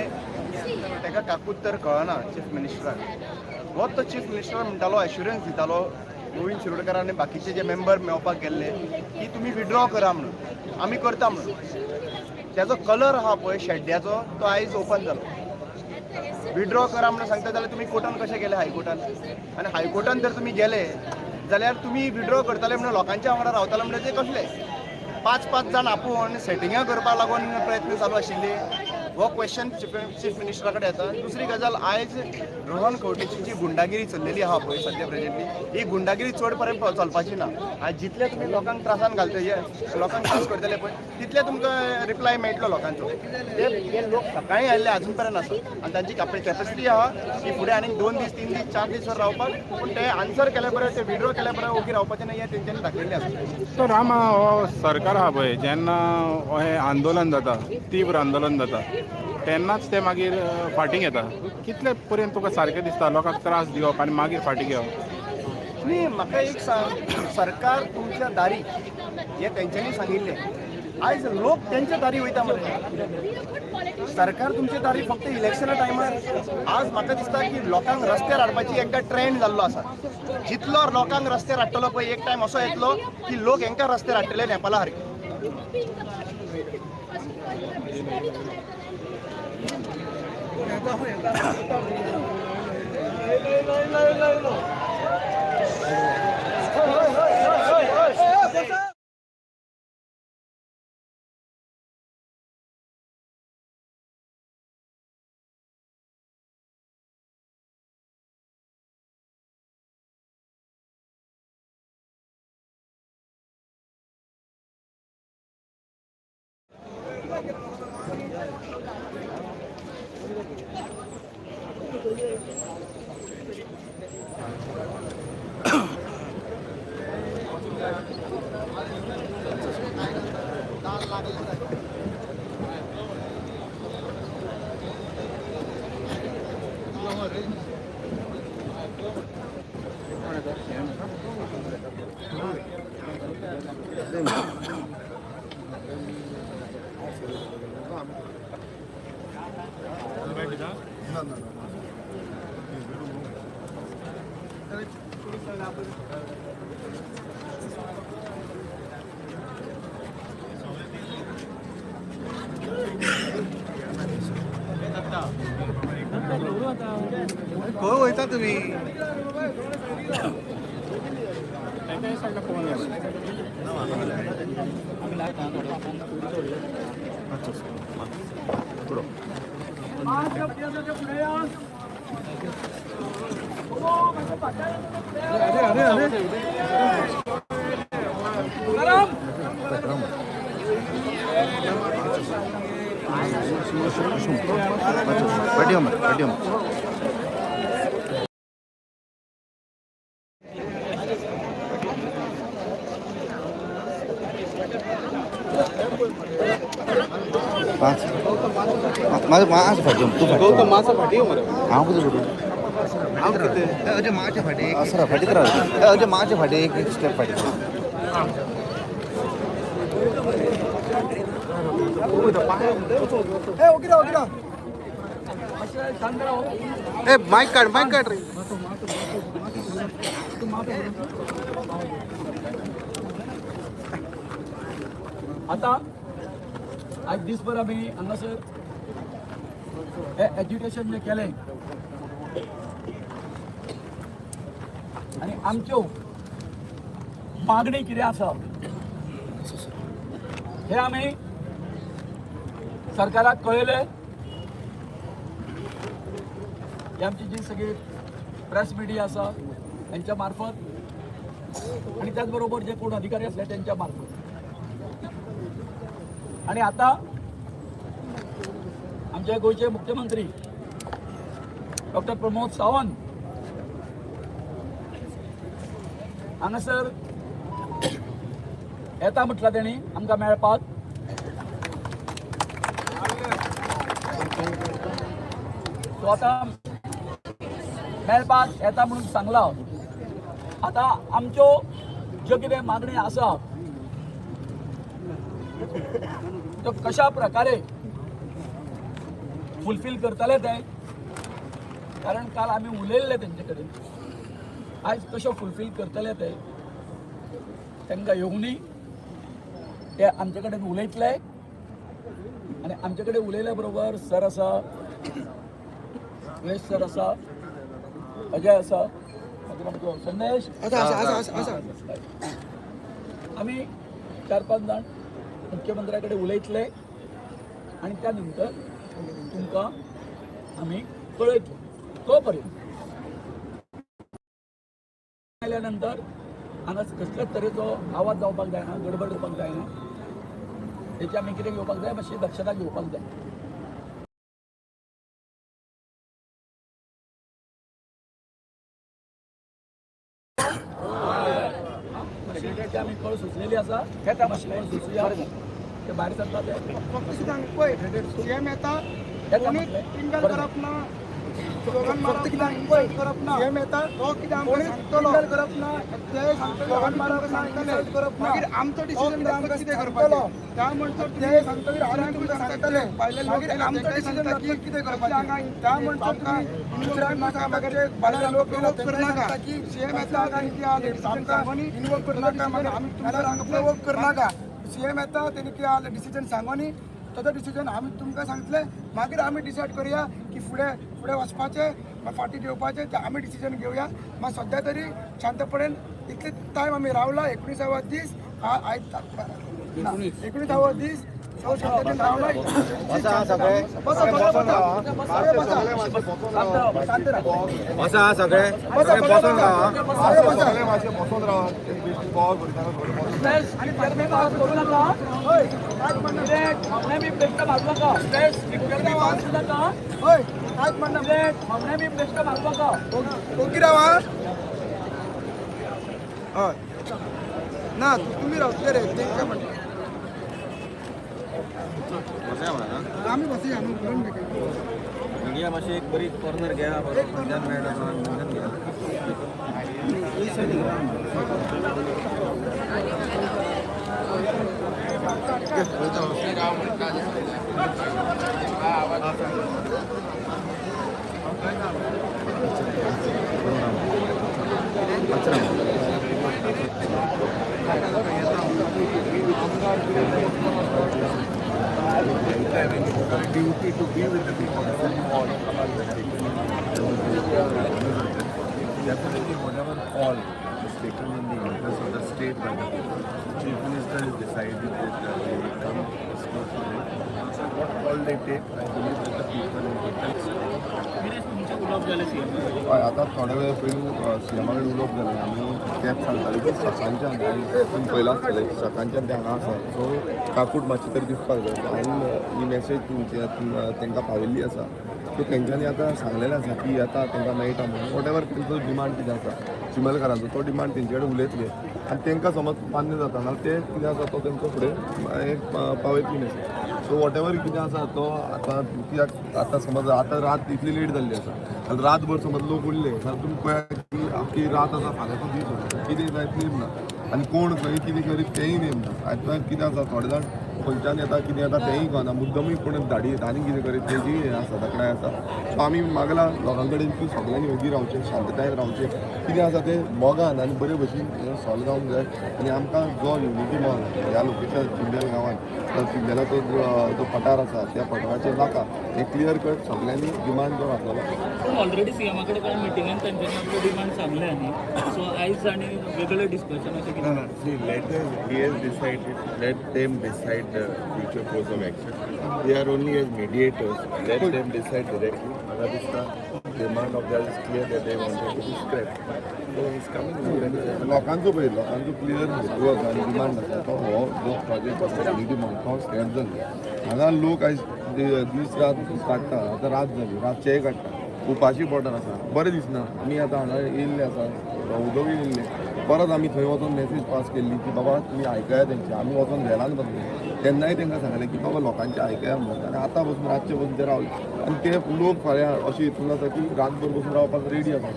ताका काकूत तर कळना चीफ मिनिस्टराक. हो तो चीफ मिनिस्टर म्हणटालो, एश्युरन्स दितालो गोविंद शिरोडकर आनी बाकीचे जे मेंबर मेळपाक गेल्ले की तुमी विड्रॉ करा म्हणून, आमी करता म्हणून. तेजो कलर आहा पळय शेड्ड्याचो, तो आयज ओपन जालो. विड्रॉ करा म्हणून सांगता जाल्यार तुमी कोर्टान कशे गेले? हायकोर्टान. आनी हायकोर्टान जर तुमी गेले जाल्यार तुमी विड्रॉ करतले म्हणून लोकांच्या वांगडा रावतले म्हणल्यार ते कसले 5-5 जाण आपोवन सेटिंगां करपाक लागून प्रयत्न चालू आशिल्ले. हो क्वेश्चन चीफ मिनिस्टरा कडेन येता. दुसरी गजाल, आयज रोहन खंवटेची जी गुंडागिरी चल्लेली आहा पळय सद्या प्रेझेंटली, ही गुंडागिरी चड पर्यंत चलपाची ना. आयज जितले तुमी लोकांक त्रासान घालतले, लोकांक त्रास करतले पळय, तितले तुमकां रिप्लाय मेळटलो लोकांचो. ते लोक सकाळी आयिल्ले अजून पर्यंत आसा आनी तांची कॅपॅसिटी आहा की फुडें आनीक 2 दीस 3 दीस 4 दीस रावपाक, पूण ते आन्सर केल्या बरें, ते विड्रॉ केल्या बरें ओगी रावपाचें नाही हें तेंच्यांनी दाखयल्लें आसा. तर रामा, हो सरकार आहा पळय, जेन्ना हें आंदोलन जाता, तीव्र आंदोलन जाता, तेन्नाच ते मागीर फाटीं घेता. कितले पर्यंत तुका सारकें दिसता लोकांक त्रास दिवप आनी मागीर फाटीं घेवप? न्ही, म्हाका एक सांग, सरकार तुमच्या दारी हें तेंच्यांनी सांगिल्लें, आयज लोक तेंच्या दारी वयता मरे. सरकार तुमच्या दारी फक्त इलेक्शना टायमार. आज म्हाका दिसता की लोकांक रस्त्यार हाडपाची एकदा ट्रेंड जाल्लो आसा. जितलो लोकांक रस्त्यार हाडटलो पळय, एक टायम असो येतलो की लोक हेंकां रस्त्यार हाडटले नेपाला सारके. खंय वयता तुमी? फाटी मरे, फाटी. पांच माझं माझं फाटी, तूं फाटी, मातसो फाटीं यो मरे. हांव कितें करूं? हांव कितें अजय मागच्या फाटी असरा फाटीत राव. अजय मागच्या फाटी एक एक स्टेप फाटी. ए मायक काढ, मायक काढ रे. आता आज दिसभर आमी हांगासर हे एज्युकेशन जे केलें आनी आमच्यो मागणी कितें आसा हे आमी सरकाराक कळयलें. ही आमची जी सगळी प्रेस मिडिया आसा हेंच्या मार्फत आनी त्याच बरोबर जे कोण अधिकारी आसले तेंच्या मार्फत. आणि आता आमचे गोंयचे मुख्यमंत्री डॉक्टर प्रमोद सावंत हांगासर येता म्हटलां तेणी आमकां मेळपाक. सो आतां मेळपाक येता म्हणून सांगलां. आतां आमच्यो ज्यो कितें मागणी आसा त्यो कशा प्रकारे फुलफील करतले ते, कारण काल आमी उलयल्ले तेंचे कडेन, आयज कशें फुलफील करतले ते तांकां येवनी ते आमचे कडेन उलयतले. आनी आमचे कडेन उलयल्या बरोबर सर आसा, वेश सर आसा, अजय आसा, मागीर आमचो संदेश, आमी 4-5 जाण मुख्यमंत्र्या कडेन उलयतले आनी त्या नंतर तुमकां आमी कळयतले. तो पर्यंत आयल्या नंतर हांगा कसल्याच तरेचो आवाज जावपाक जायना, गडबड जावपाक जायना. हेची आमी कितें घेवपाक जाय, मातशी दक्षता घेवपाक जाय. मातशी आमी कळ सुचलेली आसा, मातशी कळ सुचुया. ते भायर सरता ते फक्त पळय, सीएम येता, कोणी टिंगल करप ना, फक्त कितें पळय करप ना. सीएम येता तो कितें आमकां सांगतलो, करप ना, ते स्लोगन मारप सांगतले, करप मागीर आमचो डिसिजन आमकां कितें करपाचें त्या म्हणसर ते सांगतले, आमी तुमकां सांगतले. मागीर आमचो डिसिजन जातलो कितें करपाचें त्या म्हणसर तुमी दुसऱ्यांक नाका, मागीर भायले लोक करनाका की सीएम येता आनी कितें आमकां इन्वॉल्व करनाका, मागीर आमी तुमकां प्रोवोक करनाका. सीएम येता तेणी कितें डिसिजन सांगोनी ताजो डिसिजन आमी तुमकां सांगतले, मागीर आमी डिसायड करुया की फुडें फुडें वचपाचें फाटीं घेवपाचें तें आमी डिसिजन घेवया. मात सद्या तरी शांतपणेन इतले टायम आमी रावला, 19वो दीस आयज, 19वो दीस सो शांततेन रावला. बसा सगळे बसोन रावा, सगळे मातशे बसोन रावा. करू नका, ओगी रावा. हय ना, तुमी रावतले रे तेंकां म्हणटा आमी बसया न्हू करून. मिडिया मातशी एक बरी कॉर्नर घ्या. मेळटा. Duty to be with the people. Definitely, whatever call is taken in the interest of the state by the people. Chief Minister has decided that they will come speak today. So what call they take, I believe that the people will take. हय, आतां थोड्या वेळा पयलीं सीएमा कडेन उलोवप जालें आनी तेच सांगताले की सकाळच्यान, तुमी पयलां आसतलें, सकाळच्यान ते हांगा आसा, सो काकूट मातशी तरी दिसपाक जाय. हांवें ही मॅसेज तुमची तांकां पावयल्ली आसा. सो तेंच्यांनी आतां सांगलेलें आसा की आतां तांकां मेळटा म्हणून. What ever तेंचो डिमांड कितें आसा चिमलकारांचो, तो डिमांड तेंचे कडेन उलयतले आनी तांकां समज मान्य जाता ना ते कितें आसा तो तेंचो फुडें एक पावयतली मॅसेज. सो what ever कितें आसा तो आतां कित्याक आतां समज आतां रात इतली लेट जाल्ली आसा आनी रातभर समज लोक उरले जाल्यार तुमी पळयात की आख्खी रात आसा, फाल्यांचो दीस आसा, कितें जायत नेम ना आनी कोण खंय कितें करीत तेंय नेम ना. आतां कितें आसा, थोडे जाण खंयच्यान येता कितें येता तेंय कळना, मुद्दमूय कोण धाडी येता आनी कितें करीत तेजी हें आसा, तकडाय आसा. सो आमी मागला लोकां कडेन की सगळ्यांनी ओगी रावचें, शांततायेन रावचें, कितें आसा तें मोगान आनी बरे भशेन हें सॉल्व जावंक जाय. आनी आमकां जो युनिटी मॉल ह्या लोकेशन चिंबेल गांवांत, चिंबेलाचो जो पठार आसा त्या पठाराचेर नाका, हें क्लियर कट सगळ्यांनी डिमांड जो घातलेलो. पूण ऑलरेडी सीएमा कडेन कांय मिटिंगान तेंच्यांनी आपलो डिमांड सांगले न्ही, सो आयज आनी वेगळें डिस्कशन अशें कितें? No, see, let us, he has decided, let them decide the future course of action. We are only as mediators, let them decide directly. म्हाका दिसता demand of theirs is clear that they wanted to be scrapped. So he's coming. लोकांचो पळय, लोकांचो क्लियर हेतू आसा आनी डिमांड आसा, तो हो जो प्रोजेक्ट आसा युनिटी मॉल तो स्क्रॅप जाल्लो. हांगा लोक आयज दीस रात काडटा, आतां रात जाली, रातचेय काडटा, उपाशी पोटार आसा, बरें दिसना. आमी आतां हांगा येयल्ले आसा, उदकूय येयल्ले, परत आमी थंय वचोन मॅसेज पास केल्ली की बाबा तुमी आयकया तेंचे. आमी वचोन वेलान बसले तेन्नाय तांकां सांगलें की बाबा लोकांचें आयकया म्हणून. आनी आतां बसून रातचे बसून ते रावले आनी ते लोक फाल्यां अशें हितून आसा की रातभर बसून रावपाक रेडी आसा.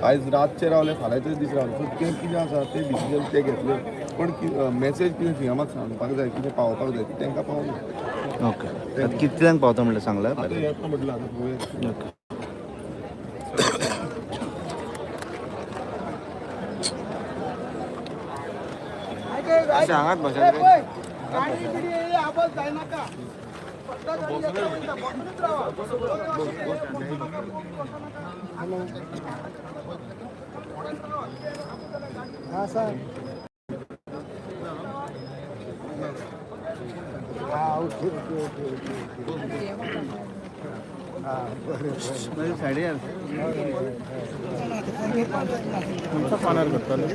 आयज रातचे रावले, फाल्यांचे दीस रावले, सो तें कितें आसा तें डिसिजन ते घेतले, पण मॅसेज कितें सीएमाक सांगपाक जाय, कितें पावोवपाक जाय, ती तांकां पावली. ओके, आतां कितल्यांक पावता म्हणलें सांगलां? आतां येता म्हटलें, आतां पळोवया. ओके. हांगाच बसा. गाडी बिडी आवाज जायनाका, फक्त गाडी येता वयता, बसूनच रावा. बसू नका, बसू नका. हा सर, हा ओके ओके ओके ओके. सायडीन. तुमच्या पानार करताले.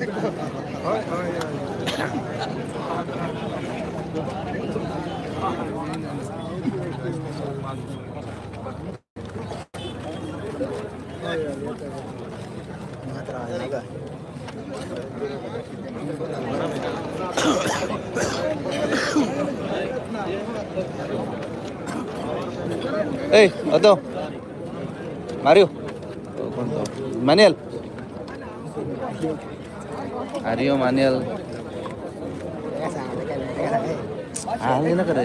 ए अतो मारियो, कोण तो मानियल, आरियो मानियल हा ना करे.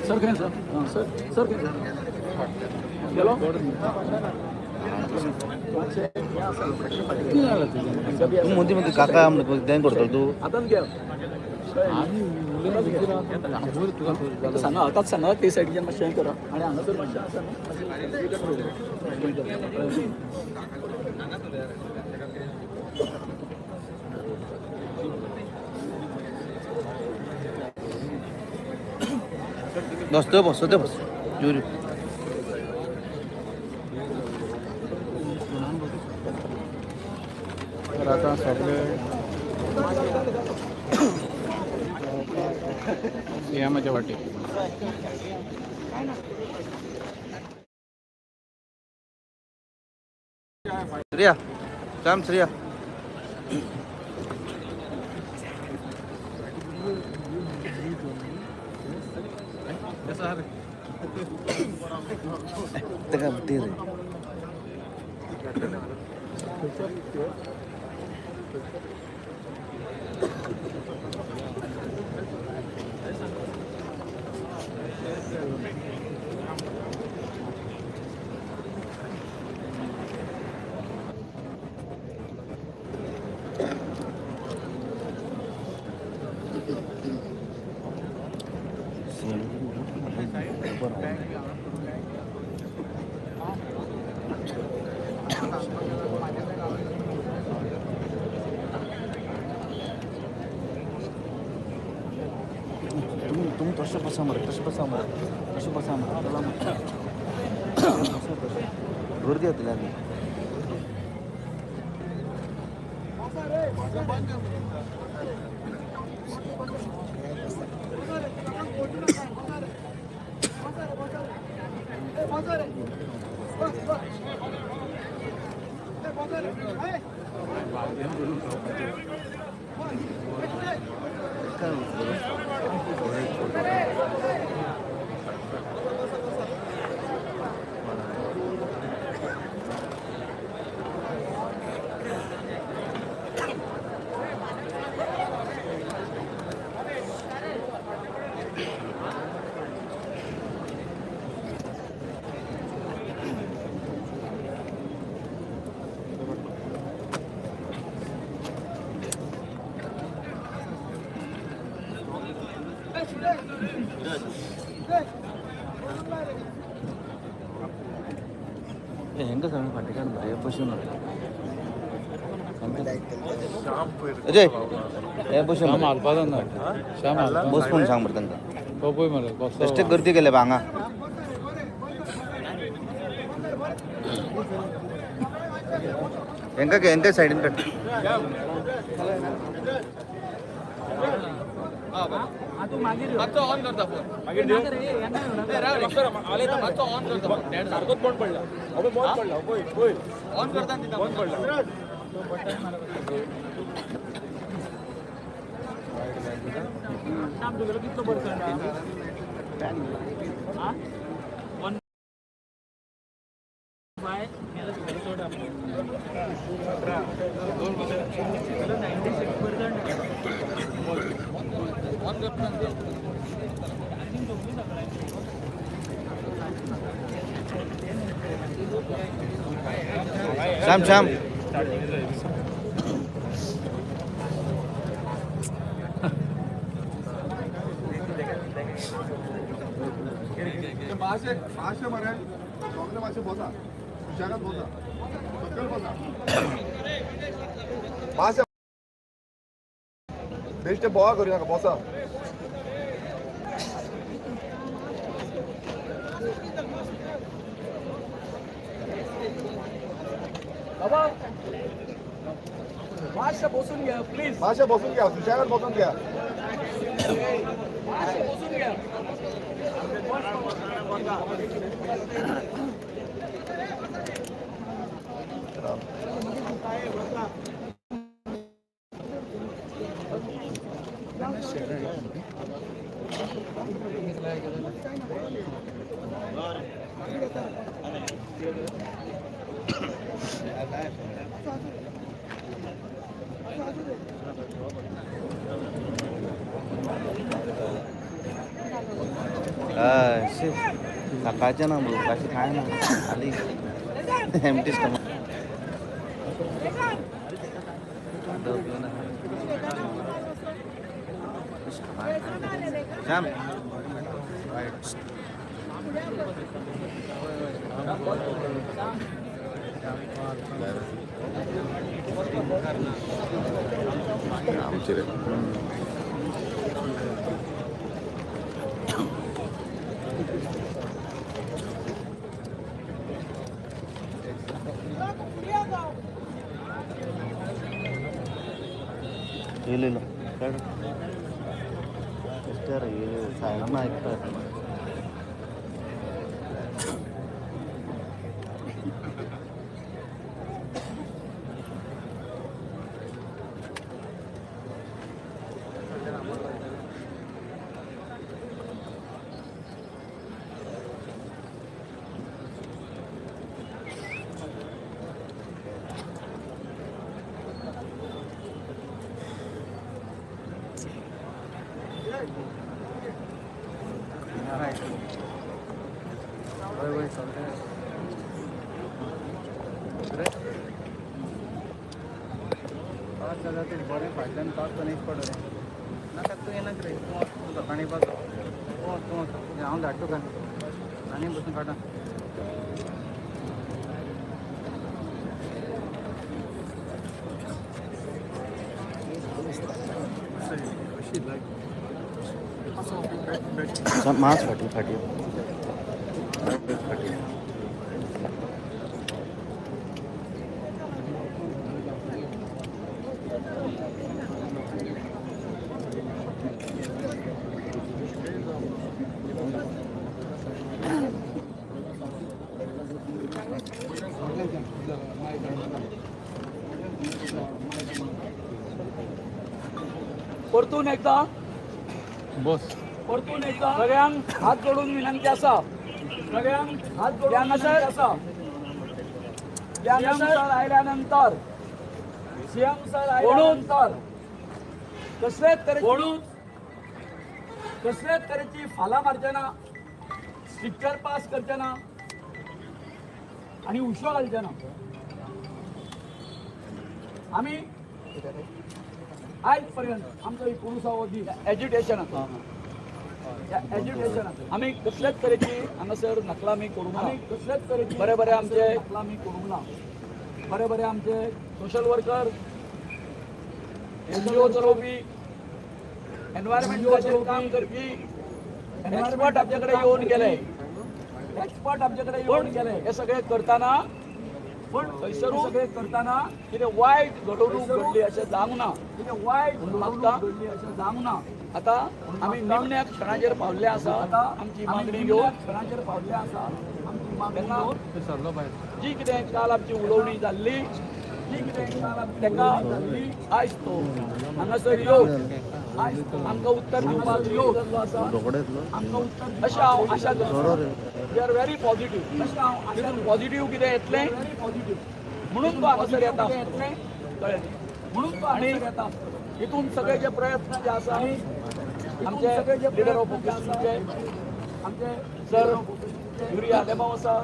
सर खंय sir sir sir खंय गेलो. तूं मदीं मदीं काका म्हणटा तें करतलो तूं. आतांच घे सांगा, आतांच सांगा. ते सायडीच्यान मातशें हें करा आनी हांगासर मातशें आसा न्हू. बस तो बस तो बस जुरी. तर आतां सगळे सीएमाच्या वाटेक. श्रेया काम श्रेया. तेका ते रे. तुम तशें बसा मरे, तशें बसा मरे, तशें बसा मरे. चला मरे, गर्दी जातली आनी. हेंका सगळें फाटीं काड मरे, हे बसून अजय, हे बसून बस म्हणून सांग मरे तांकां. बेश्टे गर्दी केल्या बा हांगा. हेंका घे, हेंका सायडीन काड. मातसो ऑन करता फोन मातसो ऑन करता. सारकोच बंद पडला, बंद पडला, ऑन करता बंद पडला. कितलो पर्संट? वन फाय चड 96%. श्याम श्याम माशे माशे मरे सगळे माशे बसा, सुशेगाद बसा, सकयल बसा. माशे बेश्टे बोवा करूं नाका, बसा. बाबा मातशें बसून घ्या प्लीज. मातशें बसून घ्या, सुशेगाद बसून घ्या. मातशें बसून घ्या. हय, सकाळचें ना उपाशी काय ना खाली एमटी स्टमक. श्याम. आमचे रे. येयलो काड मिस्टर सायन आयकता. बरें फाटल्यान पावस पण एक पडो रे. नाका, तूं येनाक रे. तूं वच, तूं सकाळीं बस. तूं वच, तूं वच. हांव धाडटा तुका आनी बसून काडा. मास फाटी फाटी फाटी. परतून एकदा बस. परतून एकदा सगळ्यांक हात जोडून विनंती आसा, सगळ्यांक हात जोडून हांगासर आसा. सीएम सर आयल्यानंतर, सीएम सर आयल्यानंतर कसलेच तरेची कसलेच तरेची फालां मारचे ना, स्टिकर पास करचे ना आनी उशो घालचे ना. आमी आयज पर्यंत आमचो एकुणिसावो दीस एज्युटेशन आसा. ह्या एज्युटेशन आमी कसलेच तरेची हांगासर नकलामी आमी करूंक ना. आमी कसलेच तरेची बरे बरे आमचे नकलामी करूंक ना. बरे बरे आमचे सोशल वर्कर, एनजीओ चलोवपी, एनवायरमेंटाचेर काम करपी एक्सपर्ट आमचे कडेन येवन गेले, एक्सपर्ट आमचे कडेन येवन गेले. हे सगळे करतना पण थंयसर सगळे करतना कितें वायट घडणूक घडली अशें जावंक ना, कितें वायट मागता घडली अशें जावंक ना. आतां आमी निमण्या क्षणाचेर पावल्ले आसा. आतां आमची मागणी घेवन क्षणाचेर पावल्ले आसा. आमची मागणी घेवन जी कितें काल आमची उलोवणी जाल्ली, जी कितें काल आमची ताका जाल्ली, आयज तो हांगासर येवन आयज आमकां उत्तर दिवपाक येवन आसा. आमकां उत्तर अशें हांव आशा करता. We are very positive. अशें हांव आशा पॉझिटिव्ह कितें येतलें म्हणून तो हांगासर येता, कळ्ळें न्ही? म्हणून तो आनी येता. हितून सगळे जे प्रयत्न जे आसा आमचे लिडर ऑफ ऑपोजिशनचे, आमचे सर युरी आलेमाव आसा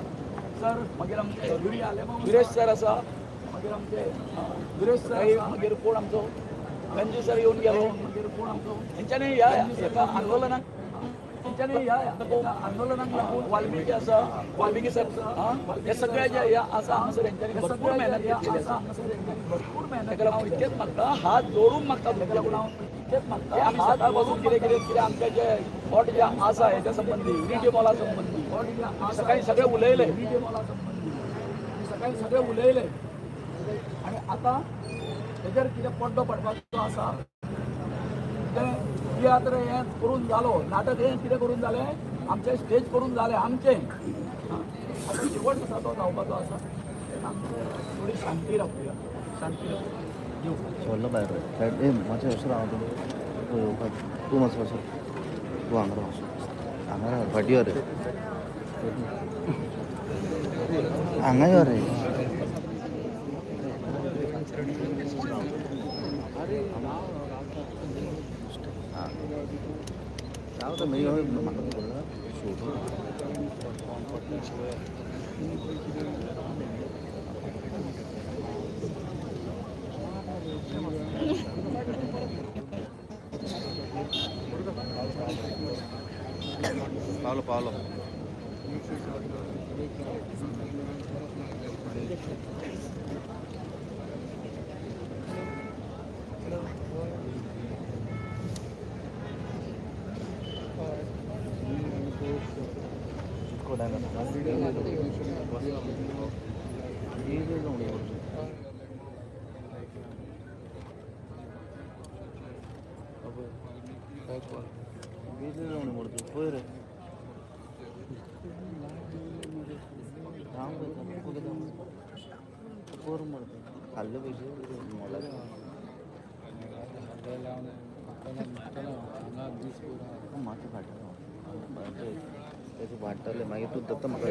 सर, मागीर आमचे युरी आलेमाव विरेश सर आसा, मागीर आमचे विरेश सर, मागीर कोण आमचो रंजी सर येवन गेलो, मागीर कोण आमचो हेंच्यांनी ह्या एका आंदोलनाक, तेंच्यांनी ह्या आंदोलनाक लागून वाल्मिकी आसा, वाल्मिकी सर, हे सगळे जे ह्या आसा हांगासर हेंच्यांनी भरपूर मेहनत घेतलेली आसा. भरपूर मेहनत. ताका लागून हांव इतकेंच मागता, हात जोडून मागता तुमच्या लागून हांव. इतकेंच मागता, आमी सकाळ पासून कितें कितें कितें आमचें जे फॉट जे आसा हेच्या संबंदी, युनिटी मॉला संबंदी सकाळी सगळे उलयले, सकाळी सगळे उलयले आनी आतां तेजेर कितें पड्डो पडपाचो आसा तें तियात्र हें करून जालो, नाटक हें कितें करून जालें, आमचें स्टेज करून जालें आमचें. आतां शेवट आसा तो जावपाचो आसा, तेन्ना थोडी शांती राखुया, शांती राखुया. सोडलो भायर सायड. ए, मातशें वचून राव तूं. तूं येवपाक तूं मातसो वचून, तूं हांगा राव, हांगा राव, फाटी यो रे, हांगा यो रे. आं, रावता मागीर म्हाका खबर ना. पावलो पावलो. पळय रे, कर मरे, खाल्ले पयशे मोलाचे. मातशें फाटलें तेजें वाडटलें मागीर तूं दत्ता म्हाका.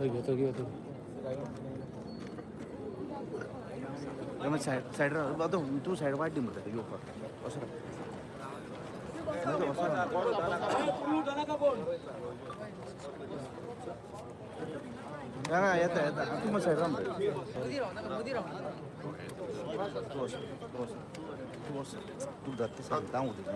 घेतो घेतो. सायड सायड राव, आतां तूं सायड वाट दी म्हणटा येवपाक. असो राव, असो राव. ना, येता येता. तूं मातसो सायड राव मरे. तूं वच, तूं वच, तूं वच. तूं जाता सांगता हांव तुका.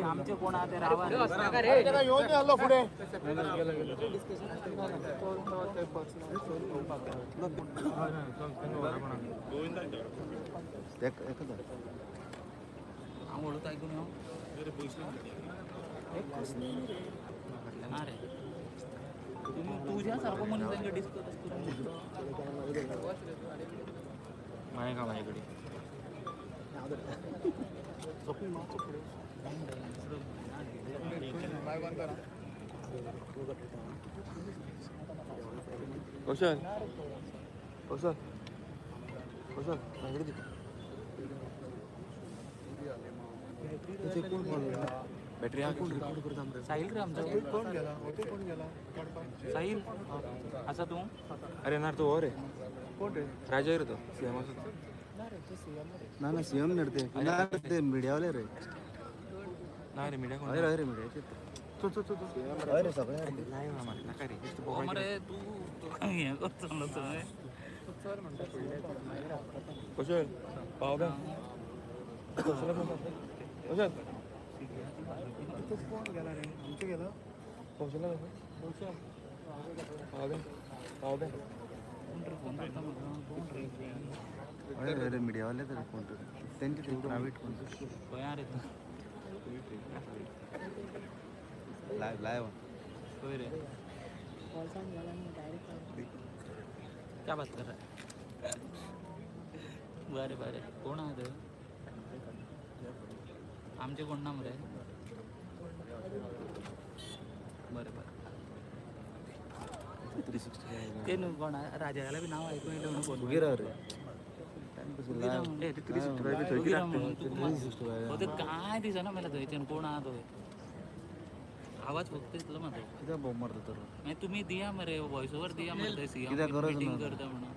आमचे कोण आहा ते रावा. एका धर. हांव उलयता, आयकून यो. ना रे, तुज्या सारको मनीस तांकां डिस्कस करूंक माय का माझ्याकडे कौशल कौशल कौशल माझ्याकडे बॅटरी साहिल रे आमचो कोण गेला? कोण गेला? साहिल आसा तूं? अरे ना तो हो रे, कोण रे? राजा रे तो सीएम आसा. ना ना सीएम नडते ना, ते मिडियावाले रे. ना रे मिडिया कोण? हय रे, हय रे मिडियाचे. चल चल चल. हय रे सगळे. लायव्ह आहा मरे, नाका रे. हो मरे, तूं तुका हें करतलो थंय. कौशल पाव बॅग कौशल कौशल कोण गेला रे? आमचे गेला. कौशल कौशल पाव बॅग पाव बॅग. कोण रे फोन करता म्हाका? कोण रे? हय रे मिडियावाले तर कोण तरी तेंचे, ते प्रायव्हेट कोण. खंय आहा रे तूं? Live live. खंय रे? क्या बात कर रहा है? बरें बरें, कोण आहा थंय आमचे? कोण ना मरे? बरें बरें, ते न्हू कोण राजाला बी नांव आयकून येयलें म्हणून फोन. उगी राव रे. उगी राव म्हणून तुका हो ते काय दिसना मला थंयच्यान कोण आहा थंय. आवाज फक्त येतलो म्हाजो. कित्याक बोंब मारता तर? मागीर तुमी दिया मरे वॉयस ओवर, दिया मरे थंय सीएम कित्याक गरज मिटींग ना. करता म्हणून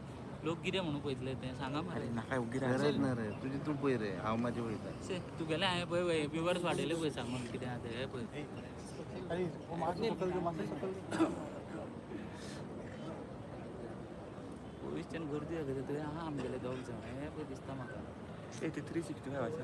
लोक कितें म्हणून पळयतले तें सांगा मरे. नाका, उगी. गरज ना रे तुजी, तूं पळय रे, हांव म्हाजें पळयता. शे, तुगेलें हांवें पळय व्युवर्स वाडयले पळय, सांगून कितें आहा तें हें पळय. पयसच्यान गर्दी जाता थंय आहा आमगेले दोग जाण, हें पळय दिसता म्हाका. ए ते 365 आसा.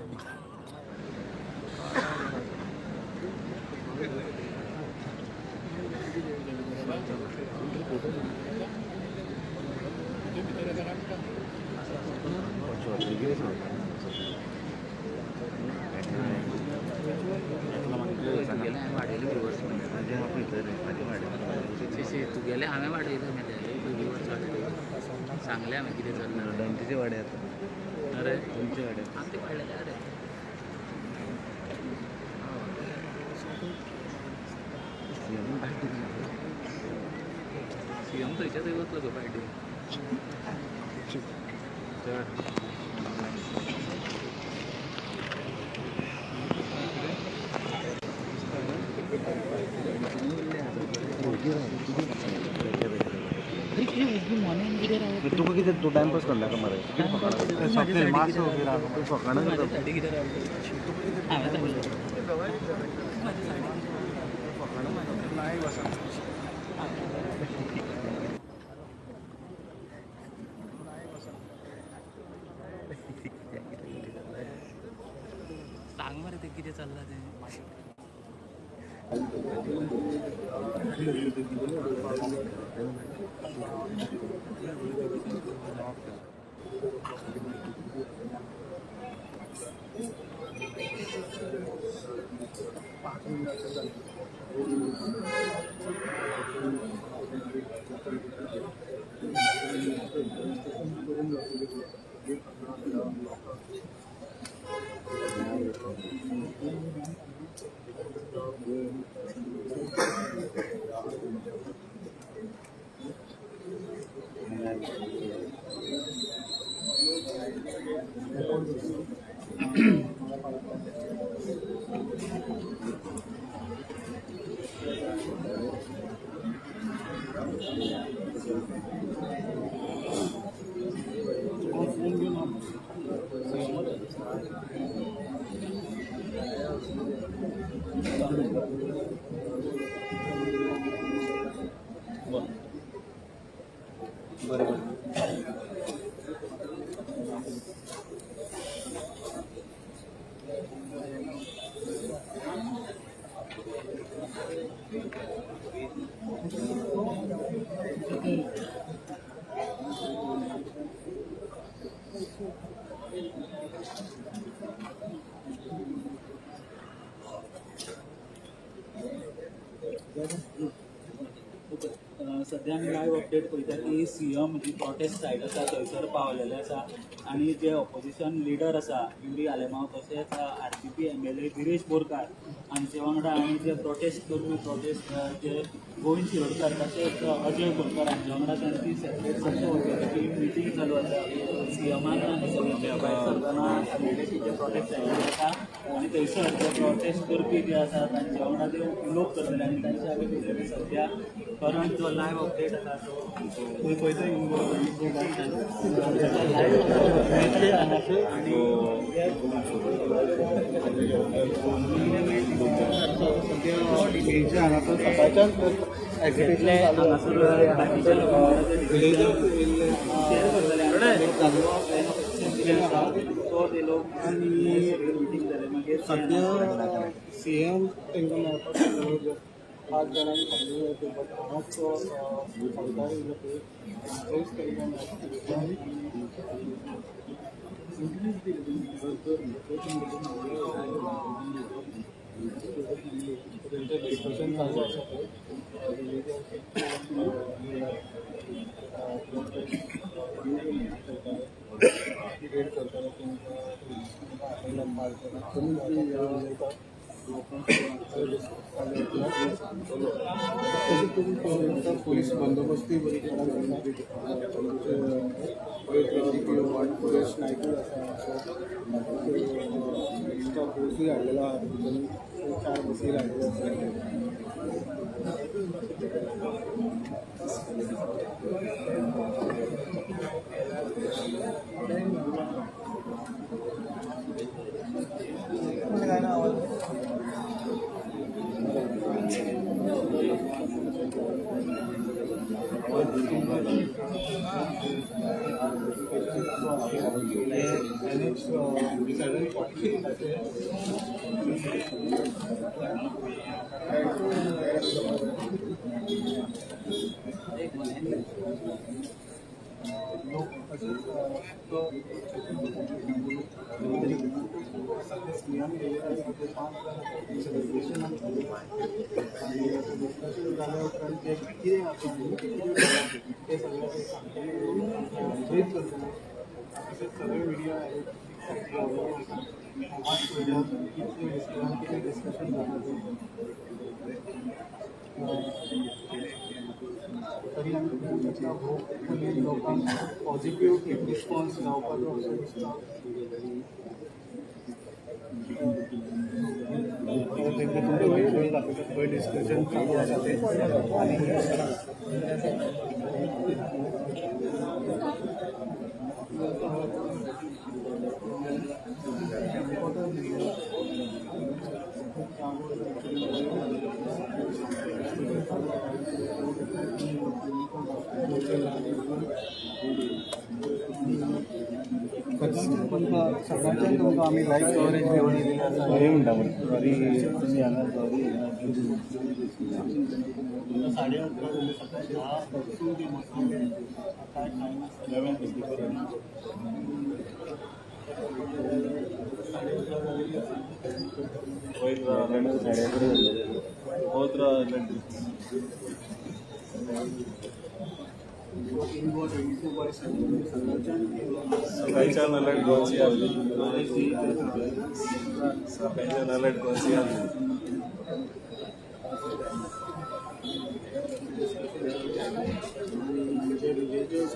तुगेलें हांवें वाडयले व्युवर्स. म्हाजें हांव पळयता रे, म्हाजें वाडयलें. शी शी, तुगेलें हांवें वाडयलें मेले व्युवर्स वाडयले, सांगलें हांवें कितें चल्लां. डंटीचे वाडे आता. अरे तुमचे वाडे. आमचे वाडलेले अरे. CM party. सीएम थंयच्या थंय वतलो गो पार्टी. अरे कितें ओगी मोन्यान कितें रावता? तुका कितें, तूं टायमपास करनाका मरे. कितें फकाणां, तूं फकाणां करता. साठी कितें रावता हांवें सांगलें म्हाज्या साडी. सांग मरे तें कितें चल्लां तें. सध्या आमी लायव्ह अपडेट पळयता की सीएम जी प्रोटेस्ट सायट आसा थंयसर पावलेले आसा आनी जे ऑपोजिशन लिडर आसा युरी आलेमांव तशेंच RGP MLA Viresh Borkar हांचे वांगडा आनी जे प्रोटेस्ट करपी प्रोटेस्ट जे गोविंद शिरोडकर तशेंच अजय बोरकार हांचे वांगडा तांची सेपरेट चर्चा वचपाची मिटींग चालू आसा. सीएमान असेंब्लीच्या भायर सरतना जे प्रोटेस्ट सायटीर आसा आनी थंयसर जे प्रोटेस्ट करपी जे आसा तांचे वांगडा ते उलोवप करतले आनी तांचे आमी पळयतले. सध्या करंट जो लायव्ह अपडेट आसा तो तुमी पळयता आणि हांगासर बाकीच्या लोकां वांगडा ते शेअर करतले आनी प्लॅन ऑफ एक्शन कितें आसा तो ते लोक मिटींग जाले मागीर सध्या सीएम तांकां मेळपाक शकलो. 5 जाणांनी सांगलें बट हांगाच तो सरकार येयलो पळय थंयच तांकां मेळपाक तेंचें डिस्कशन चालू आसा थंय. रेड करताले तांकां आपयला 5 जाणां उलयता. तशें तुमी पळोवंक शकता पोलीस बंदोबस्तूय बरी केला. सुरेश नायकूय आसा, एक्स्ट्रा फोर्सूय हाडलेलो आहा, भितर 4 बसी हाडलेल्यो आसा. NH 740 लोक तशेंच तो सध्या सीएम गेले आसा ते 5 जाणां डिस्कशन जालें आनी डिस्कशन जाल्या उपरांत ते कितें आसा आनी कितें तें सगळें ते सांगतले, ब्रीफ करतले. तशेंच सगळे मिडिया कितें डिस्कशन जालां तें तरी आमी पळोवंक शकता. होपफुली लोकांक पॉझिटिव्ह रिस्पॉन्स जावपाचो असो दिसता. तांकां तुमकां विज्युअल दाखयता खंय डिस्कशन चालू आसा तें. आनी सकाळच्यान तुमकां आमी लायव्ह कवरेज घेवन येयलेली आसा. सॉरी म्हणटा सॉरी तुमी हांगा सॉरी. 11:30 जाले, सकाळी 10 पासून ती बसलेली, काय टायम 11:54 11:30 जालेली आसा. 11:30. 24/7 सकाळच्यान सकाळच्यान अलर्ट गोंची आसली, सकाळच्यान अलर्ट गोंची आसली. जे रिलीजियस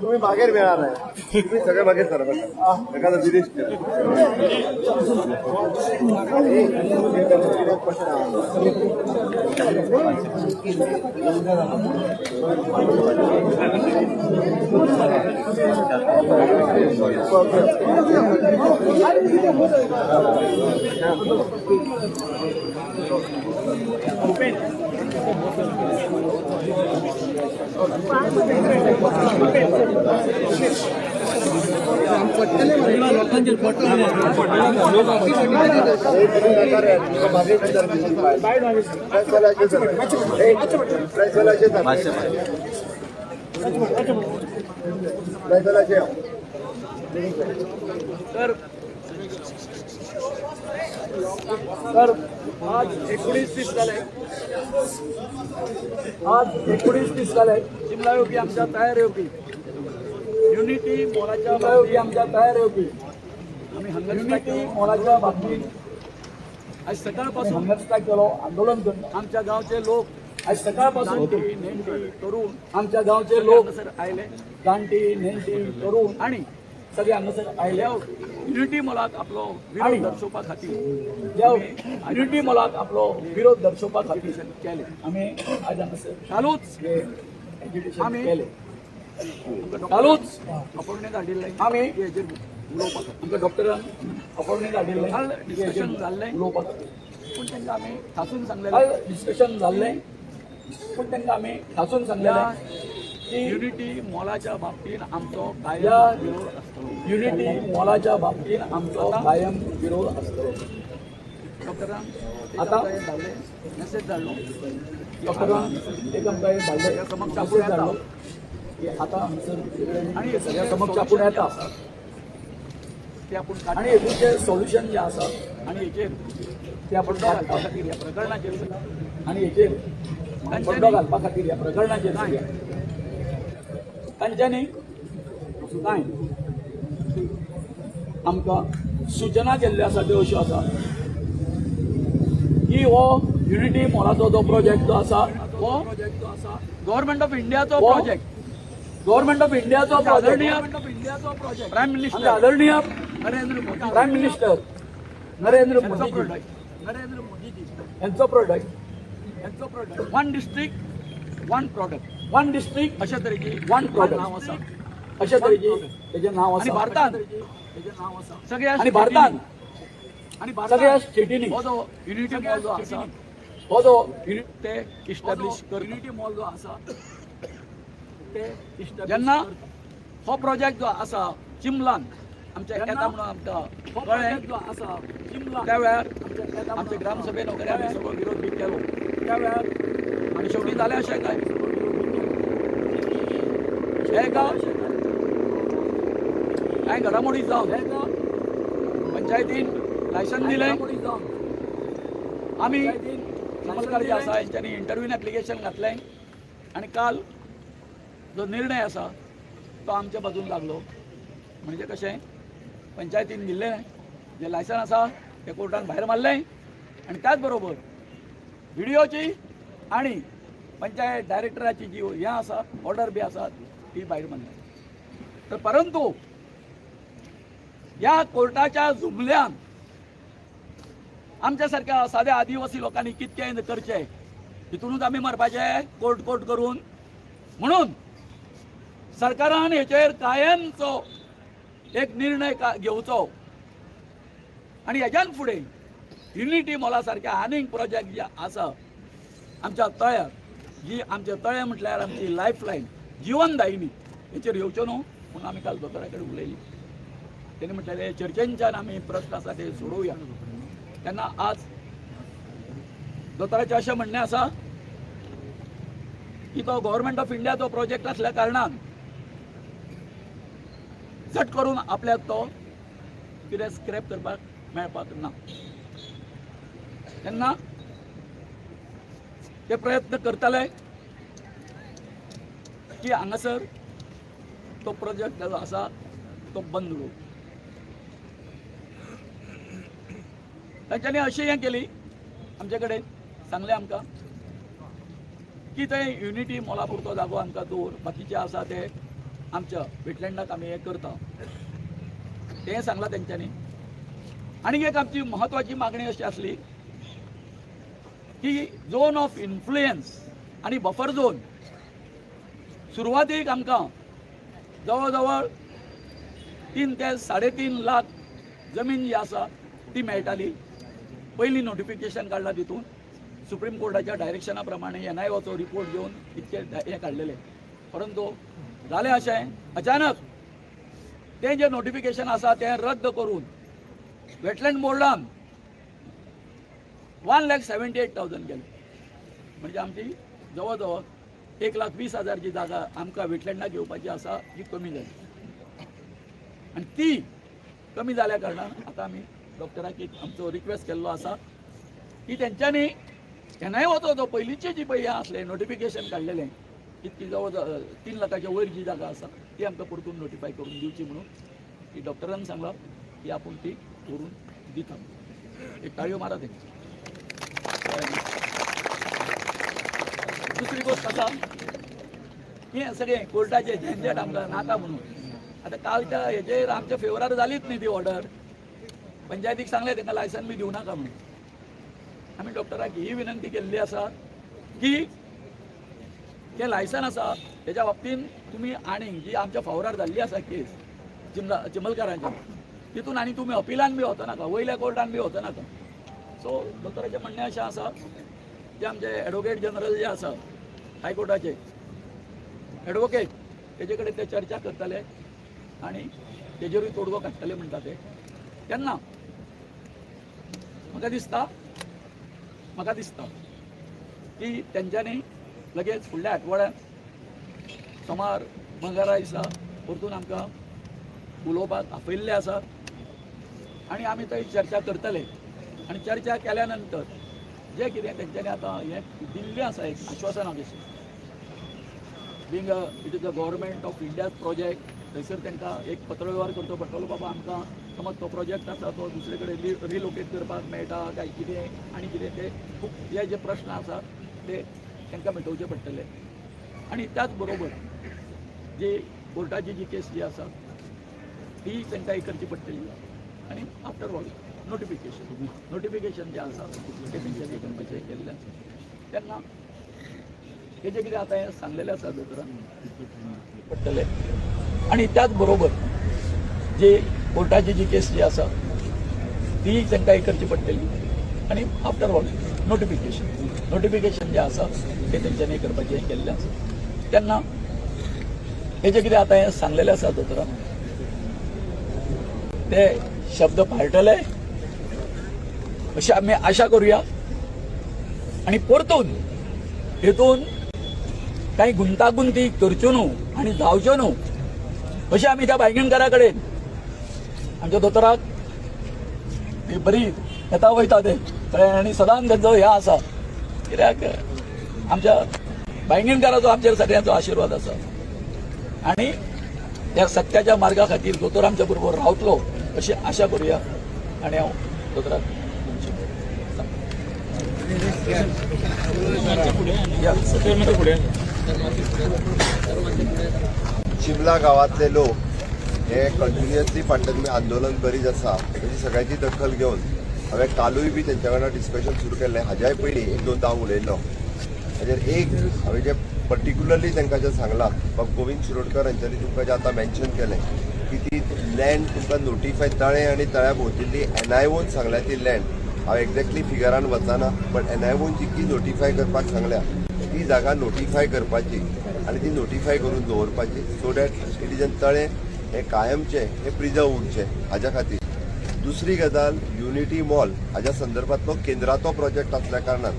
तुम्ही मागेर मिळणार नाही, तुम्ही सगळे मागेर करा. एखादा विदेश तर आज 19 दीस जाले, आज 19 दीस जाले चिमला येवपी आमच्या तयार येवपी युनिटी मोलाच्या येवपी आमच्या तयार येवपी आमी युनिटी मोलाच्या बाबतीत आज सकाळपासून हंगर केलो आंदोलन करून आमच्या गांवचे लोक आज सकाळपासून नेणटी तरुण आमच्या गांवचे लोक आयले, जाणटी नेणटी तरुण आणि सगळे हांगासर आयले. युनिटी मोलाक आपलो विरोध दर्शोवपा खातीर, युनिटी मोलाक आपलो विरोध दर्शोवपा खातीर केले आमी आज हांगासर कालूच आमी केले, कालूच अपॉइंटमेंट धाडिल्लें आमी हेजेर उलोवपा खातीर आमकां डॉक्टरान अपॉइंटमेंट धाडिल्लें, काल डिस्कशन जाल्लें उलोवपा खातीर, पूण तांकां आमी ठासून सांगलें, काल डिस्कशन जाल्लें पूण तांकां आमी ठासून सांगलें की युनिटी मोलाच्या बाबतीत आमचो कायम विरोध आसतलो, युनिटी मोलाच्या बाबतीत आमचो कायम विरोध आसतलो. डॉक्टरान आतां धाडलें मेसेज धाडलो, डॉक्टरान एक आमकां धाडलें समक्ष आपूण धाडलो की आतां हांगसर आनी सगळ्या समक्ष आपूण येता ते आपूण आनी हेतून सोल्युशन जें आसा आनी हेचेर ते आपूण घालपा खातीर ह्या प्रकरणाचेर आनी हेचेर पड्डो घालपा खातीर ह्या प्रकरणाचेर तांच्यांनी कांय आमकां सुचना केल्ल्यो आसा त्यो अश्यो आसा की हो युनिटी मोलाचो जो प्रोजेक्ट जो आसा हो गव्हर्मेंट ऑफ इंडियाचो प्रोजेक्ट, गव्हर्मेंट ऑफ इंडियाचो प्रोजेक्ट, प्रायम मिनिस्टर आदरणीय नरेंद्र मोदी, प्रायम मिनिस्टर नरेंद्र मोदी, नरेंद्र मोदीजी यांचो product, यांचो product one district one product, one district अशा तरेची वन प्रोडक्ट नाव आसा, अशा तरेची तेजें नाव आसा. आनी भारतान तेजें नाव आसा सगळ्या, आनी भारतान आनी सगळ्या स्टेटींनी हो जो युनिटी मॉल जो आसा हो जो ते इस्टॅब्लिश कर युनिटी मॉल जो आसा ते जेन्ना हो प्रोजेक्ट जो आसा चिमलान आमच्या येता म्हणून आमकां कळ्ळें जो आसा चिमलान, त्या वेळार आमच्या ग्रामसभेन वगैरे आमी सगळो विरोध बी केलो त्या वेळार, आनी शेवटी जालें अशें काय हे गांव कांय घडामोडी जावन पंचायतीन लायसन दिलें, आमी चिमलकार जे आसा हेंच्यांनी इंटरव्यून एप्लिकेशन घातलें आनी काल जो निर्णय आसा तो आमच्या बाजून लागलो. म्हणजे कशें पंचायतीन दिल्लें जें लायसन आसा तें कोर्टान भायर मारलें आनी त्याच बरोबर व्हिडियोची आनी पंचायत डायरेक्टराची जी हें आसा ऑर्डर बी आसा ती भायर मारली. तर परंतु ह्या कोर्टाच्या जुमल्यान आमच्या सारक्या साद्या आदिवासी लोकांनी कितकें करचें, हितूनच आमी मरपाचें कोर्ट कोर्ट करून. म्हणून सरकारान हेचेर कायमचो एक निर्णय घेवचो आनी हेज्यान फुडें युनिटी मॉला सारक्या आनीक प्रोजेक्ट जे आसा आमच्या तळ्यार, जी आमच्या तळें म्हटल्यार आमची लायफ लायन जिवनदायिनी, हेचेर येवच्यो न्हू म्हणून आमी काल दोतोरा कडेन उलयली. तेणी म्हटलें चर्चेंच्यान आमी प्रश्न आसा ते सोडोवया. तेन्ना आज दोतोराचें अशें म्हणणें आसा की तो गव्हर्मेंट ऑफ इंडियाचो प्रोजेक्ट आसल्या कारणान झट करून आपल्याक तो कितें स्क्रॅप करपाक मेळपाक ना. तेन्ना ते प्रयत्न करतले की हांगासर तो प्रोजेक्ट जो आसा तो बंद उडोवप. तांच्यांनी अशें हें केली, आमचे कडेन सांगलें आमकां की ते युनिटी मॉला पुरतो जागो आमकां दवर, बाकीचे आसा ते आमच्या वेटलँडाक आमी हें करता, तें सांगलां तेंच्यांनी. आनी एक आमची म्हत्वाची मागणी अशी आसली की झोन ऑफ इन्फ्लुयन्स आनी बफर झोन सुरवातीक आमकां जवळ जवळ 3 ते 3.5 लाख जमीन जी आसा ती मेळटाली. पयलीं नोटिफिकेशन काडला तितून सुप्रीम कोर्टाच्या डायरेक्शना प्रमाणे एनआयओचो रिपोर्ट घेवन इतके हें काडलेले. परंतु जालें अशें, अचानक तें जें नोटिफिकेशन आसा तें रद्द करून वेटलँड बोर्डान 1,78,000 केलें. म्हणजे आमची जवळ जवळ 1,20,000 जी जागा आमकां वेटलँडाक घेवपाची आसा ती कमी जाली. आनी ती कमी जाल्या कारणान आतां आमी डॉक्टराक एक आमचो रिक्वेस्ट केल्लो आसा की तेंच्यांनी एनआयओचो जो पयलींचे जी पळय हें आसलें नोटिफिकेशन काडलेलें इतकी जवळ जवळ 3 लाखाच्या वयर जी जागा आसा ती आमकां परतून नोटिफाय करून दिवची म्हणून ती डॉक्टरान सांगलां की आपूण ती करून दिता. एक टाळयो मारा तेंची. दुसरी गोश्ट आसा हें सगळें कोर्टाचें झंझट आमकां नाका म्हणून आतां कालच्या हेजेर आमच्या फेवरार जालीच न्ही ती ऑर्डर. पंचायतीक सांगलें तांकां लायसन बी दिवं नाका म्हणून. आमी डॉक्टराक ही विनंती केल्ली आसा की तें लायसन आसा तेच्या बाबतीन तुमी आनी जी आमच्या फावरार जाल्ली आसा केस चिमलकारांची तितून आनी तुमी अपिलान बी वचनाका, वयल्या कोर्टान बी वचनाका. सो दोतोराचें म्हणणें अशें आसा जे आमचे एडवोकेट जनरल जे आसा हायकोर्टाचे एडवोकेट तेजे कडेन ते चर्चा करतले आनी तेजेरूय तोडगो काडटले म्हणटा ते. तेन्ना म्हाका दिसता की तेंच्यांनी लगेच फुडल्या आठवड्यांत सोमार मंगळारा दिसा परतून आमकां उलोवपाक आपयल्लें आसा आनी आमी थंय चर्चा करतले. आनी चर्चा केल्या नंतर जें कितें तेंच्यांनी आतां हें दिल्लें आसा एक आश्वासनां कशीं, being it is a government of India's project, थंयसर तांकां एक पत्रवेव्हार करचो पडटलो. बाबा आमकां समज तो प्रोजेक्ट आसा तो दुसरे कडेन रिलोकेट करपाक मेळटा काय कितें आनी कितें, ते खूब हे जे प्रश्न आसा ते तांकां मिटोवचे पडटले. आनी त्याच बरोबर जी कोर्टाची जी केस जी आसा ती तांकां हे करची पडटली. आनी आफ्टर ऑल नोटिफिकेशन जें आसा तें तेंच्यांनी करपाचें केल्लें आसा. तेन्ना हे जे कितें आतां हें सांगलेलें आसा दोतोरान पडटले. आनी त्याच बरोबर जी कोर्टाची जी केस जी आसा ती तांकां हे करची पडटली. आनी आफ्टर ऑल नोटिफिकेशन जें आसा तें तेंच्यांनी करपाचें केल्लें आसा. तेन्ना हे जे कितें आतां हें सांगलेलें आसा दोतोरान ते शब्द पाळटले अशी आमी आशा करूया. आनी परतून हेतून काही गुंतागुंती करच्यो न्हू आनी जावच्यो न्हू अशें आमी त्या बायगणकारा कडेन, आमच्या दोतोराक ती बरी येता वयता ते कळ्ळें, आनी सदांच तेंचो हें आसा कित्याक आमच्या बायंगणकाराचो आमचेर सगळ्यांचो आशिर्वाद आसा आनी त्या सत्याच्या मार्गा खातीर दोतोर आमच्या बरोबर रावतलो अशी आशा करूया. आनी हांव दोतोराक या. चिमला गांवांतले लोक हे कंटिन्युअसली फाटल्यान तुमी आंदोलन करीत आसा तेजी सगळ्याची दखल घेवन हांवें कालूय बी तेंच्या कडेन डिस्कशन सुरू केल्लें. हाज्याय पयलीं एक दोनदां हांव उलयल्लो. हाजेर एक हांवें जें पर्टिक्युलरली तांकां जें सांगलां, बाब गोविंद शिरोडकर हांच्यांनी तुमकां जें आतां मेन्शन केलें की ती लँड तुमकां नोटिफाय तळें आनी तळ्या भोंवतिल्ली एनआयओन सांगल्या ती लँड, हांव एक्झॅक्टली फिगरान वचना, बट एनआयओन जितकी नोटिफाय करपाक सांगल्या ती जागा नोटिफाय करपाची आनी ती नोटिफाय करून दवरपाची, सो that it is तळें हें कायमचें हें प्रिजर्व उरचें हाज्या खातीर. दुसरी गजाल, युनिटी मॉल हाज्या संदर्भातलो केंद्राचो प्रोजेक्ट आसल्या कारणान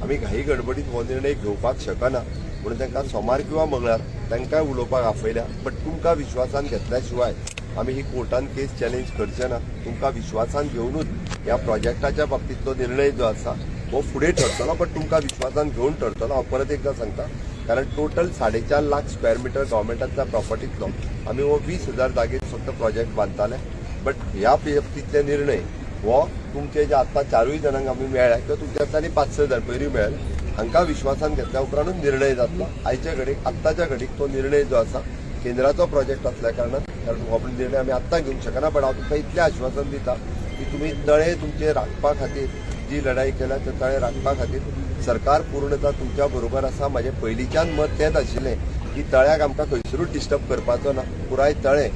आमी घाई गडबडीत हो निर्णय घेवपाक शकना म्हणून तांकां सोमार किंवा मंगळार तांकांय उलोवपाक आपयल्या. बट तुमकां विश्वासान घेतल्या शिवाय आमी ही कोर्टान केस चॅलेंज करचे ना. तुमकां विश्वासान घेवनूच ह्या प्रोजेक्टाच्या बाबतींतलो निर्णय जो आसा हो फुडें ठरतलो, बट तुमकां विश्वासान घेवन ठरतलो. हांव परत एकदां सांगता, कारण टोटल 4.5 लाख स्क्वेअर मिटर गव्हर्मेंटांतल्या प्रॉपर्टींतलो आमी हो 20,000 जागेर फक्त प्रोजेक्ट बांदताले. बट ह्या बाबतींतले निर्णय हो तुमचे जे आतां 4 जाणांक आमी मेळ्ळ्या किंवा तुमच्या आनी 5-6 जाण पयरूय मेळ्ळे, हांकां विश्वासान घेतल्या उपरांतूच निर्णय जातलो. आयच्या घडीक आत्ताच्या घडीक तो निर्णय जो आसा केंद्राचो प्रोजेक्ट असल्या कारणान, कारण हो निर्णय आमी आत्तां घेवंक शकना. बट हांव तुमकां इतलें आश्वासन दिता की तुमी तळे तुमचे राखपा खातीर जी लढाई केल्या ते तळे राखपा खातीर सरकार पूर्णता तुमच्या बरोबर आसा. म्हाजें पयलींच्यान मत तेंच आशिल्लें की तळ्याक आमकां खंयसरूच डिस्टर्ब करपाचो ना. पुराय तळे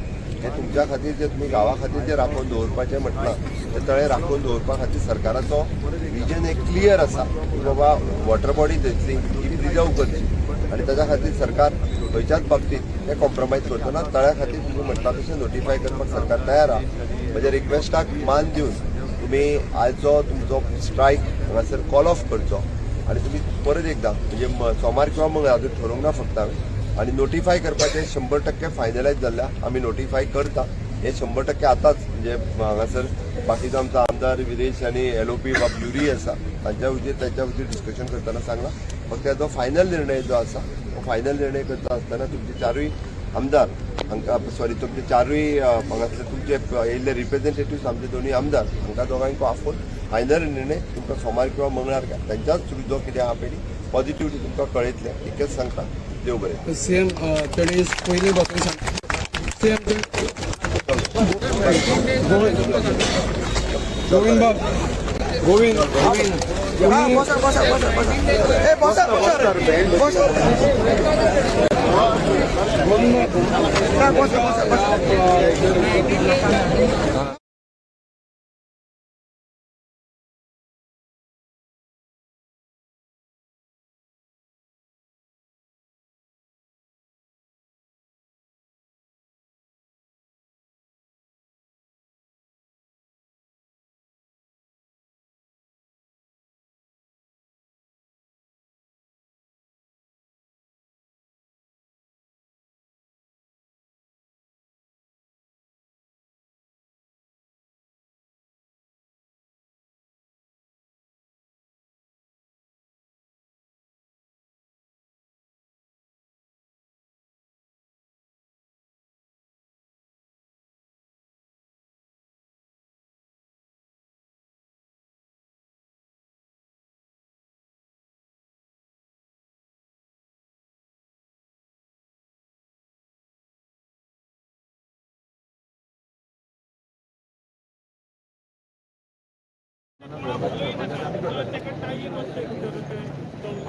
हे तुमच्या खातीर जे तुमी गांवा खातीर जे राखून दवरपाचें म्हटलां ते तळे राखून दवरपा खातीर सरकाराचो विजन एक क्लियर आसा की बाबा वॉटर बॉडी थंयसली ही प्रिजर्व करची आनी ताच्या खातीर सरकार खंयच्याच बाबतींत ते कॉम्प्रोमायज करचो ना. तळ्या खातीर तुमी म्हटलां तशें नोटिफाय करपाक सरकार तयार आहा. म्हज्या रिक्वेस्टाक मान दिवन तुमी आयचो तुमचो स्ट्रायक हांगासर कॉल ऑफ करचो आनी तुमी परत एकदां म्हणजे सोमार किंवा मंगळार अजून ठरोवंक ना फक्त हांवें, आनी नोटिफाय करपाचें 100% फायनलायज जाल्ल्या आमी नोटिफाय करता हें 100% आतांच. म्हणजे हांगासर बाकीचो आमचो आमदार विरेश आनी LOP बाब युरी आसा तांच्या वतीर डिस्कशन करतना सांगलां. फक्त हेजो फायनल निर्णय जो आसा तो फायनल निर्णय करता आसतना तुमचे 4 आमदार हांकां सॉरी तुमचे 4 हांगासर तुमचे येयल्ले रिप्रेझेंटेटिव्स आमचे 2 आमदार हांकां दोगांक आफोवन फायनल निर्णय तुमकां सोमार किंवा मंगळार तांच्याच थ्रू जो कितें आहा पळय पॉझिटिव्हली तुमकां कळयतलें. इतकेंच सांगता. देव बरें. सीएम तेणी पयलीं पासून सीएम गोविंद बाब गोविंद बसा बसा बसा बसा बसा बसा बसा बसा.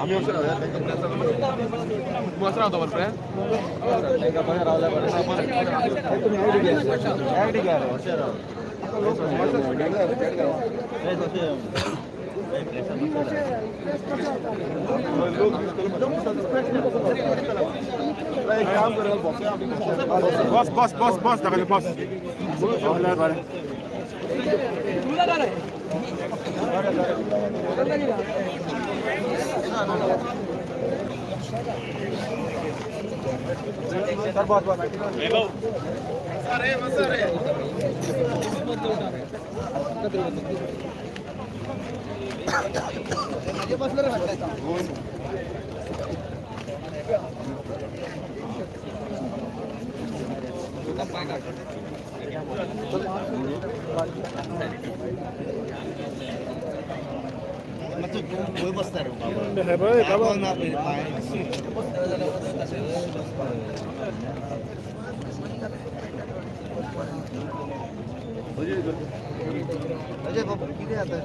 आमी वचून रावया वचून रावता बरें फ्रेंड. बस बस बस बस दाखयलें बस. कितें जाता?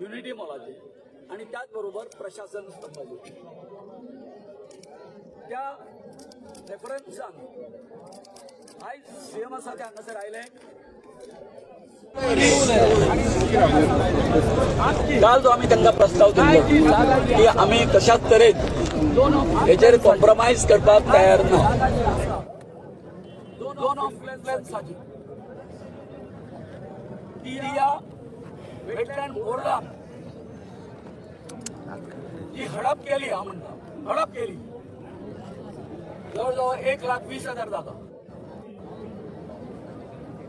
युनिटी मॉलाचे आणि त्याच बरोबर प्रशासन स्तंभाचे. त्या रेफरन्सान आयज सीएम आसा ते हांगासर आयले. काल जो आमी तांकां प्रस्ताव दिल्लो की आमी कशाच तरेन हेचेर कॉम्प्रोमायज करपाक तयार ना. झोन ऑफ इन्फ्लुएन्साची ती ह्या वेटलँड बोर्डान जी हडप केली, हांव म्हणटा हडप केली, जवळजवळ 1,20,000 जागा,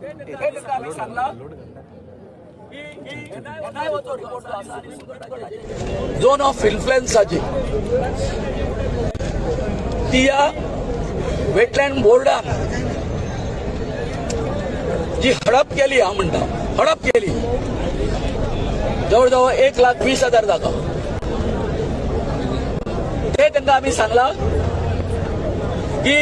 ते तांकां आमी सांगला की एनआयओचो रिपोर्ट जो आसा आनी सुप्रीम झोन ऑफ इन्फ्लुएन्साची ती ह्या वेटलँड बोर्डान जी हडप केली, हांव म्हणटा हडप केली, जवळजवळ 1,20,000 जागा, ते तांकां आमी सांगला की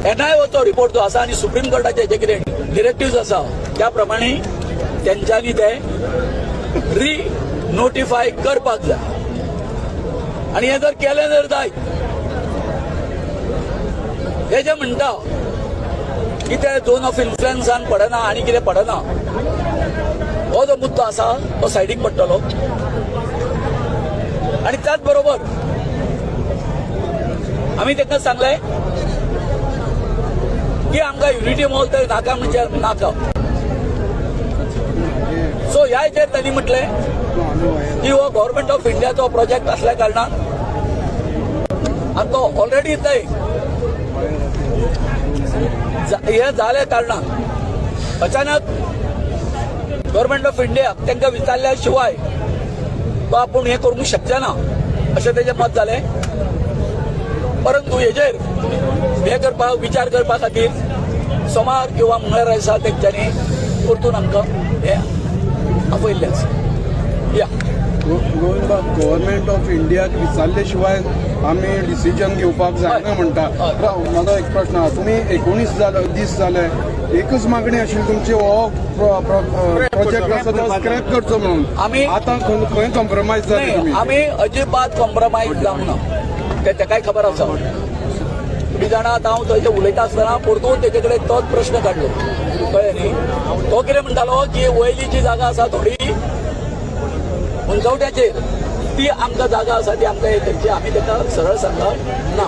एनआयओचो रिपोर्ट जो आसा आनी सुप्रीम कोर्टाचे जे कितें डिरेक्टिव्स आसा त्या प्रमाणे तेंच्यांनी ते री नोटिफाय करपाक जाय. आनी हें जर केलें जर जायत, हे जे म्हणटा की ते झोन ऑफ इन्फ्लुएन्सान पडना आनी कितें पडना, हो जो मुद्दो आसा तो सायडीक पडटलो. आनी त्याच बरोबर आमी तांकां सांगलें की आमकां युनिटी मॉल तर नाका म्हणजे नाका. सो ह्या हेचेर त्यांनी म्हटलें की हो गव्हर्मेंट ऑफ इंडियाचो प्रोजेक्ट असल्या कारणान आनी तो ऑलरेडी थंय हे जाल्या कारणान अचानक गव्हर्मेंट ऑफ इंडिया तांकां विचारल्या शिवाय तो आपूण हें करूंक शकचे ना अशें तेजें मत जालें. परंतु हेजेर हे करपाक विचार करपा खातीर सोमार किंवा मंगळारा दिसा तेंच्यांनी परतून आमकां हें आपयल्लें आसा या. गोविंदबाब, गव्हर्मेंट ऑफ इंडियाक विचारले शिवाय आमी डिसिजन घेवपाक जायना म्हणटा. राव, म्हाजो एक प्रश्न आहा. तुमी 19 जाले दीस जाले, एकच मागणी आशिल्ली तुमची, हो प्रोजेक्ट आसा तो स्क्रॅप करचो म्हणून. आमी आतां खंय खंय कॉम्प्रोमायज जाले नाही, तुमी? आमी अजिबात कॉम्प्रोमायज जावंक ना, ते ताकाय खबर आसा. तुमी जाणा, आतां हांव थंय उलयता आसतना परतून तेजे कडेन तोच प्रश्न काडलो, कळ्ळें न्ही? तो कितें म्हणटालो की वयली जी जागा आसा थोडी उंचवट्याचेर, ती आमकां जागा आसा, ती आमकां हे करची. आमी ताका सरळ सांगला ना,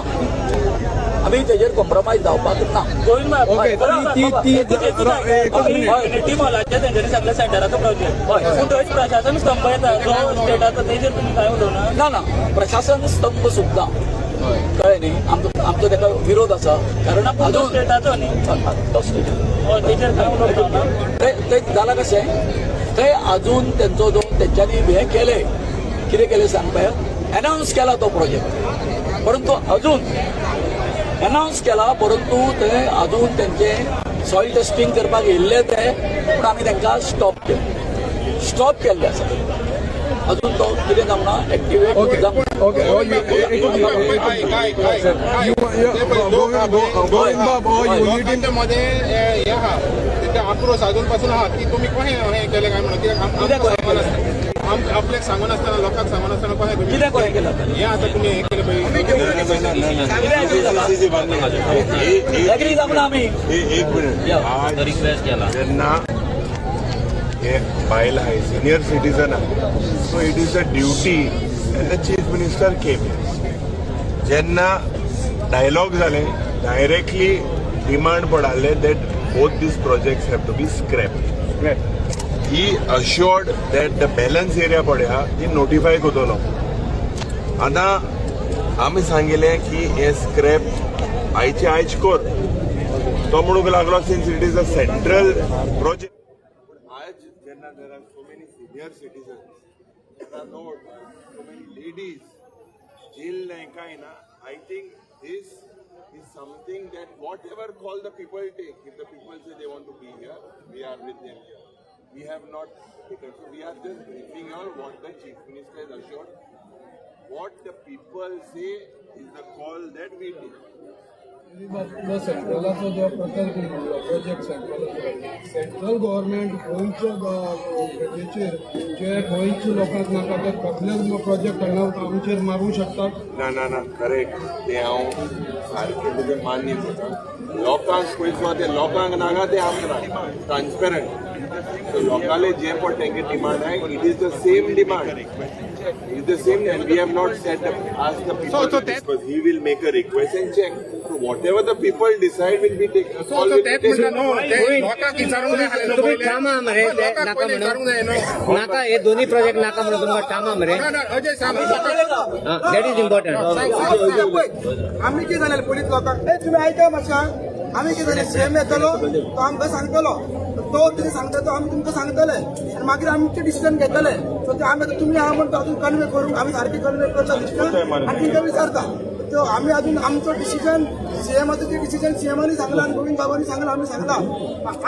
आमी तेजेर कॉम्प्रोमायज जावपाक ना. ओके, ती ती ती एकच मिनिट. युनिटी मॉलाचे तेंच्यांनी सांगलें सेंटराचो प्रोजेक्ट, पूण थंयच प्रशासन स्तंभ येता जो स्टेटाचो, तेजेर तुमी कांय उलोवना? ना ना, प्रशासन स्तंभ सुद्दां, कळ्ळें न्ही, आमचो ताका विरोध आसा, कारण अजून स्टेटाचो न्ही? तो स्टेट. हय, तेजेर कांय उलोवपाक ना? ते ते जालां कशें, थंय अजून तेंचो जो तेंच्यांनी हें केलें, कितें केलें सांग पळय, अनावन्स केला तो प्रोजेक्ट, परंतु अजून अनावन्स केला परंतु ते अजून तेंचे सॉयल टेस्टिंग करपाक येयल्ले ते, पूण आमी तांकां स्टॉप केलें, स्टॉप केल्लें आसा. अजून तो कितें जावना, एक्टिवेट जावंक. ओके, गोविंदबाब, हो युनिटी लोकांच्या मध्ये हे आहा, तेंचे आक्रोश अजून पासून आहा की तुमी कशें हें केलें काय म्हणून, कित्याक कित्याक आमकां सांगनासतना, आपल्याक सांगनासतना, लोकांक सांगनासतना कशें तुमी कितें कशें केलां? हें आतां तुमी हें केलें पळय. कितें एग्री जाला, एग्री जावंक ना आमी. एक मिनिट. आज रिक्वेस्ट केला. जेन्ना हे बायल आहे, सिनियर सिटीजन आहे, so it is a duty and the Chief Minister came. जेन्ना डायलॉग जाले, डायरेक्टली डिमांड पडाले that both these projects have to be scrap. He assured that the balance area पळय आहा ती नोटिफाय करतलो. आतां आमी सांगिलें की हे स्क्रॅप आयचे आयज कर. तो म्हणूंक लागलो, since it is a central project. आयज जेन्ना there are so many senior citizens, there are not so many ladies, jail नाही काय ना, I think this is something that whatever call the people take, if the people say they want to be here, we are with them here. We have not taken, so we are just briefing all what the Chief Minister has assured. What the people say is the call that we take. सेंट्रलाचो जो प्रकल्प म्हणलो प्रोजेक्ट सेंट्रलाचो, सेंट्रल गव्हर्मेंट गोंयच्या गरजेचेर जे गोंयच्या लोकांक नाका ते कसलेच प्रोजेक्ट हाडना, आमचेर मारूंक शकतात. ना ना ना, करेक्ट. ते हांव सारकें तुजें मान्य करता. लोकांक पयस ते लोकांक नाका ते आमकां नाका, ट्रान्सपेरंट. सो लोकांले जे पण तेंगे डिमांड आहे, it is the same demand, is the same, and we have not set ask the people because he will make a request and check. So whatever the people decide will be taken. So तेच म्हणटा न्हू, ते लोकांक विचारूंक जाय आसलें न्हू पयलें. ठामा मरे. लोकांक नाका पयलें विचारूंक जाय न्हू. नाका, हे दोन्ही प्रोजेक्ट नाका म्हणून तुमकां ठामा मरे. ना ना, अजय, सांग. That is important. आमी कितें जालें पोलीस लोकांक, ए तुमी आयका मातशें. आमी कितें जालें, सीएम येतलो तो आमकां सांगतलो, तो कितें सांगता तो आमी तुमकां सांगतले आनी मागीर आमचें डिसिजन घेतले. सो ते आमी आतां तुमी आहा म्हणटा अजून कन्वे करूंक, आमी सारकें कन्वे करता डिसिजन आनी तुमकां विचारता. तो आमी अजून आमचो डिसिजन सीएमाचो ते डिसिजन सीएमानी सांगला आनी गोविंद बाबांनी सांगला, आमी सांगला,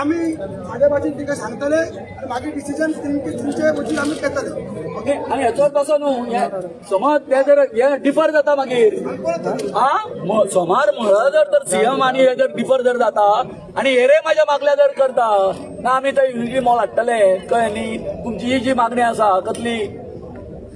आमी सादे भाशेन तिका सांगतले आनी मागीर डिसिजन तुमचे वचून आमी घेतले. ओके, आनी हेचो तसो न्हू, हे समज ते जर हे डिफर जाता मागीर आ सोमार म्हळ्यार जर तर सीएम आनी हे जर डिफर जर जाता आनी हेरे म्हाज्या मागल्या जर करता ना, आमी थंय युनिटी मॉल हाडटले, कळ्ळें न्ही? तुमची ही जी मागणी आसा कसली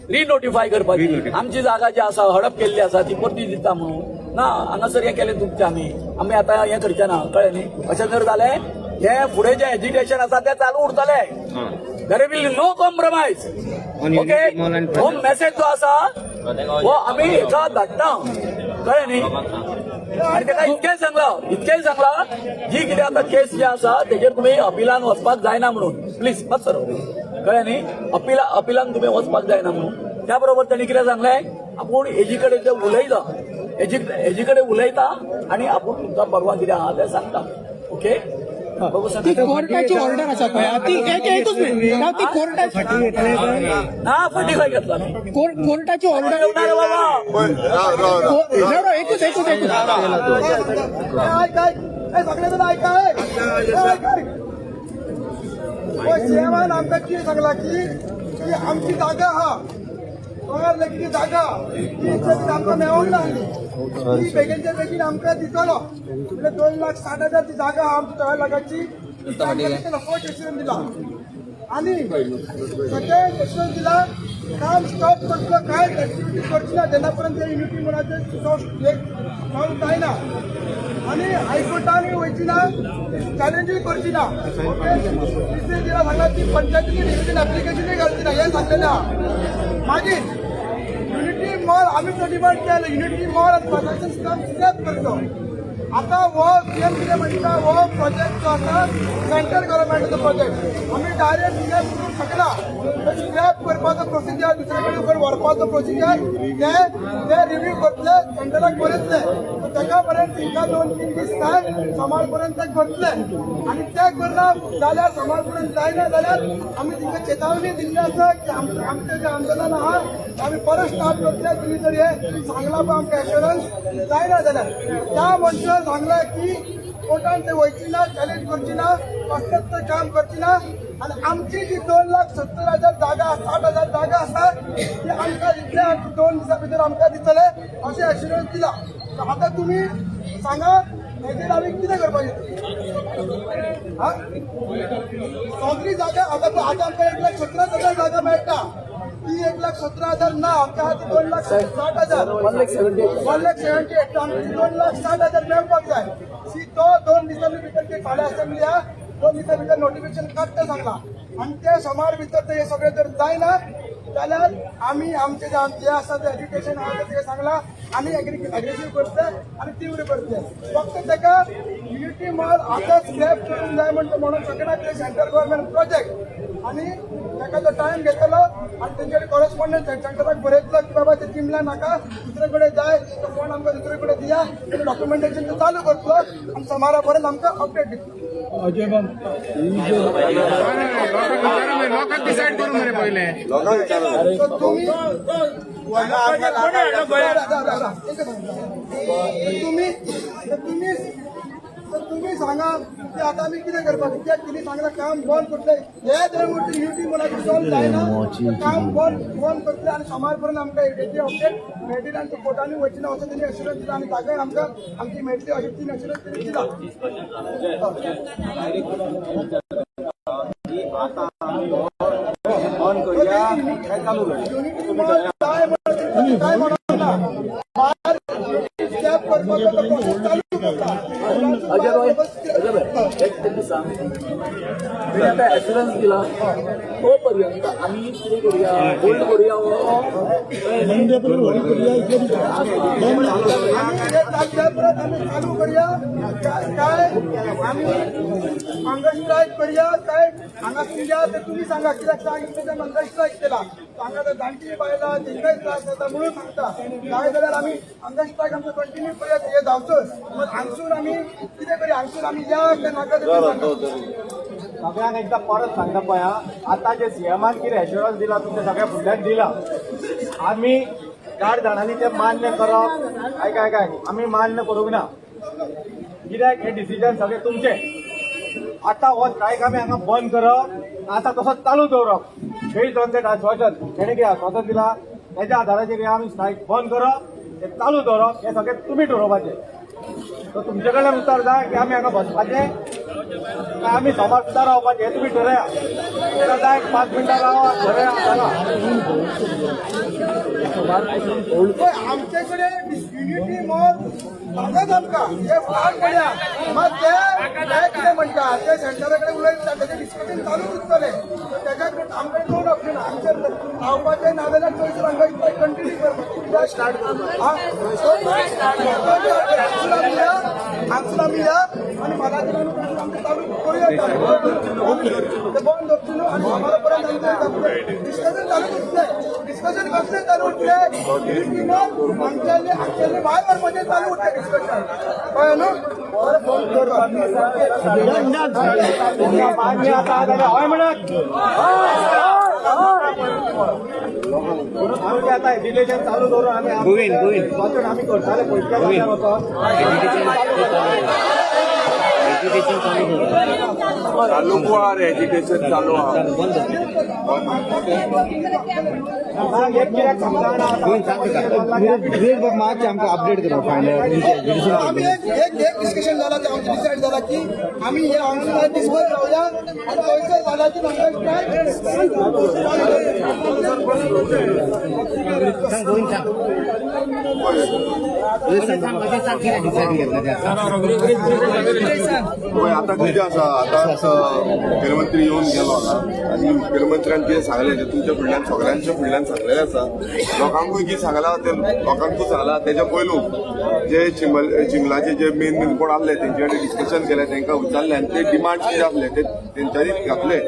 रिनोटिफाय करपाची, आमची जागा जी आसा हडप केल्ली आसा ती परती दिता म्हणून ना, हांगासर हें केलें तुमचें, आमी आमी आतां हें करचें ना, कळ्ळें न्ही? अशें जर जालें हे फुडें जें एजिटेशन आसा तें चालू उरतलें. There will no compromise. Okay, हो मेसेज जो आसा हो आमी हेका धाडटा, कळ्ळें न्ही? आनी ताका इतकेंय सांगलां, इतकेंय सांगलां, जी कितें आतां केस जी आसा तेजेर तुमी अपिलान वचपाक जायना म्हणून, प्लीज मात सर, कळ्ळें न्ही? अपिलान तुमी वचपाक जायना म्हणून. त्या बरोबर तेणी कितें सांगलें, आपूण हेजी कडेन ते उलयता, हेजी कडेन उलयता आनी आपूण तुमकां परवा कितें आहा तें सांगता. ओके. ती कोर्टाची ऑर्डर आसा पळय, ती एक एकूच मिनिट, ती कोर्टाची ना, फाटी खंय घेतला? कोर्टाची ऑर्डर. येवना बाबा. एकूच एकूच एकूच. सगळे जाण आयकाय. सीएमान आमकां कितें सांगलां की आमची जागा आहा, गोंयार लेगीत जागा ती आमकां मेळोंक ना आसली, ती बेगीनच्या बेगीन आमकां दितलो. म्हणजे 2,60,000 ती जागा आहा आमची तोयार लागाची, फर्स्ट एश्युरन्स दिला. आनी सेकंड एश्युरन्स दिला, काम स्टॉप करतलो, कांय एक्टिविटी करची ना जेन्ना पर्यंत युनिटी मॉलाचें सॉल्व जायना. आनी हायकोर्टानूय वयची ना, चॅलेंजूय करची ना. ओके, तिसरें दिला सांगला ती पंचायतीची रिव्हिजन एप्लिकेशनूय घालची ना, हें सांगलेलें आहा. मागीर युनिटी मॉल आमी तो डिमांड केलें, युनिटी मॉल आनी प्रशासन काम स्क्रॅप करचो. आतां हो सीएम कितें म्हणटा, हो प्रोजेक्ट जो आसा सेंट्रल गव्हर्मेंटाचो प्रोजेक्ट, आमी डायरेक्ट स्क्रॅप करूंक शकना. स्क्रॅप करपाचो प्रोसिजर, दुसरे कडेन व्हरपाचो प्रोसिजर ते ते रिव्यू करतले, सेंट्रलाक बरयतले. ताका पर्यंत तिका 2-3 दीस जाय, सोमार पर्यंत ते करतले. आनी ते करना जाल्यार, सोमार पर्यंत जायना जाल्यार आमी तिका चेतावणी दिल्ली आसा की आमचें जें आंदोलन आहा आमी परत स्टार्ट करतले, तुमी जर हें सांगलां पळय आमकां एश्युरन्स जायना जाल्यार. त्या मनशान सांगलां की कोर्टान ते वयची ना, चॅलेंज करची ना, कसलेंच ते काम करची ना. आनी आमची जी 2,70,000 जागा, 60,000 जागा आसा ती आमकां इतल्या 2 दिसां भितर आमकां दितले अशें एश्युरन्स दिला. आतां तुमी सांगा हेजेर आमी कितें करपाचें? सगळी जागा आतां आतां आमकां 1,17,000 जागा मेळटा, ती 1,17,000 ना, आमकां आहा ती 2,60,000, 1,78,000, आमची 2,60,000 मेळपाक जाय. सी तो 2 दिसांनी भितर ते फाल्यां असेंब्ली आहा, 2 दिसां भितर नोटिफिकेशन काडटा सांगला. आनी ते सोमार भितर ते सगळें जर जायना जाल्यार आमी आमचे जे आसा ते एज्युकेशन आहा ते सांगला आनी एग्रेसीव करतले आनी तीव्र करतले. फक्त ताका युनिटी मॉल आतां स्क्रॅप करूंक जाय म्हणून शकना, ते सेंट्रल गव्हर्मेंट प्रोजेक्ट. आनी ताका तो टायम घेतलो आनी तेंचे कडेन कॉरेस्पॉन्डन्स सेंटराक बरयतलो की बाबा ते चिमला नाका, दुसरे कडेन जाय, तो फोन आमकां दुसरे कडेन दिया, डॉक्युमेंटेशन तो चालू करतलो आनी सोमारा पर्यंत आमकां अपडेट दितलो. अजय बाब, लोकांक डिसायड करूंक मरे पयलें. तुम्ही तुम्ही तुम्ही तर तुमी सांगा की आतां आमी कितें करपाचें कित्याक तिणी सांगलां काम बंद करतले हे जर युनिटी मॉलाचें सॉल्व जायना काम बंद बंद करतले आनी सोमार पर्यंत आमकां हेची अपडेट मेळटली आनी कोर्टांनी वचना असो तेणी अश्युरन्स दिला आनी ताकाय आमकां आमची मेळटली अशें तीन अश्युरन्स तेणी दिला. युनिटी मॉल जाय म्हणून काय म्हणून ना भायर स्टेप करपाचो तो प्रोसेस चालू करता. अजय भाई, अजय भाई, एक तांकां सांग, तेणी आतां एश्युरन्स दिला तो पर्यंत आमी कितें करुया, होल्ड करुया हो? आमी हे चालू परत आमी चालू करुया काय काय आमी हंगर स्ट्रायक करुया काय हांगासून या ते तुमी सांगा. कित्याक सांग, इतले हंगर स्ट्रायक केला, हांगा आतां जाणटी बायलां तेंकांय त्रास जाता म्हणून सांगता. जाय जाल्यार आमी हंगर स्ट्रायक आमचो कंटिन्यू करुया, हे जावचोच. मात हांगसून आमी कितें करुया, हांगसून आमी या काय नाका ते तुमी सांगा. सगळ्यांक एकदा परत सांगता पळय, आतां जे सीएमान कितें एश्युरन्स दिला तुमच्या सगळ्या फुडल्यान दिला, आमी 4 जाणांनी ते मान्य करप काय काय काय आमी मान्य करूंक ना, कित्याक हे डिसिजन सगळे तुमचे. आतां हो स्ट्रायक आमी हांगा बंद करप, आतां तसोच चालू दवरप बेस्ड ऑन that आश्वासन तेणें कितें आश्वासन दिला तेज्या आधाराचेर आमी स्ट्रायक बंद करप, ते चालू दवरप, हे सगळें तुमी ठरोवपाचें. सो तुमचे कडल्यान उतर जाय की आमी हांगा बसपाचें काय आमी सोमार सुद्दां रावपाचें, हें तुमी ठरया. जाय 5 मिनटां रावा, ठरया. आमचे कडेन युनिटी मॉल सांगात आमकां हे फाट पडया, मात ते कितें म्हणटा ते सेंटरा कडेन उलयता, तेजें डिस्कशन चालूच उरतलें. तेज्या आमकां 2 ऑप्शन, आमचें रावपाचें नाजाल्यार थंयसर हांगा कंटिन्यू करपाचें. स्टार्ट हांगसून आमी या आनी फाल्यां आमचें चालू करूया, ते बंद दवरचें न्हू आनी सोमारा पर्यंत आमचें डिस्कशन चालूच उरतलें. डिस्कशन कसलें चालू उरतलें, युनिटी मॉल आमच्याले आमच्याले भायर व्हरपाचें चालू उरतलें डिस्कशन, कळ्ळें न्हू? मान्य आसा जाल्यार हय म्हणत, आमचें आतां एजिटेशन चालू दवरून आमी वचून आमी करताले पयसल्या जाग्यार वचोन चालू आहा, एजिटेशन चालू आहा. एक कित्याक सांगता अपडेट करा फायनल. आमी एक एक डिस्कशन जाला, ते आमचें डिसायड जाला की आमी हे हांगसून दिसभर रावया आनी थंयसर फाल्यांची हंगर स्ट्रायक पळय आतां कितें आसा, आतांच मुखेलमंत्री येवन गेलो हांगा आनी मुखेलमंत्र्यान कितें सांगलें तें तुमच्या फुडल्यान सगळ्यांच्या फुडल्यान सांगलेलें आसा, लोकांकूय कितें सांगलां तें लोकांकूय सांगलां. तेज्या पयलू जे चिंबलाचे जे मेन मेन कोण आहले तेंचे कडेन डिस्कशन केलें, तेंकां विचारलें आनी ते डिमांड कितें आहले ते तेंच्यांनी घातले.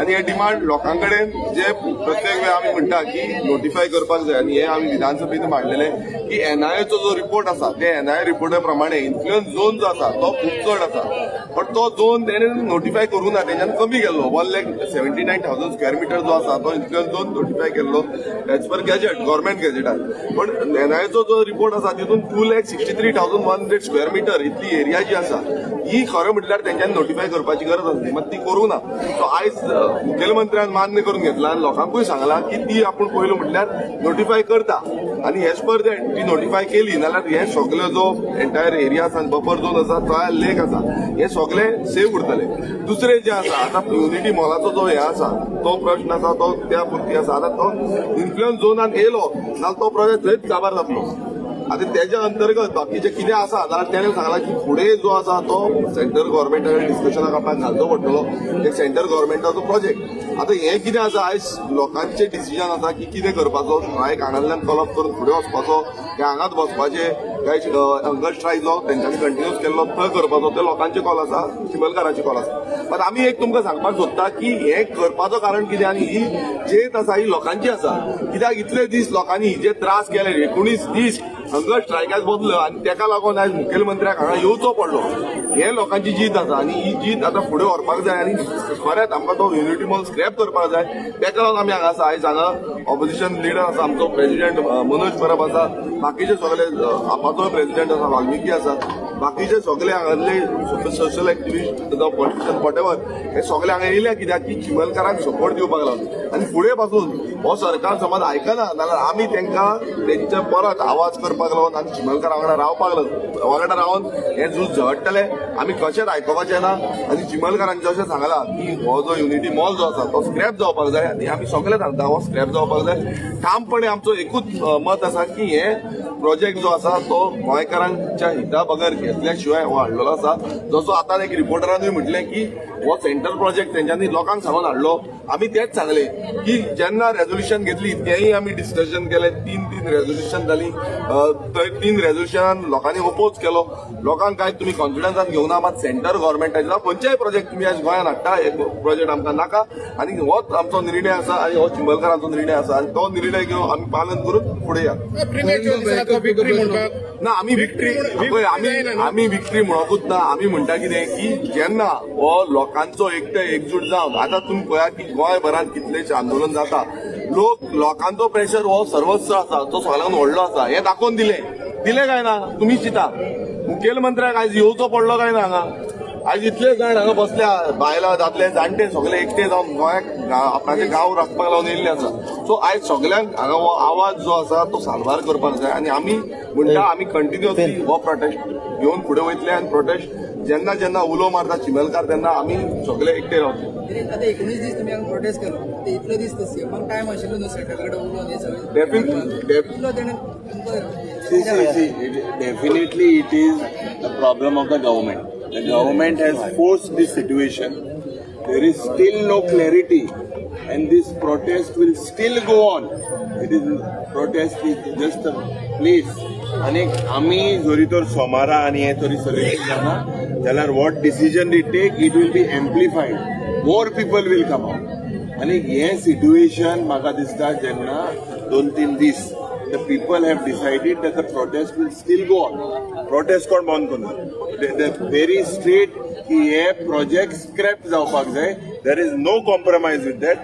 आनी हे डिमांड लोकां कडेन जे प्रत्येक वेळा आमी म्हणटा की नोटिफाय करपाक जाय, आनी हे आमी विधानसभेन मांडलेले की एनआयएचो जो रिपोर्ट आसा ते एनआयए रिपोर्टा प्रमाणे इन्फ्लुएन्स झोन जो आसा तो खूब चड आसा, बट तो झोन तेणें नोटिफाय करूं ना, तेंच्यान कमी केल्लो 1,79,000 स्क्वेअर मिटर जो आसा तो इन्फ्लुएन्स झोन नोटिफाय केल्लो एज पर गॅजेट, गव्हर्मेंट गॅजेटान. पण एनआयएचो जो रिपोर्ट आसा तितून 2,63,100 स्क्वेअर मिटर इतली एरिया जी आसा ही खरें म्हटल्यार तेंच्यांनी नोटिफाय करपाची गरज आसली, मात ती करूं ना. सो आयज मुखेलमंत्र्यान मान्य करून घेतला आनी लोकांकूय सांगलां की ती आपूण पयलू म्हटल्यार नोटिफाय करता आनी एज पर that ती नोटिफाय केली नाल्यार हे सगळे जो एंटायर एरिया आसा, बफर झोन आसा, तो लेक आसा, हे सगळे सेफ उरतले. दुसरें जें आसा आतां युनिटी मॉलाचो जो हे आसा तो प्रश्न आसा तो त्या पुरती आसा. आतां तो इन्फ्लुएन्स झोनान येयलो जाल्यार तो प्रोजेक्ट थंयच काबार जातलो. आतां तेज्या अंतर्गत बाकीचें कितें आसा जाल्यार तेणें सांगलां की फुडें जो आसा तो सेंट्रल गव्हर्मेंटा कडेन डिस्कशनाक आपणाक घालचो पडटलो, एक सेंट्रल गव्हर्मेंटाचो प्रोजेक्ट. आतां हें कितें आसा आयज लोकांचें डिसिजन आसा की कितें करपाचो, स्ट्रायक हांगांतल्यान कॉल ऑफ करून फुडें वचपाचो काय हांगाच बसपाचें, काय हंगर स्ट्रायक जो तेंच्यांनी कंटिन्यूस केल्लो थंय करपाचो, ते लोकांचे कॉल आसा, चिंबलकाराचे कॉल आसा. मात आमी एक तुमकां सांगपाक सोदता की हें करपाचो कारण कितें आनी ही जेत आसा ही लोकांची आसा, कित्याक इतले दीस लोकांनी जे त्रास केले 19 दीस हंगर स्ट्रायकाक बदलो आनी तेका लागून आयज मुखेलमंत्र्याक हांगा येवचो पडलो. हे लोकांची जीत आसा आनी ही जीत आतां फुडें व्हरपाक जाय आनी खरेंच आमकां तो युनिटी मॉल स्क्रॅप करपाक जाय. तेका लागून आमी हांगा आसा. आयज हांगा ऑपोजिशन लिडर आसा आमचो प्रेजिडेंट मनोज परब आसा, बाकीचे सगळे आपाचो फोरमाचो प्रेसिडेंट आसा, वाल्मिकी आसा, बाकीचे सगळे हांगासरले सोशल एक्टिविस्ट जावं पॉलिटिशियन, what ever, हे सगळे हांगा येयल्या कित्याक की चिमलकारांक सपोर्ट दिवपाक लागून. आनी फुडें पासून हो सरकार समज आयकना जाल्यार आमी तांकां तेंच्या परत आवाज करपाक लागून आनी चिमलकारा वांगडा रावपाक लागून, वांगडा रावन हें झूज झगडटले. आमी कशेंच आयकुपाचें ना. आनी चिमलकारांचें अशें सांगलां की हो जो युनिटी मॉल जो आसा तो स्क्रॅप जावपाक जाय आनी आमी सगळे सांगता हो स्क्रॅप जावपाक जाय. ठामपणे आमचो एकूच मत आसा की हे प्रोजेक्ट जो आसा तो गोंयकारांच्या हिता बगर घेतल्या शिवाय हो हाडलेलो आसा. जसो आतां एक रिपोर्टरानूय म्हटलें की हो सेंट्रल प्रोजेक्ट तेंच्यांनी लोकांक सांगून हाडलो, आमी तेच सांगले की जेन्ना रेजोल्युशन घेतली तेंय आमी डिस्कशन केलें. तीन तीन रेजोल्युशन जाली, थंय तीन रेजोल्युशनान लोकांनी ओपोज केलो. लोकांक काय तुमी कॉन्फिडन्सान घेवना, मात सेंटर गव्हर्मेंटाचे जावं खंयचेय प्रोजेक्ट तुमी आयज गोंयांत हाडटा, हे प्रोजेक्ट आमकां नाका. आनी होच आमचो निर्णय आसा आनी हो चिंबलकारांचो निर्णय आसा आनी तो निर्णय घेवन आमी पालन करून फुडें या. ना, आमी विक्ट्री पळय, आमी आमी विक्ट्री म्हणकूच ना. आमी म्हणटा कितें की जेन्ना हो लोकांचो एकटे एकजूट जावन आतां तुमी पळयात की गोंयभरांत कितलेशे आंदोलन जाता, लोक लोकांचो प्रेशर हो सर्वस्व आसा, तो सगळ्यांत व्हडलो आसा हें दाखोवन दिलें. दिलें काय ना तुमी चिंता. मुखेलमंत्र्याक आयज येवचो पडलो काय ना हांगा? आयज इतले जाण हांगा बसल्या, बायलां, दादले, जाणटे सगळे एकटे जावन गोंयाक आपणाचे गांव राखपाक लागून येयल्ले आसा. सो आयज सगल्यांक हांगा हो आवाज जो आसा तो साल्वार करपाक जाय आनी आमी म्हणटा आमी कंटिन्युअसली हो प्रोटेस्ट घेवन फुडें वयतले आनी प्रोटेस्ट जेन्ना जेन्ना उलो मारता चिमलकार तेन्ना आमी सगळे एकटे रावतले. आतां 19 दीस तुमी हांगा प्रोटेस्ट केलो, आतां इतले दीस सीएमान टायम आशिल्लो न्हू सेंट्रल कडेन उलोवन हें सगळें? इतलो तेणें तुमकां See, see, see, definitely it is the problem of the government. The government has forced this situation. There is still no clarity and this protest will still go on. It is protest is just a place. आनी आमी जरी तर सोमारा आनी हें तरी सोल्युशन जाना जाल्यार what decision they take, it will be amplified, more people will come out. आनी हें सिट्युएशन म्हाका दिसता जेन्ना 2-3 दीस the people have decided that the protest will still go on. Protest कोण बंद करना. The very straight की हे प्रोजेक्ट स्क्रॅप जावपाक जाय. There is no compromise with that.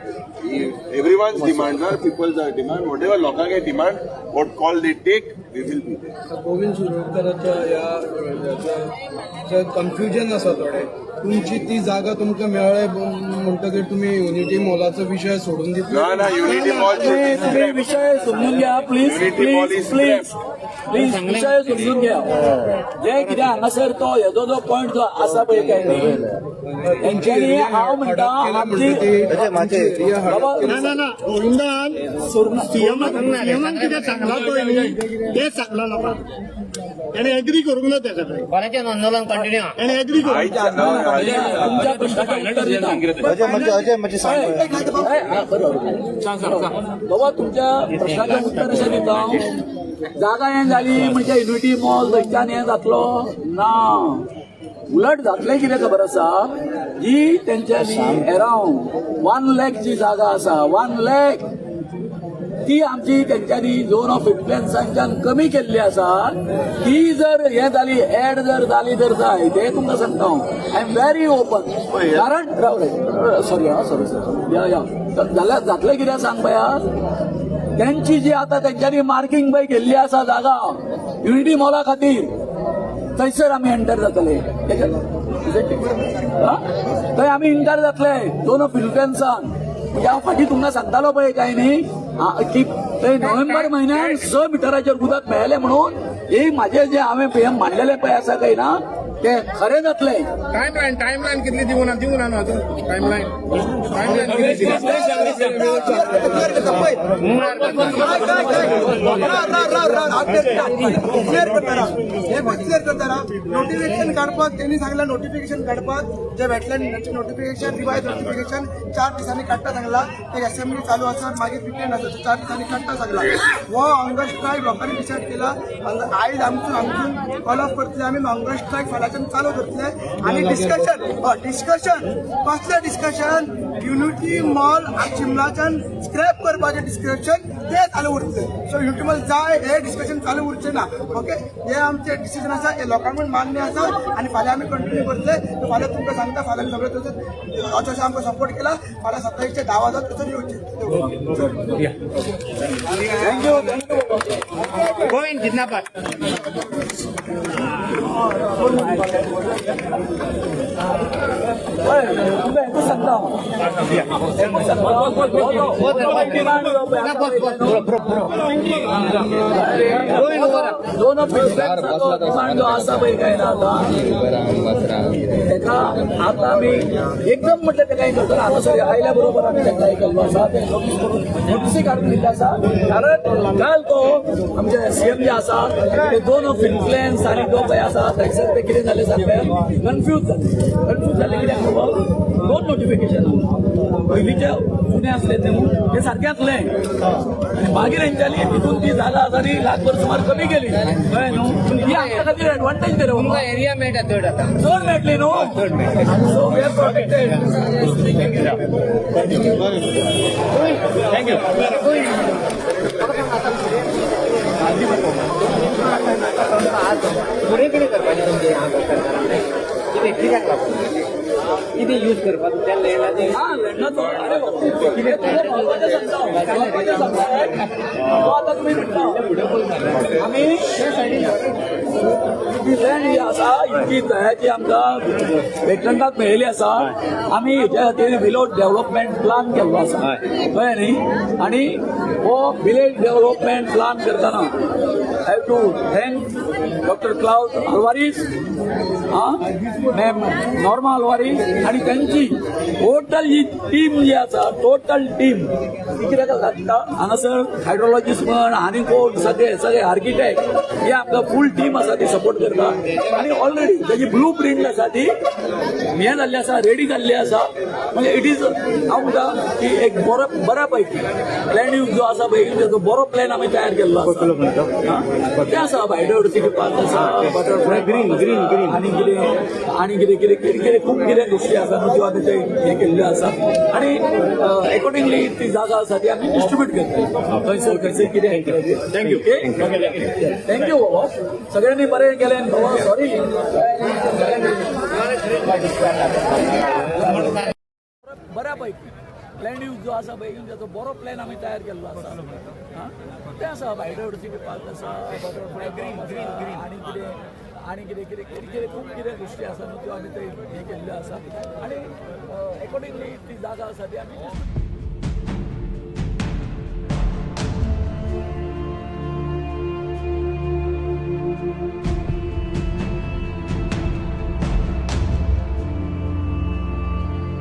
Everyone's demands are people's are demand. Whatever लोकांचे demand, what call they take, we will be there. Govind शिरोडकराच्या ह्या कन्फ्युजन आसा थोडें. तुमची ती जागा तुमकां मेळ्ळे म्हणटकीर तुमी युनिटी मॉलाचो विशय सोडून दितले? ना ना, युनिटी मॉल तुम्ही विषय समजून घ्या please. Unity Mall please is please please, विषय समजून घ्या. जे कितें हांगासर तो हेजो जो पॉयंट जो आसा पळय काय न्ही, तेंच्यांनी हांव म्हणटा आमची बाबा ना ना ना, गोविंदान सीएमान कितें सांगलां पळय न्ही, तें सांगलां लोकांक. तेणें एग्री करूंक ना त्या कडेन. कोणाचें आंदोलन कंटिन्यू? तेणें एग्री करूंक ना. तुमच्या प्रश्नाचें उत्तर दिता. बाबा, तुमच्या प्रश्नाचें उत्तर अशें दिता हांव. जागा हें जाली म्हणजे युनिटी मॉल थंयच्यान हें जातलो ना. उलट जातलें कितें खबर आसा, जी तेंच्यांनी एरावंड 1 लॅक जी जागा आसा, 1 लॅक ती आमची तेंच्यांनी झोन ऑफ इन्फ्लुएन्सांच्यान कमी केल्ली आसा. ती जर हें जाली, एड जर जाली तर जाय तें तुमकां सांगता हांव. I am very open. कारण राव रे, सॉरी हा, सॉरी सॉरी. या या जाल्यार जातलें कितें सांग पळया, तेंची जी आतां तेंच्यांनी मार्किंग पळय केल्ली आसा जागा युनिटी मॉला खातीर, थंयसर आमी एंटर जातले. थंय आमी एंटर जातले झोन ऑफ इन्फ्लुएन्सान. म्हणजे हांव फाटीं तुमकां सांगतालो पळय काय न्ही की थंय नोव्हेंबर म्हयन्यान 6 मिटराचेर उदक मेळ्ळें म्हणून ही म्हाजें जे हांवें हें मांडलेलें पळय आसा काय ना, ते खरें जातलें. टायम लायन, टायम लायन कितली दिवना ना, दिवना न्हू अजून टायम लायन. टायम लायन कितली दिली? क्लियर करता, हे क्लियर करता. नोटिफिकेशन काडपाक तेणी सांगला. नोटिफिकेशन काडपाक जे वेटलँडाचे नोटिफिकेशन, रिवायज नोटिफिकेशन 4 दिसांनी काडटा सांगला. ते असेंब्ली चालू आसा, मागीर 15 आसा, 4 दिसांनी काडटा सांगला. हो हंगर स्ट्रायक लोकांनी डिसायड केला. आयज आमचो आमचून कॉल ऑफ करतले आमी. हंगर स्ट्रायक फाल्यांच्यान चालू करतले. आनी डिस्कशन, डिस्कशन कसलें डिस्कशन? युनिटी मॉल चिमलाच्यान स्क्रॅप करपाचें डिस्कशन ते चालू उरतलें. सो युनिटी मॉल जाय हे डिस्कशन चालू उरचें ना. ओके, हे आमचे डिसिजन आसा, हे लोकांकूय मान्य आसा आनी फाल्यां आमी कंटिन्यू करतले. फाल्यां तुमकां सांगता, फाल्यां सगळे तसोच अशें आमकां सपोर्ट केला. फाल्यां 27चे 10 वाजता तसोच येवचे. Thank you, thank you. Govind जिंदाबाद. तुका सांगता दोन डिमांड जो आसा पळय काय ना आतां तेका आतां आमी एकदम म्हटल्यार तेका हें करतना हांगासर आयल्या बरोबर आमी तेका हें केल्लो आसा, ते नोटीस करून नोटीसूय काडून दिल्ली आसा. कारण काल तो आमचे सीएम जे आसा ते दोन ऑफ इन्फ्लुएन्स आनी तो पळय आसा थंयसर ते कितें जालें सारकें कन्फ्यूज जालें. कन्फ्यूज जालें कित्याक बाबा दोन नोटिफिकेशन पयलींचे जुने आसले ते ते सारकें आसले आनी मागीर हेंच्यांनी तितून ती जागा आसा ती लाखभर सुमार कमी केली, कळ्ळें न्हू. ही आमच्या खातीर एडवांटेज रे बाबा, एरिया मेळटा चड आतां, चड मेळटली न्हू, so we are protected. Thank you. फुडें कितें करपाचें तुमचें सरकारान कितें कित्याक लागून कितें यूज करपाक त्या लँडाचें? हा, लँडाचो अरे बाबा कितें तुका म्हत्वाचें सांगता, म्हत्वाचें सांगता. तो आतां तुमी म्हणटा आमी लँड ही आसा इतकी दयाची आमकां वेटलँडाक मेळिल्ली आसा. आमी हेच्या खातीर विलेज डेव्हलपमेंट प्लान केल्लो आसा, कळ्ळें न्ही. आनी हो विलेज डेव्हलपमेंट प्लान करतना I have to thank doctor Claude Alvares, ma'am Norma Alvares आनी तांची टोटल जी टीम जी आसा, टोटल टीम ती कित्याक घातता हांगासर हायड्रोलॉजिस्ट म्हण आनी कोण सगळे सगळे आर्किटेक्ट हे आमकां फूल टीम आसा ती सपोर्ट करता. आनी ऑलरेडी ताजी ब्लू प्रिंट आसा ती हें जाल्ली आसा, रेडी जाल्ली आसा. म्हणजे it is हांव म्हणटा की एक बरो बऱ्या पैकी लँड यूज जो आसा पळय ताचो बरो प्लॅन आमी तयार केल्लो आसा. तें आसा बायोडायवर्सिटी पार्क आसा, बटरफ्लाय ग्रीन ग्रीन ग्रीन आनी कितें आनी कितें कितें कितें कितें खूब कितें गोश्टी आसा न्हू त्यो आमी ते हें केल्ल्यो आसा. आनी एकॉर्डिंगली ती जागा आसा ती आमी डिस्ट्रिब्यूट करता खंयसर खंयसर कितें. Thank you, thank you बाबा, सगळ्यांनी बरें केलें बाबा, सॉरी. बऱ्या पैकी लँड यूज जो आसा पळय ताचो बरो प्लॅन आमी तयार केल्लो आसा. तें आसा बायोडायवर्सिटी पार्क आसा, बटरफ्लाय ग्रीन ग्रीन ग्रीन आनी कितें आनी कितें कितें कितें कितें खूब कितें गोश्टी आसा न्हू त्यो आमी ते हें केल्ल्यो आसा. आनी एकॉर्डिंगली ती जागा आसा ती आमी डिस्ट्रिब्यूट.